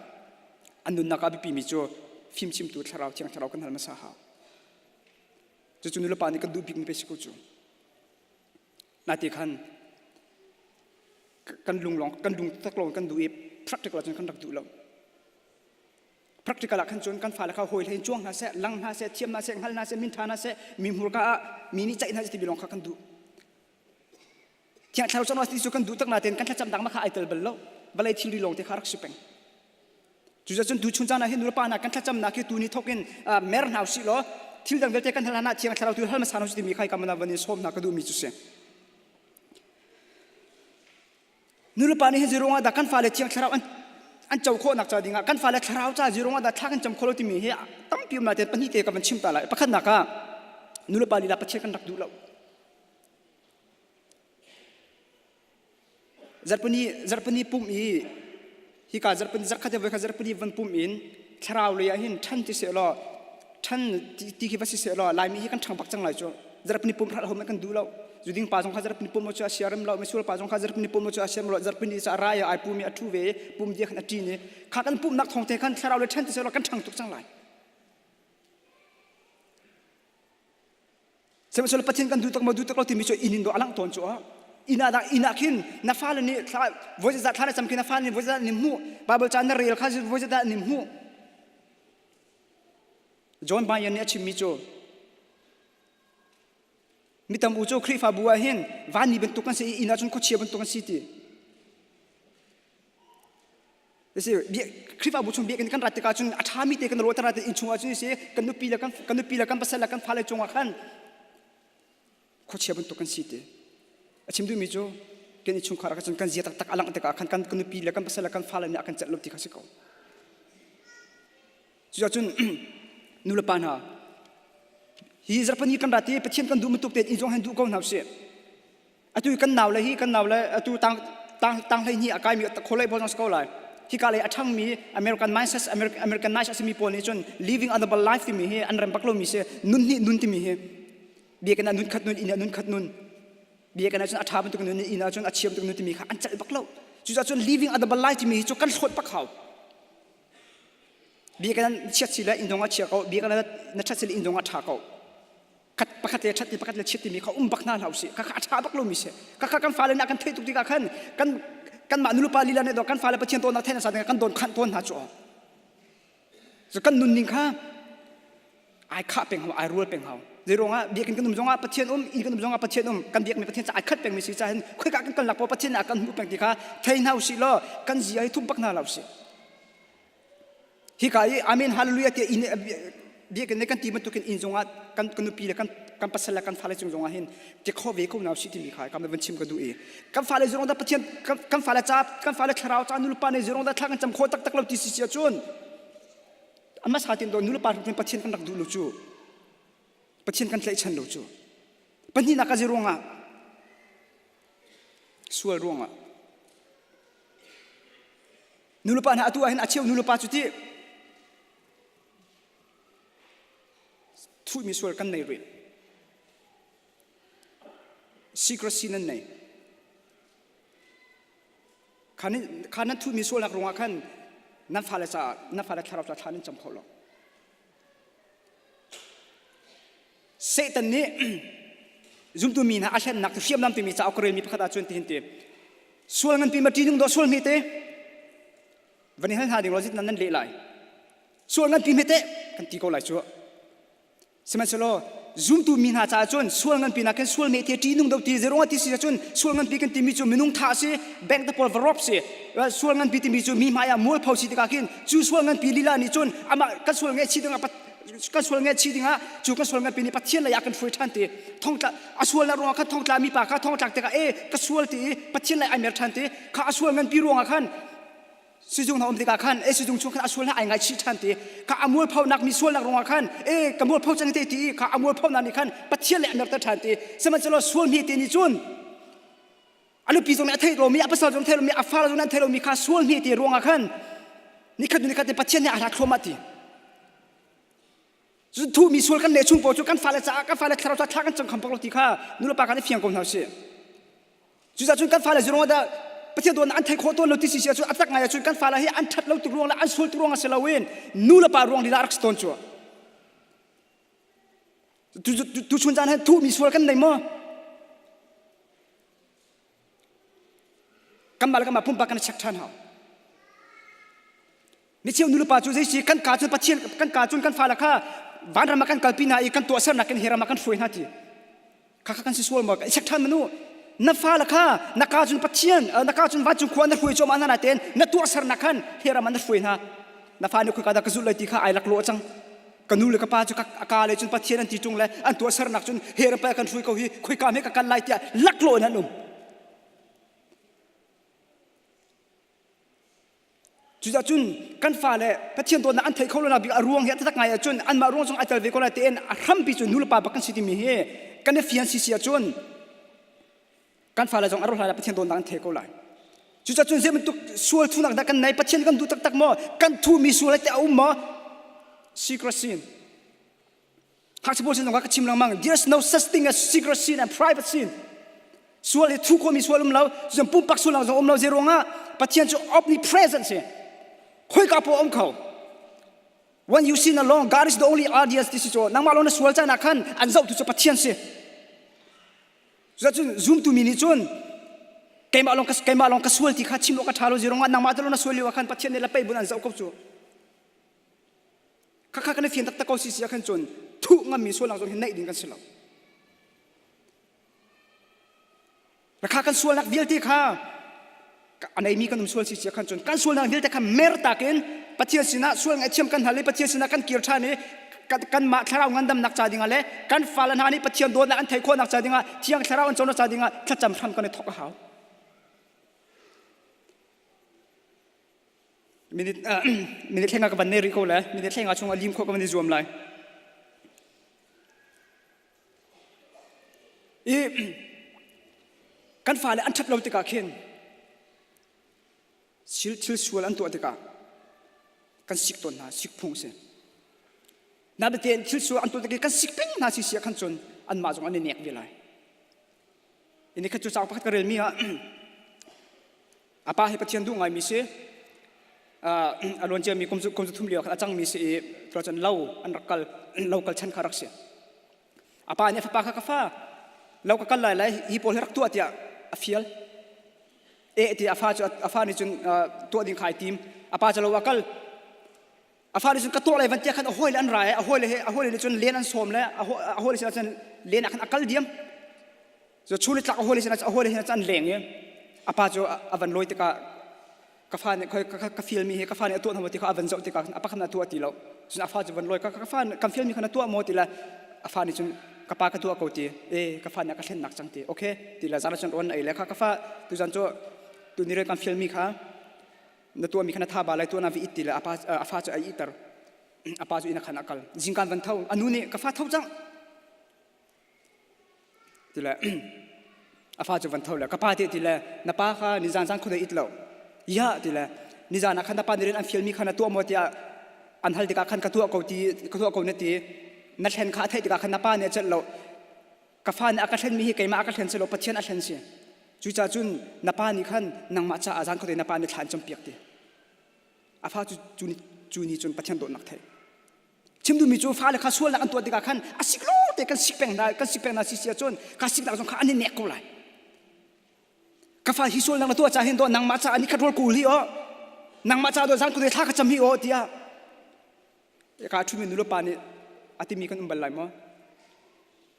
An nunnak ah biapi mi cu fimchimtu thlarau thiang thlarau kan hal hmasa hau. Cucu nulepa nih kan duh bikmi pe si ko cu. Nate khan kan lung lawng kan lung tak lawng kan duh i practical ah cun kan rak duh lo. Practical ah khan cun kan fale kha hawi hlei in cuang hna seh, lang hna seh, thiam hna seh, hngal hna seh, min ṭha hna seh, mi hmurka ah mi nih ceih hna seh timi lawng kha kan duh. Thiang Thlarau cang ti cu kan duh tak nain kan thlacam dang kha ai tel bal lo. Vawlei thilri lawng te kha rak si peng. Cucaah tuchun caan ah hin nulepa hna kan thlacamnak hi tuni thawk in mer hna usih law thil dang vialte kan hal hlan ah Thiang Thlarau tu hal hmasa hna usih timi kha ka mana van in sawm hna ka duhmi cu si. Nulepa nih hin zeiruangah dah kan fale thiang thlarau an an co khawhnak ca dingah kan fale thlarau ca zeiruangah dah thla kan cam kho lo timi hi tampi um nain pahnih te ka van chim ta lai. Pakhatnak ah nulepa lila Pathian kan rak duh lo. Zarhpini zarhpini pumh i hika zarhpini zarhkhat voi khat zarhpini van pumh in thlarau lei ah hin ṭhan ti seh law ṭhan ti khi va si seh law Laimi hi kan ṭhang bak cang lai cu. Zarhpini pumh hrat ho kan duh lo. Zuding pa zong kha zarhpini pumh cu a siarem lo, misual pa zong kha zarhpini pumh cu a siarem lo. Zarhpini cu a rai ai pum i a ṭhu ve i pum dia khan a ṭin i kha kan pumhnak thawng te khan thlarau le ṭhan ti seh law kan ṭhang tuk cang lai. Sihmanhsehlaw Pathian kan duh tak maw duh tak lo timi cu inn in dawh a langh tawn cu ah inn ah dah inn ah khin na fale nih thla voi zeizah thla na cam khi na fale nih voi zeizah nih hmuh Bible ca na rel kha voi zeizah nih hmuh John Bunyan nih a chimmi cu mi tam u cu Khrihfabu ah hin vanmi bantuk kan si i inn ah cun khuachia bantuk kan si ti Khrihfabu chung biakinn kan rat tikah cun a ṭhami te kan ruah rat inn chungah cun si kan nupi le kan kan nupi le kan pasal le kan fale cungah khan khuachia bantuk kan si ti a chim duhmi cu kan innchungkhar ah cun kan zia taktak a langh tikah khan kan kan nupi le kan pasal le kan fale nih a kan celh lo ti kha si ko cucaah cun nu le pa hna hi zarhpini kan rat i Pathian kan duh bantuk tein inn zong hin duh ko hna usih Atu kan nau le hi kan nau le atu tang tang tang hlei hnih a kaimi kholei pawl zong si ko lai. Hika lei a ṭhangmi American mindset Americanized a simi pawl nih cun living a double life timi hi an rem bak lomi si. Nun hnih nun timi hi biakinn ah nun khat nun inn ah nun khat nun biakinn ah cun a ṭha bantuk nun inn ah cun a chia bantuk nun timi kha an celh bak lo. Cucaah cun living a double life timi hi cu kan hlawt bak hau. Biakinn ah chiat si le inn zong ah chia ko, biakinn ah na ṭhat si le inn zong ah ṭha ko. Khat pakhat le ṭhat ti pakhat le chiat timi kha um bak hna hlah usih. Khakha a ṭha bak lomi si. Khakha kan fale nih a kan theih tuk tikah khan kan kanmah nulepa lila nih kan fale Pathian tawnnak theih hna kan don khanh tawn hna cu. Cu kan nunning kha ai khah peng hau, ai rual peng hau. Zeiruangah biakinn kan um zongah Pathian um, inn kan um zongah Pathian um, kan biakmi Pathian ca ai khat pengmi si ca hin khoika kan kalnak paoh Pathian nih a kan hmuh peng ti kha thei hna usih law kan zia hi thum bak hna hlah usih. Hika i Amen Hallelujah tiah inn biakinn le kan ti bantukin inn zongah kan kan nupi le kan kan pasal le kan fale cung zongah hin ti kho ve ko na si timi kha kan van chim ka duh i kan fale zong dah Pathian kan fale ca kan fale thlarau ca nulepa nih zong dah thla kan cam kho taktak lo ti si si ahcun ama sa tin do nulepa hrim Pathian kan rak duh lo cu Pathian kan tlaihchan lo cu pahnihnak a ruangah sual ruangah Nulepa hna atu ah hin a cheu nulepa cu ti thuhmi sual kan nei rih. Secrecy nan nei. Kha nan thuhmi sualnak ruangah khan nan fale caah nan fale thlarau ca thla nan cam kho lo. Satan nih zumtu mi hna a hlennak hriamnam timi cauk ka relmi pakhat ah cun tihin ti sual nganpi ma ṭihnung dawh sual hmete van i hal hna ding law zit nan nan leh lai sual nganpi hmete kan ti ko lai cu sihmanhsehlaw zumtu mi hna caah cun sual nganpi nakin sual hmete ṭihnung deuh ti zeirung ah ti si cun sual nganpi kan timi cu minung thah si bank te pawl va rob si sual nganpi timi cu mi hmai ah mualpho si tikah khin cu sual nganpi lila nih cun amah kan sual ngaihchih dingah kan sual ngaihchih dingah cu kan sual nganpi nih Pathian lei ah kan hruai ṭhan ti thongtla a sualnak ruangah khan thongtla mi pa kha thongtlak tikah e ka sual ti i Pathian lei ai mer ṭhan ti kha a sual nganpi ruangah khan sizung hna um tikah khan e sizung chung khan a sual hna ai ngaichih ṭhan ti kha a mualphonak mi sualnak ruangah khan e ka mualpho cang te ti i kha a mualphonak nih khan Pathian lei a merter ṭhan ti sihmanhsehlaw sual hme te nih cun a nupi zong nih a theih lomi a pasal zong theih lomi a fale zong nih an theih lomi kha sual hme te ruangah khan nikhat nikhat te Pathian nih a hlat thluahmah ti cu thuhmi sual kan leh chung paoh cu kan fale caah kan fale thlarau caah thla kan cang kham bak lo ti kha nulepa kan i fiang ko hna usih cucaah cun kan fale zurong dah Pathian dawtnak an theih khawh tawn lo ti si si ahcun a tak ngai ahcun kan fale hi an ṭhat lo tuk ruang le an sual tuk ruang a si loin nulepa ruang lila a rak si tawn cu tuchun caan hin thuhmi sual kan nei maw Kanmah le kanmah pumpak kan i check ṭhan hau. Micheu nulepa cu zei si kan ka cun Pathian kan ka cun kan fale kha vanram ah kan kalpi hna i kan tuahsernak in hi ram ah kan hruai hna ti. Kha kha kan si sual maw? I check ṭhan manu. Na fale kha na ka cun Pathian na ka cun vancung khua na hruai cuahmah hna nain na tuahsernak khan hi ram ah na hruai hna. Na fa nih khoika dah ka zulh lai ti kha ai laklawh cang. Ka nu le ka pa cu ka ka le cun Pathian an ti ṭung le an tuahsernak cun he ram pei kan hruai ko hi khoika hme ka kal lai tiah laklawh in an um. Cucaah cun kan fale Pathian dawtnak an theih kho lo nak bik a ruang hi a taktak ngai ahcun anmah ruang zong ai tel ve ko lai tein a hrampi cu nu le pa bak kan si timi hi kan i fian sisi ahcun kan fale zong a ruah lai Pathian dawtnak an thei ko lai. Cucaah cun zei bantuk sual thunak dah kan nei Pathian kan duh taktak maw kan thumi sual te a um maw secret sin Ngakchia pawl sin zong ka chim lengmang there's no such thing as secret sin and private sin sual hi thu khomi sual um lo cun pumpak sual zong um lo zei ruangah Pathian cu omnipresent si khoika poah um kho when you sin alone God is the only audience ti si cu nangmah lawng na sual caan ah khan an zohtu cu Pathian si Cucun zumtu mi nih cun keimah lawng keimah lawng ka sual ti kha chim awk a ṭha lo zei ruangah nangmah te lawng na sual lio ah khan Pathian nih lapei bun an zoh ko cu Khakha kan i fian taktak ko si si ah khan cun thuh ngammi sualnak zong hi neih ding kan si lo. Rakha kan sualnak vialte kha a neimi kan um sual si si ah khan cun kan sualnak vialte kha mer takin Pathian sinah sual ngaihthiam kan hal i Pathian sinah kan kir ṭhan i kanmah thlarau ngandamnak ca dingah le kan fale hna nih Pathian dawtnak an theih khawhnak ca dingah Thiang Thlarau an conak ca dingah thlacam hram kan i thawk a hau. Minute minute thlenga ka van nei rih ko le minute thlenga chung a lim khawh ka van i zuam lai. I kan fale an ṭhat lo tikah khin thil thil sual an tuah tikah kan sik tawn hna sik phung si. Na tein thil sual an tuah tikah kan sik peng hna si si ah khan cun anmah zong an i nek ve lai. Ini khat cu cauk pakhat ka relmi ah A pa hi Pathian duh ngaimi si. A luan ciami kum kum thum lio khan a cangmi si i cun lo an rak kal lo kal chan kha rak si. A pa nih a fapa kha ka fa lo ka kal lai lai hi pawl hi rak tuah tiah a fial. E ti a fa cu a fa nih cun tuah ding kha ai tim. A pa cu lo a kal. A fa nih cun ka tuah lai van tiah khan a hawile an ra i a hawile he a hawile nih cun len an sawm le a hawile sinah cun len ah khan a kal diam. Cu chun i tlak a hawile sinah a hawile sinah cun an leng i a pa cu a van lawi tikah ka fa nih ka fialmi hi ka fa nih a tuah hna maw ti kha a van zoh tikah a pa khan a tuah ti lo. Cun a fa cu van lawi ka ka fa kan fialmi kha na tuah maw ti le a fa nih cun ka pa ka tuah ko ti e ka fa nih a ka thlennak cang ti okay ti le zan cun rawn ei le kha ka fa tuzan cu tu ni kan fialmi kha na tuahmi kha na tha ba lai tuah na vi it ti le a pa a fa cu a iter a pa cu inn a khan a kal zingkan van tho a nu nih ka fa tho cang ti le a fa cu van tho le ka pa te ti le na pa kha nizan zan khuadei it lo ya ti le nizan ah khan na pa nih rian an fialmi kha na tuah maw tiah an hal tikah khan ka tuah ko ti ka tuah ko na ti na thlen kha a theih tikah khan na pa nih a celh lo ka fa nih a ka thlenmi hi keimah a ka thlen si lo Pathian a thlen si cucaah cun na pa nih khan nangmah caah zan khuadei na pa nih thla an campiak ti a fa cu cu ni cu ni cun Pathian dawtnak theih chim duhmi cu fale kha sualnak an tuah tikah khan a sik lo te kan sik peng hna kan sik peng hna si si ahcun kha siknak zong kha an i nek ko lai ka fa hi sualnak na tuah ca hin do nangmah caah ni khat rawl kul hi o nangmah caah do zan kudei thla ka cam hi o tiah ka ṭhumi nu le pa nih a timi kan um bal lai maw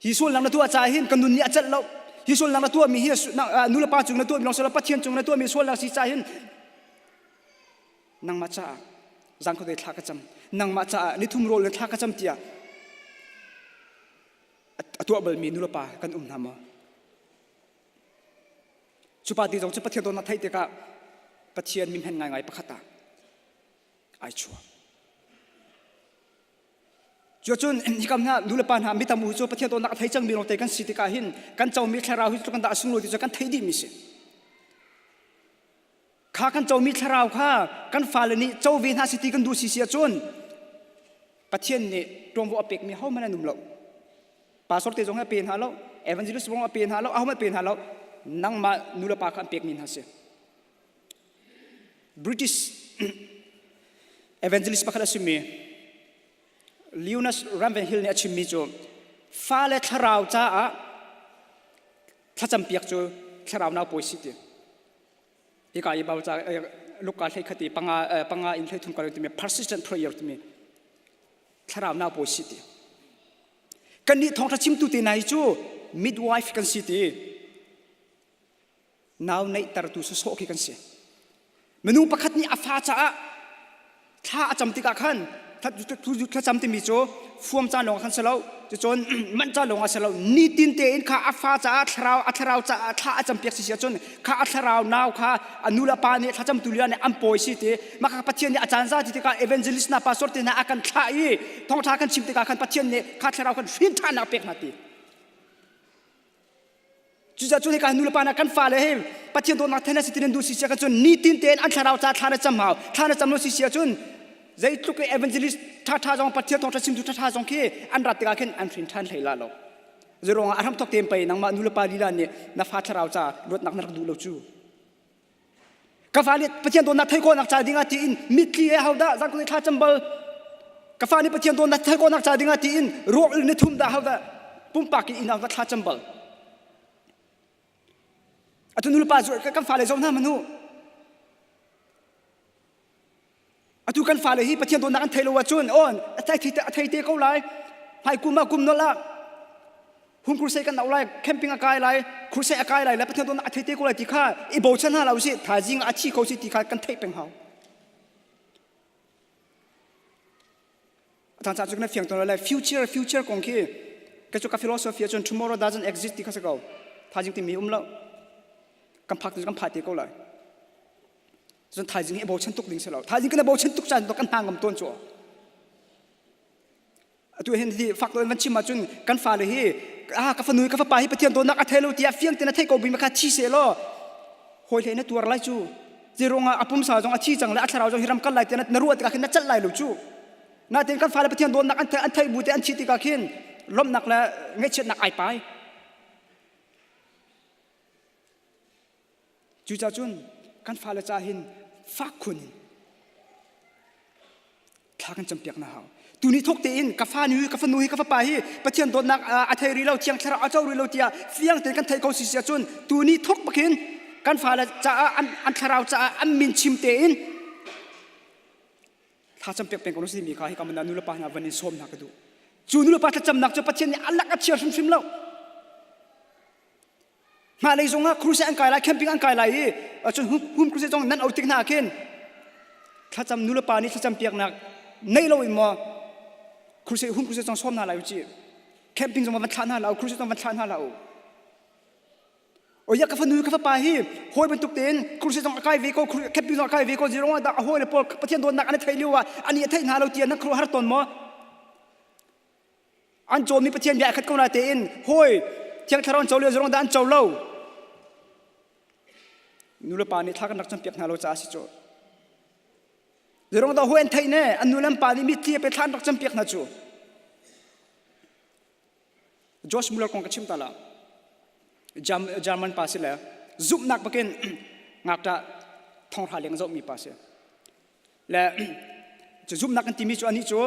hi sualnak na tuah caah hin kan nun nih a celh lo hi sualnak na tuahmi hi nu le pa cung na tuahmi lawng si lo Pathian cung na tuahmi sualnak si caah hin nangmah caah zan khuadei thla ka cam nangmah caah nithum rawl na thla ka cam tiah a tuah balmi nu le pa kan um hna maw cu pa ti zong cu Pathian dawtnak theih tikah Pathian mimhen ngaingai pakhat ah ai chuah. Cuacun hikam hna nu le pa hna mitam u cu Pathian dawtnak a thei cangmi lawngte kan si tikah hin kan comi thlarau hi kan dah a sunglawi ti cu kan theih dihmi si. Kha kan comi thlarau kha kan fale nih co ve hna si ti kan duh si si ahcun Pathian nih ṭuanvo a pekmi hohmanh an um lo. Pastor te zong a pe hna lo, evangelist zong a pe hna lo, ahohmanh pe hna lo. Nangmah nu le pa kha an pekmi hna si. British evangelist pakhat a simi Leonas Ravenhill nih a chimmi cu fale thlarau caah thlacampiak cu thlarau nau pawi si ti. Hika i Bible ca Luka hlei khat i panga panga in hlei thum kal timi persistent prayer timi thlarau nau pawi si ti. Kannih thawngṭha chimtu te hna hi cu midwife kan si ti. Nau neihtertu sawsawh khi kan si. Minung pakhat nih a fa caah thla a cam tikah khan Thlacam timi cu fuam caan lawng khan si lo, cucun manh caan lawng a si lo. Nitin tein kha a fa caah thlarau a thlarau caah thla a campiak si si ahcun kha a thlarau nau kha a nu le pa nih thlacamtu lila nih an pawi si ti mah kha Pathian nih a caan za ti tikah evangelist hna pastor te hna a kan thlah i thawngṭha kan chim tikah khan Pathian nih kha thlarau khan hrin ṭhannak pek hna ti. Cucaah cu hika nu le pa hna kan fale hi Pathian dawtnak then si tin an duh si sia kan cun nitin tein an thlarau ca thla na cam hau thla na cam lo si sia cun zeitluk i evangelist ṭha ṭha zong Pathian thawngṭha chimtu ṭha ṭha zong khi an rat tikah khin an hrin ṭhan hlei la lo zeiruangah a hram thok tein pei nangmah nu le pa lila nih na fa thlarau ca luatnak na rak duh lo cu ka fa nih Pathian dawtnak thei khawhnak ca dingah tiin mitthli he hodah zangkut thla cam bal ka fa nih Pathian dawtnak thei khawhnak ca dingah tiin ruak ni thum dah hodah pumpak in inn ah va thla cam bal atu nulepa cu kan fale zoh hna manu atu kan fale hi Pathian dawtnak an thei lo ahcun on a thei te ko lai hmai kum ah kum nolh ah hung crusade kan auh lai camping a kai lai crusade a kai lai le Pathian dawtnak a thei te ko lai ti kha i bochan hna lo si thaizing ah a thi ko si ti kha kan theih peng hau a caan cu na fiang tawn lai future future kong khi ka cu ka philosophy ahcun tomorrow doesn't exist ti kha si ko thaizing timi um lo kan phak kan pha te ko lai Cun thaizing hi a bochan tuk ding si lo. Thaizing kan bochan tuk caan kan hna ngam tawn cu. Atu hin hi fak in van chim ahcun kan fale hi ah ka fanu ka fapa hi Pathian dawtnak a thei lo tiah fiang tein a thei ko bi ma kha thi se law hawi hlei na tuar lai cu. Zirung ah a pumsa zong a thi cang le a thlarau zong hi ram kal lai tiah na ruah tikah khin na celh lai lo cu. Natin kan fale Pathian dawtnak an thei an thei bu te an thi tikah khin lawmhnak le ngaihchiatnak ai pai. Cucaah cun kan fale ca hin fak khun in thla kan campiak na hau. Tuni thok tein ka fa nu ka fanu hi ka fapa hi Pathian dawtnak a thei rih lo thiang thlarau a co rih lo tiah fiang tein kan theih ko si si ahcun tuni thok bakin kan fale caah an, an thlarau caah an min chim tein thla campiak peng ko si mi kha hi ka mana nu le pa hna van in sawm hna ka duh. Cu nu le pa thlacamnak cu Pathian nih a lak a chia hrimhrim lo. Hmailei zongah crusade an kai lai, camping an kai lai i cun home crusade zong nan o tik hna khin thlacam nu le pa nih thlacam piaknak nei lo in maw crusade home crusade zong sawm hna lai u ci camping zong van thlah hna la u crusade zong van thlah hna la u o ya ka fanu ka fapa hi hawi bantuk tein crusade zong a kai ve ko camping zong a kai ve ko zirong ah a hawi le pawl Pathian dawtnak an thei lio ah ani a theih hna lo tiah nan khuaruah har tawn maw An cawmi Pathian bia khat ko na tein hawi Thiang Thlarau an co lio zong dah an co lo. Nu le pa nih thla kan rak campiak hna lo caah si cu. Zerong dah hawi an theih ne an nu le an pa nih mitthli pe thla an rak campiak hna cu. Josh Muller kong ka chim ta la. German pa si le zumhnak bakin ngakṭah thonghra leng zohmi pa si. Le cu zumhnak kan timi cu anih cu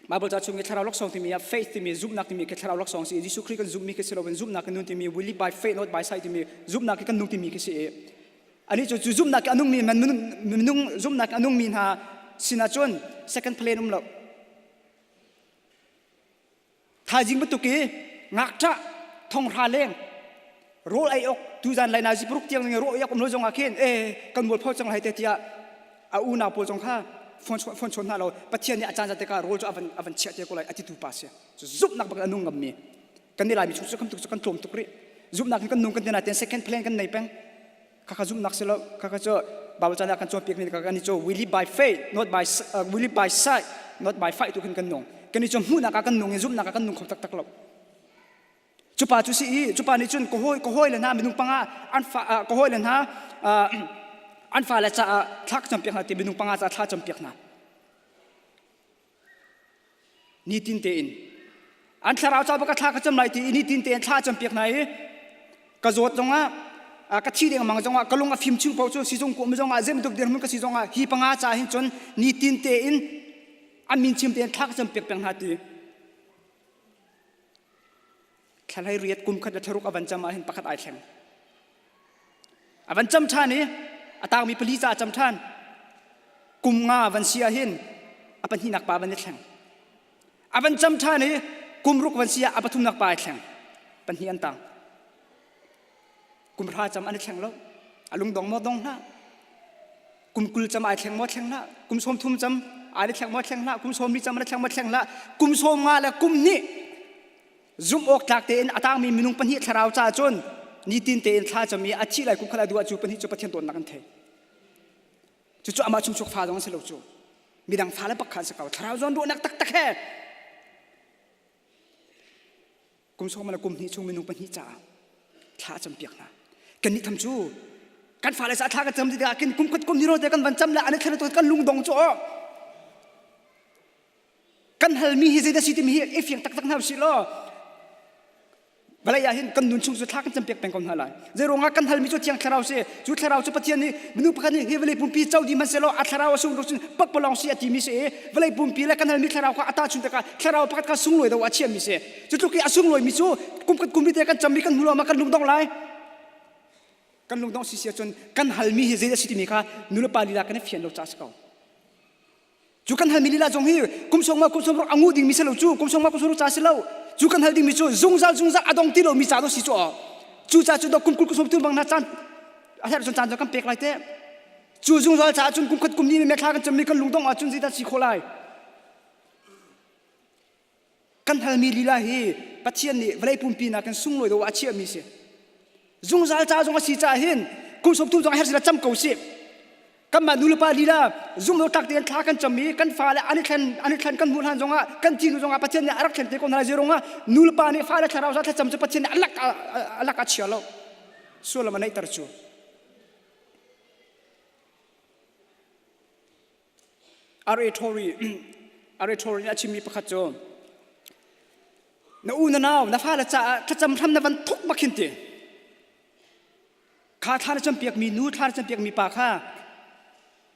Bible ca chung i thlarau laksawng timi ah faith timi zumhnak timi khi thlarau laksawng si Jesuh Khrih kan zumhmi khi si loin zumhnak kan nun timi we live by faith not by sight timi zumhnak khi kan nung timi khi si i anih cu cu zumhnak khi a nungmi minung zumhnak a nungmi hna sinah cun second plan um lo Thaizing bantuk i ngakṭah thonghra leng rawl ei awk tuzan lai nazi paruk tiang rawl ei awk um lo zong ah khin e kan mualpho cang lai te tiah a unau pawl zong kha phone phone chawn hna lo Pathian nih a caan zat tikah rawl cu a van a van chiah te ko lai a titu pa si cu zumhnak bak a nung ngammi kan nih Laimi chung cu kan tuk cu kan tlawm tuk rih zumhnak in kan nung kan ti nain second plan kan nei peng Khakha zumhnak si lo khakha cu Bible caan ah kan cawnpiak mi kan i cu we live by faith not by uh, we live by sight not by fight tu khin kan nung kan i cu hmuhnak ah kan nung i zumhnak ah kan nung kho taktak lo cu pa cu si i cu pa nih cun ka hawi ka hawi le hna minung panga an fa uh, ka hawi le hna uh, an fale caah thla ka campiak hna ti minung panga caah thla campiak hna Nitin tein an thlarau ca bak thla ka cam lai ti i nitin tein thla campiak hna i ka zawt zongah ka thi dengmang zongah ka lung a fim chung paoh cu sizung ku um zongah zei bantuk dirhmun ka si zongah hi panga ca hin cun nitin tein an min chim tein thla ka campiak peng hna ti thlalai riat kum khat le thlaruk a van cam ah hin pakhat ai thleng A van cam ṭhan i a tangmi pali ca a cam ṭhan. Kum nga van si ah hin a pahnihnak pa van i thleng. A van cam ṭhan i kum ruk van si ah a pathumnak pa ai thleng. Pahnih an tang. Kum hra cam an i thleng lo. A lungdong maw dong hlah. Kum 20 cam ai thleng maw thleng hlah. Kum 30 cam Ai thleng maw thleng hlah kum sawm ni cam na thleng maw thleng hlah kum sawm nga le kum hnih zumh awk tlak tein a tangmi minung pahnih thlarau ca cun nitin tein thla cam i a thih lai kum khat a duh ah cu pahnih cu Pathian dawtnak an thei. Cucu amah chungchuak fa zong an si lo cu. Midang fa le bak kha an si ko. Thlarau zawn ruahnak taktak he kum sawm le kum hnih chung minung pahnih caah thla a campiak hna. Kannih tham cu kan fale sa thla kan cam tikah kin kum khat kum ni te kan van cam le an i thlen kan lungdong cu aw kan halmi hi zeidah si timi hi i fiang taktak hna usih law vawlei ah hin kan nun chung cu thla kan campiak peng ko hna lai zeiruangah kan halmi cu thiang thlarau si cu thlarau cu pathian nih minung pakhat nih hi vawlei pumpi co dih hmanhsehlaw a thlarau a sung cun pakpalawng si a timi si i vawlei pumpi le kan halmi thlarau kha a tahchun tikah thlarau pakhat kha sunglawi do a chiahmi si cu tluk i a sunglawi mi cu kum khat kum te kan cammi kan hmu lo ma kan lungdong lai kan lungdong si si ahcun kan halmi hi zeidah si timi kha nulepa lila kan i fian lo ca si ko Cu kan halmi lila zong hi kum sawm kum sawm ruk a ngu dingmi si lo cu kum sawm kum sawm ruk ca si lo cu kan hal dingmi cu zungzal zungzal a dong ti lomi ca do si cu cu ca cu do kum kul kum sawm tu bang na caan a herh cun caan cu kan pek lai te cu zungzal caah cun kum khat kum ni me thla kan cammi kan lungdong ahcun zeidah si khawh lai Kan halmi lila hi Pathian nih vawlei pumpi nakin sunglawi deuh ah a chiahmi si. Zungzal ca zong a si caah hin kum 30 zong a herh sila cam ko sih. Kanmah nulepa lila zumh tlak tein thla kan cam i kan fale an i thlen an i thlen kan hmuh hlan zongah kan thi hnu zongah Pathian nih a rak thlen te ko hna lai zirung ah nulepa nih fale thlarau za thlacam cu Pathian nih a lak a lak a chia lo. Sullam a neihter cu. R.A. Torrey R.A. Torrey nih a chimmi pakhat cu na u na nau na fale caah thlacam hram na van thuk bak hin ti kha thla na campiakmi nu thla na campiakmi pa kha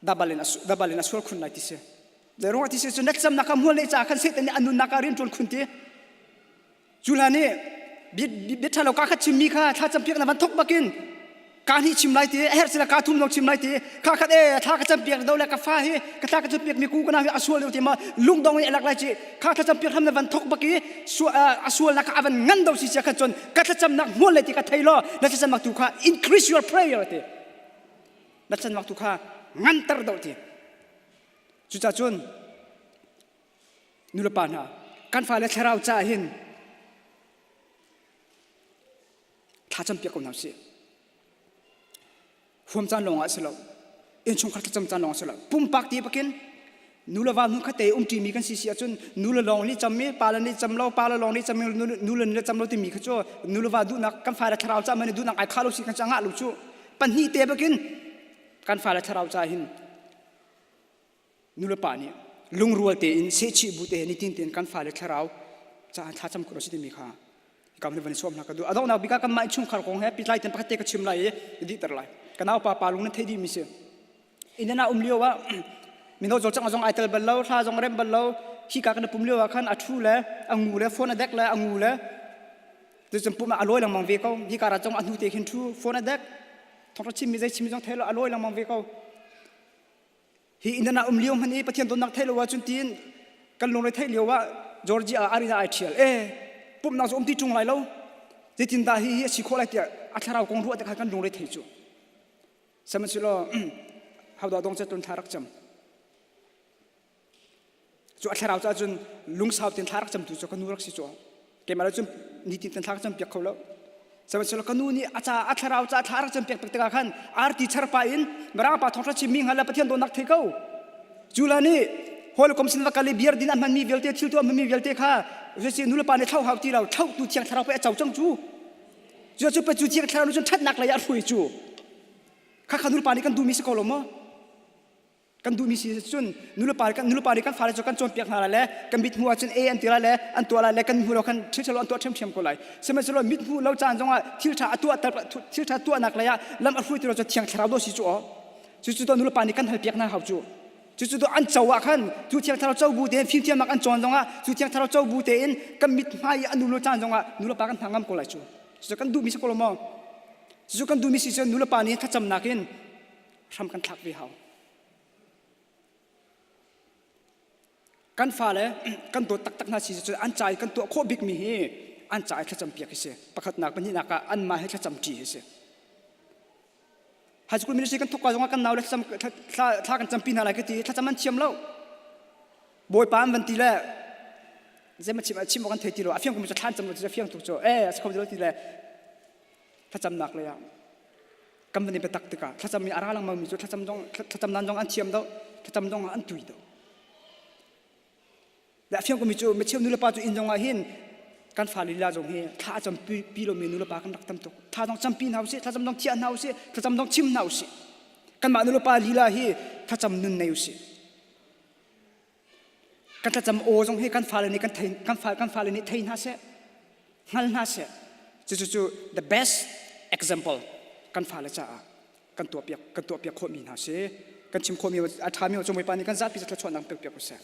dabal in dabal in a sual khun lai ti si Zeirung ti si cu na thlacamnak kha hmual neih caah khan Satan nih a nunnak ah rian ṭuan khun ti Cu hlan i bia ṭha lo kaa khat chimmi kha thlacam piak na van thok bakin kaa hnih chim lai ti a herh sila kaa thum zong chim lai ti kha khat e thla ka cam piak do le ka fa hi ka thla ka cam piak mi ku ka na hi a sual deuh ti ma lungdong in alak lai chi kha thlacam piak hram na van thok bak i a sual nak a van ngan do si sia khan cun ka thlacam nak hmual le ti ka thei law na thlacam nak tu kha increase your prayer ti na thlacam nak tu kha nganter do ti cucah cun Nulepa hna, kan fale thlarau caah hin thlacam piak ko hna usih. Huam caan lawng ah si lo, innchungkhar thlacam caan lawng ah si lo. Pumpak ti bakin nu le va hmun khat te umṭi mi kan si si ahcun nu le lawng nih cam i pa le nih cam lo, pa le lawng nih cam i nu le nih cam lo timi kha cu nu le va duhnak kan fale thlarau caah man duhnak ai khah lo si kan ca ngah lo cu. Pahnih te bakin kan fale thlarau caah hin nulepa nih lungrual tein sehchih bu te nitin tein kan fale thlarau caah thlacam khawh a si timi kha kam le van sawm hna ka duh adonghnak bik ah kanmah innchungkhar kong he pitlai ten pakhat te ka chim lai i dihter lai ka nau pa pa lung nan theih dih mi si inn ah um lio ah mino cawlcangh zong ai tel bal lo thla zong rem bal lo hi ka kan pum lio ah khan a thu le a ngu le phone a dek le a ngu le tu pum ah a lawi lengmang ve ko hi ka ra zong a hnu te khin thu phone a dek thong chim mi zei chim zong thei lo a lawi lengmang ve ko Hi inn ah um lio hmanh i Pathian dawtnak theih lo ahcun tiin kan lungre theih lio ah Georgia ah arina ai ṭhial. E pumhnak cu um ti ṭung lai lo. Zeitindah hi hi a si khawh lai tiah a thlarau kong ruah tikah kan lungre thei cu. Sihmanhsehlaw hodah dong cetun thla rak cam. Cu a thlarau caah cun lungsau tein thla rak camtu cu ka nu rak si cu. Keimah le cun nitin tein thla ka campiak kho lo. Sihmanhsehlaw ka nu nih a ca a thlarau caah thla rak campiak pek tikah khan arti charpa in Mirang pa thawngṭha chimmi hngal le Pathian dawtnak thei ko. Cu la nih hawikom sin va kal i beer din a hmanmi vialte thil tuah hmanmi vialte kha zeisi nulepa nih thlau hau ti lo thlauhtu thiang thlarau pei a co cang cu. Cu cu pe cu thiang thlarau nih cun ṭhatnak lei ah a hruai cu. Kha kha nulepa nih kan duhmi si ko lo maw? Kan duhmi si cun nulepa kan nulepa nih kan fale cu kan cawnpiak hna lai le kan mit hmuh ahcun e an ti lai le an tuah lai le kan hmuh lo khan thil ṭhalo an tuah ṭhiamṭhiam ko lai. Sihmanhsehlaw mit hmuh lo caan zongah thil ṭha a tuah thil ṭha tuahnak lei ah lam a hruaitu cu thiang thlarau dawh si cu aw. Cucu to nulepa nih kan halpiak hna hau cu. Cucu to an co ah khan cu thiang thlarau co bu tein fimthiamnak an cawn zongah cu thiang thlarau co bu tein kan mit hmai i an um lo caan zongah nulepa kan hna ngam ko lai cu. Cucu kan duhmi si ko lo maw? Cucu kan duhmi si cun nulepa nih thlacamnak in hram kan thlak ve hau. Kan fale kan dawt taktak hna si cu an ca i kan tuah khawh bikmi hi an ca i thlacam piak hi si. Pakhatnak pahnihnak ah anmah he thlacam ṭi hi si. High school ministry kan thawk ka zongah kan nau le thlacam thla kan campi hna lai ka ti thlacam an thiam lo. Bawipa an van ti le zei chim chim awk an thei ti lo a fiang kum cu thlan cam lo cu fiang tuk cu e a si kho ti lo ti le thlacamnak lei ah kan van i biatak tikah thlacam i a ra lengmang mi cu thlacam zong thlacam nan zong an thiam do thlacam zong an tui do le a fiang komi cu micheu nulepa cu inn zong ah hin kan fa lila zong hi thla a cam pi lomi nulepa kan rak tam tuk thla zong campi hna usih thlacam zong thiah hna usih thlacam zong chim hna usih kanmah nulepa lila hi thlacam nun nei usih kan thlacam aw zong hi kan fale nih kan thei kan fa kan fale nih thei hna seh hngal hna seh cu cu cu the best example kan fale caah kan tuahpiak kan tuahpiak khawhmi hna si kan chim khawhmi a ṭhami cu Bawipa nih kan zapi thluachuahnak pek piak usih.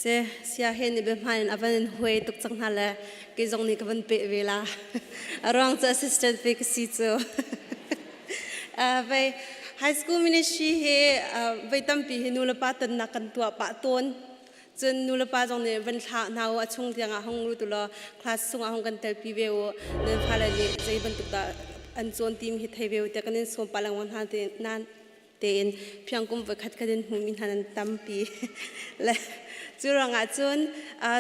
Se sia he ni be hman in avan in huai tuk cang hna le kei zong nih ka van pe ve la a ruang cu assistant pe ka si cu vei high school ministry hi vei tampi hi nu le pa tonnak kan tuah pah tawn cun nu le pa zong nih van thlah hna u a chung tiang ah hong lut u law class chung ah hong kan telpi ve u nan fale nih zei bantuk dah an cawn tim hi thei ve u tiah kan in sawm pah lengmang hna te nan tein phiangkum voikhat khat in hmuhmi hna nan tampi. Le cu ruangah cun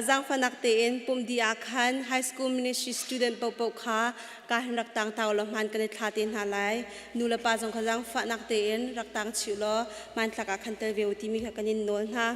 zaangfahnak tein pumdi ah khan high school ministry student paohpaoh kha ka hin rak tang ta law hmaan kan i thla te hna lai. Nu le pa zong kha zaangfahnak tein rak tang chih law hmanthlak ah khan tel ve u timi kha kan in nawl hna.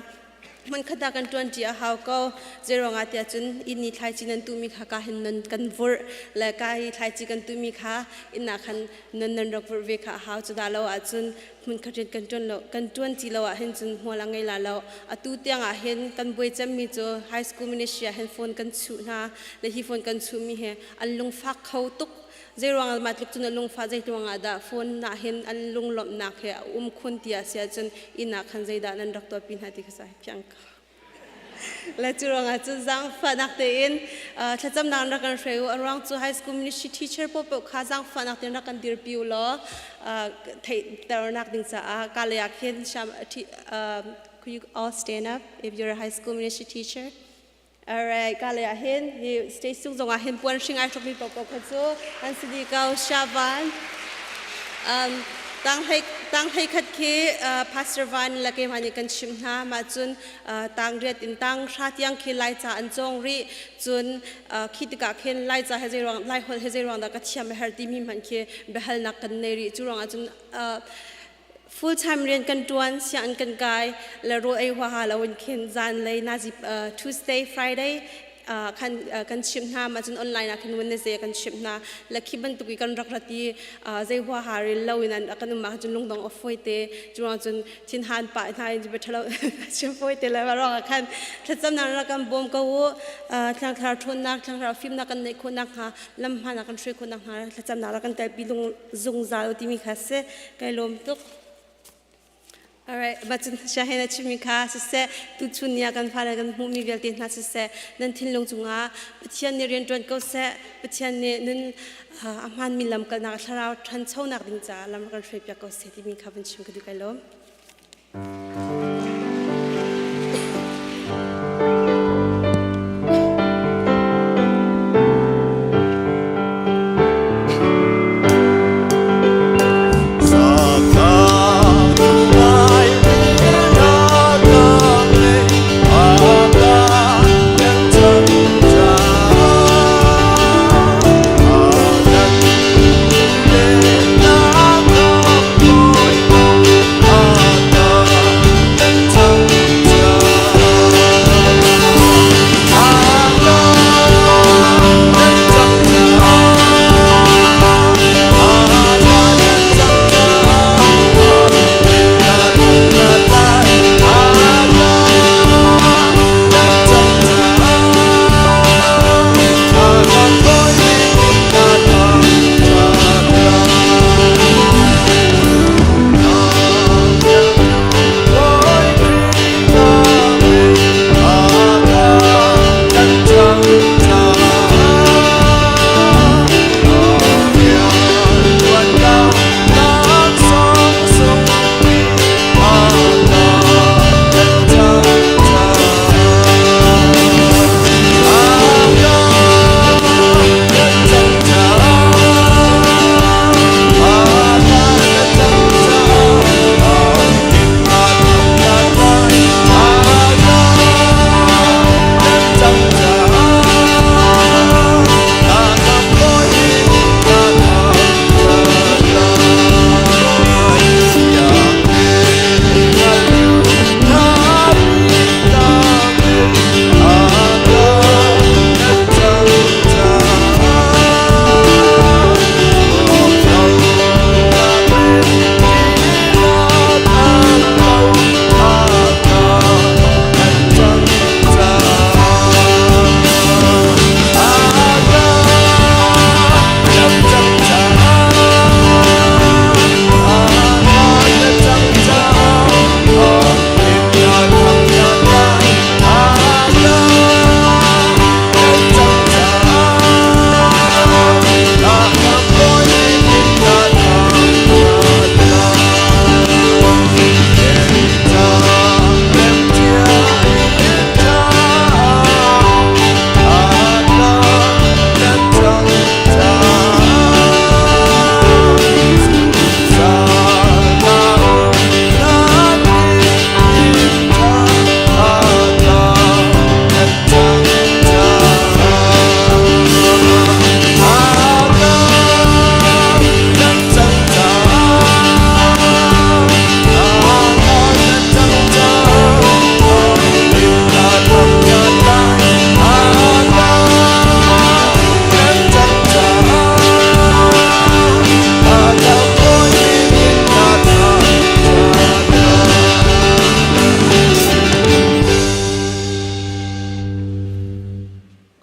Hmunkhat ah kan ṭuanṭi a hau ko. Zeiruangah tiah cun inn i thlaici nan tuhmi kha ka hin nan kan vurh le ka hi thlaici kan tuhmi kha inn ah khan nan nan rak vurh ve kha a hau. Cudah lo ahcun hmunkhat rian kan ṭuan lo kan ṭuan ti lo ah hin cun hmual a ngei la lo. Atu tiang ah hin kan buai cemmi cu high school ministry ah hin phone kan chuh hna le hi phone kan chuhmi hi an lungfak kho tuk. Zeiruangah mah tluk cun a lungfah zeiruang ah dah phone ah hin an lunglawmhnak he a um khun ti a si ahcun inn ah khan zeidah nan rak tuahpi hna ti kha sa fiang ko. Le cu ruangah cun zaangfahnak tein thlacamnak in rak kan hruai u. A ruang cu high school ministry teacher paohpaoh kha zaangfahnak tein rak kan dirpi u law theihternak ding caah ka lei ah khin could you all stand up if you're a high school ministry teacher? Alright, ka lei ah hin hi stage cung zong ah hin puan hring ai hrukmi paohpaoh kha cu an si dih ko. Shavan. Um, tang hlei tang hlei khat khi Pastor Van le keimah nih kan chimh hna. Mah cun tang riat in tang hra tiang khi Laica an cawng rih. Cun khi tikah khin Laica he zeiruang Lai holh he zeiruang dah ka thiam a herh timi hmanh khi biahalnak kan nei rih. Cu ruangah cun full time rian kan tuan sianginn kan kai le rawl ei huaha lo in khin zan lei nazi Tuesday Friday khan kan chimh hna ma cun online ah khin Wednesday kan chimh hna le khi bantuk i kan rak rat i zei huaha rel lo in an kan um ah cun lungdong a foi te cuang cun thinhan pah hna in bi thalo chim foi te le ruang ah khan thlacamnak rak kan bawm ko u thlangthlar ṭhawnnak thlangthlar fimnak kan neih khawhnak hnga lam hmaan ah kan hruai khawhnak hnga thlacamnak rak kan telpi lung zungzal timi kha si kai lawm tuk. Alright, bacun shahen a chimmi kha siseh, tuchun ni ah kan fale kan hmuhmi vialte hna siseh, nan thinlung cungah Pathian nih rian ṭuan ko seh, Pathian nih nun a hmaanmi lam kalnak thlarau ṭhanchonak ding caah lam kan hruaipiak ko seh timi kha van chim ka duh kai lawm.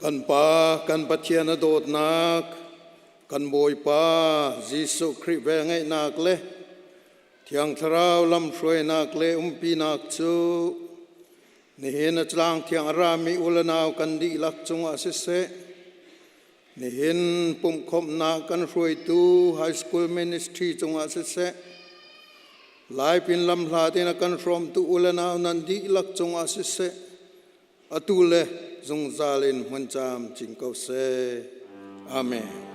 Kan Pa, kan Pathian a dawtnak, kan Bawipa Jesuh Khrih velngeihnak le Thiang Thlarau lamhruainak le umpinak cu nihin a tlang thiang a rami u le nau kan dihlak cungah siseh, nihin pumhkhawmhnak kan hruaitu high school ministry cungah siseh, Laipin lamhla tein a kan hrawmtu u le nau nan dihlak cungah siseh, atu le zungzal in hmun camcin ko seh. Amen.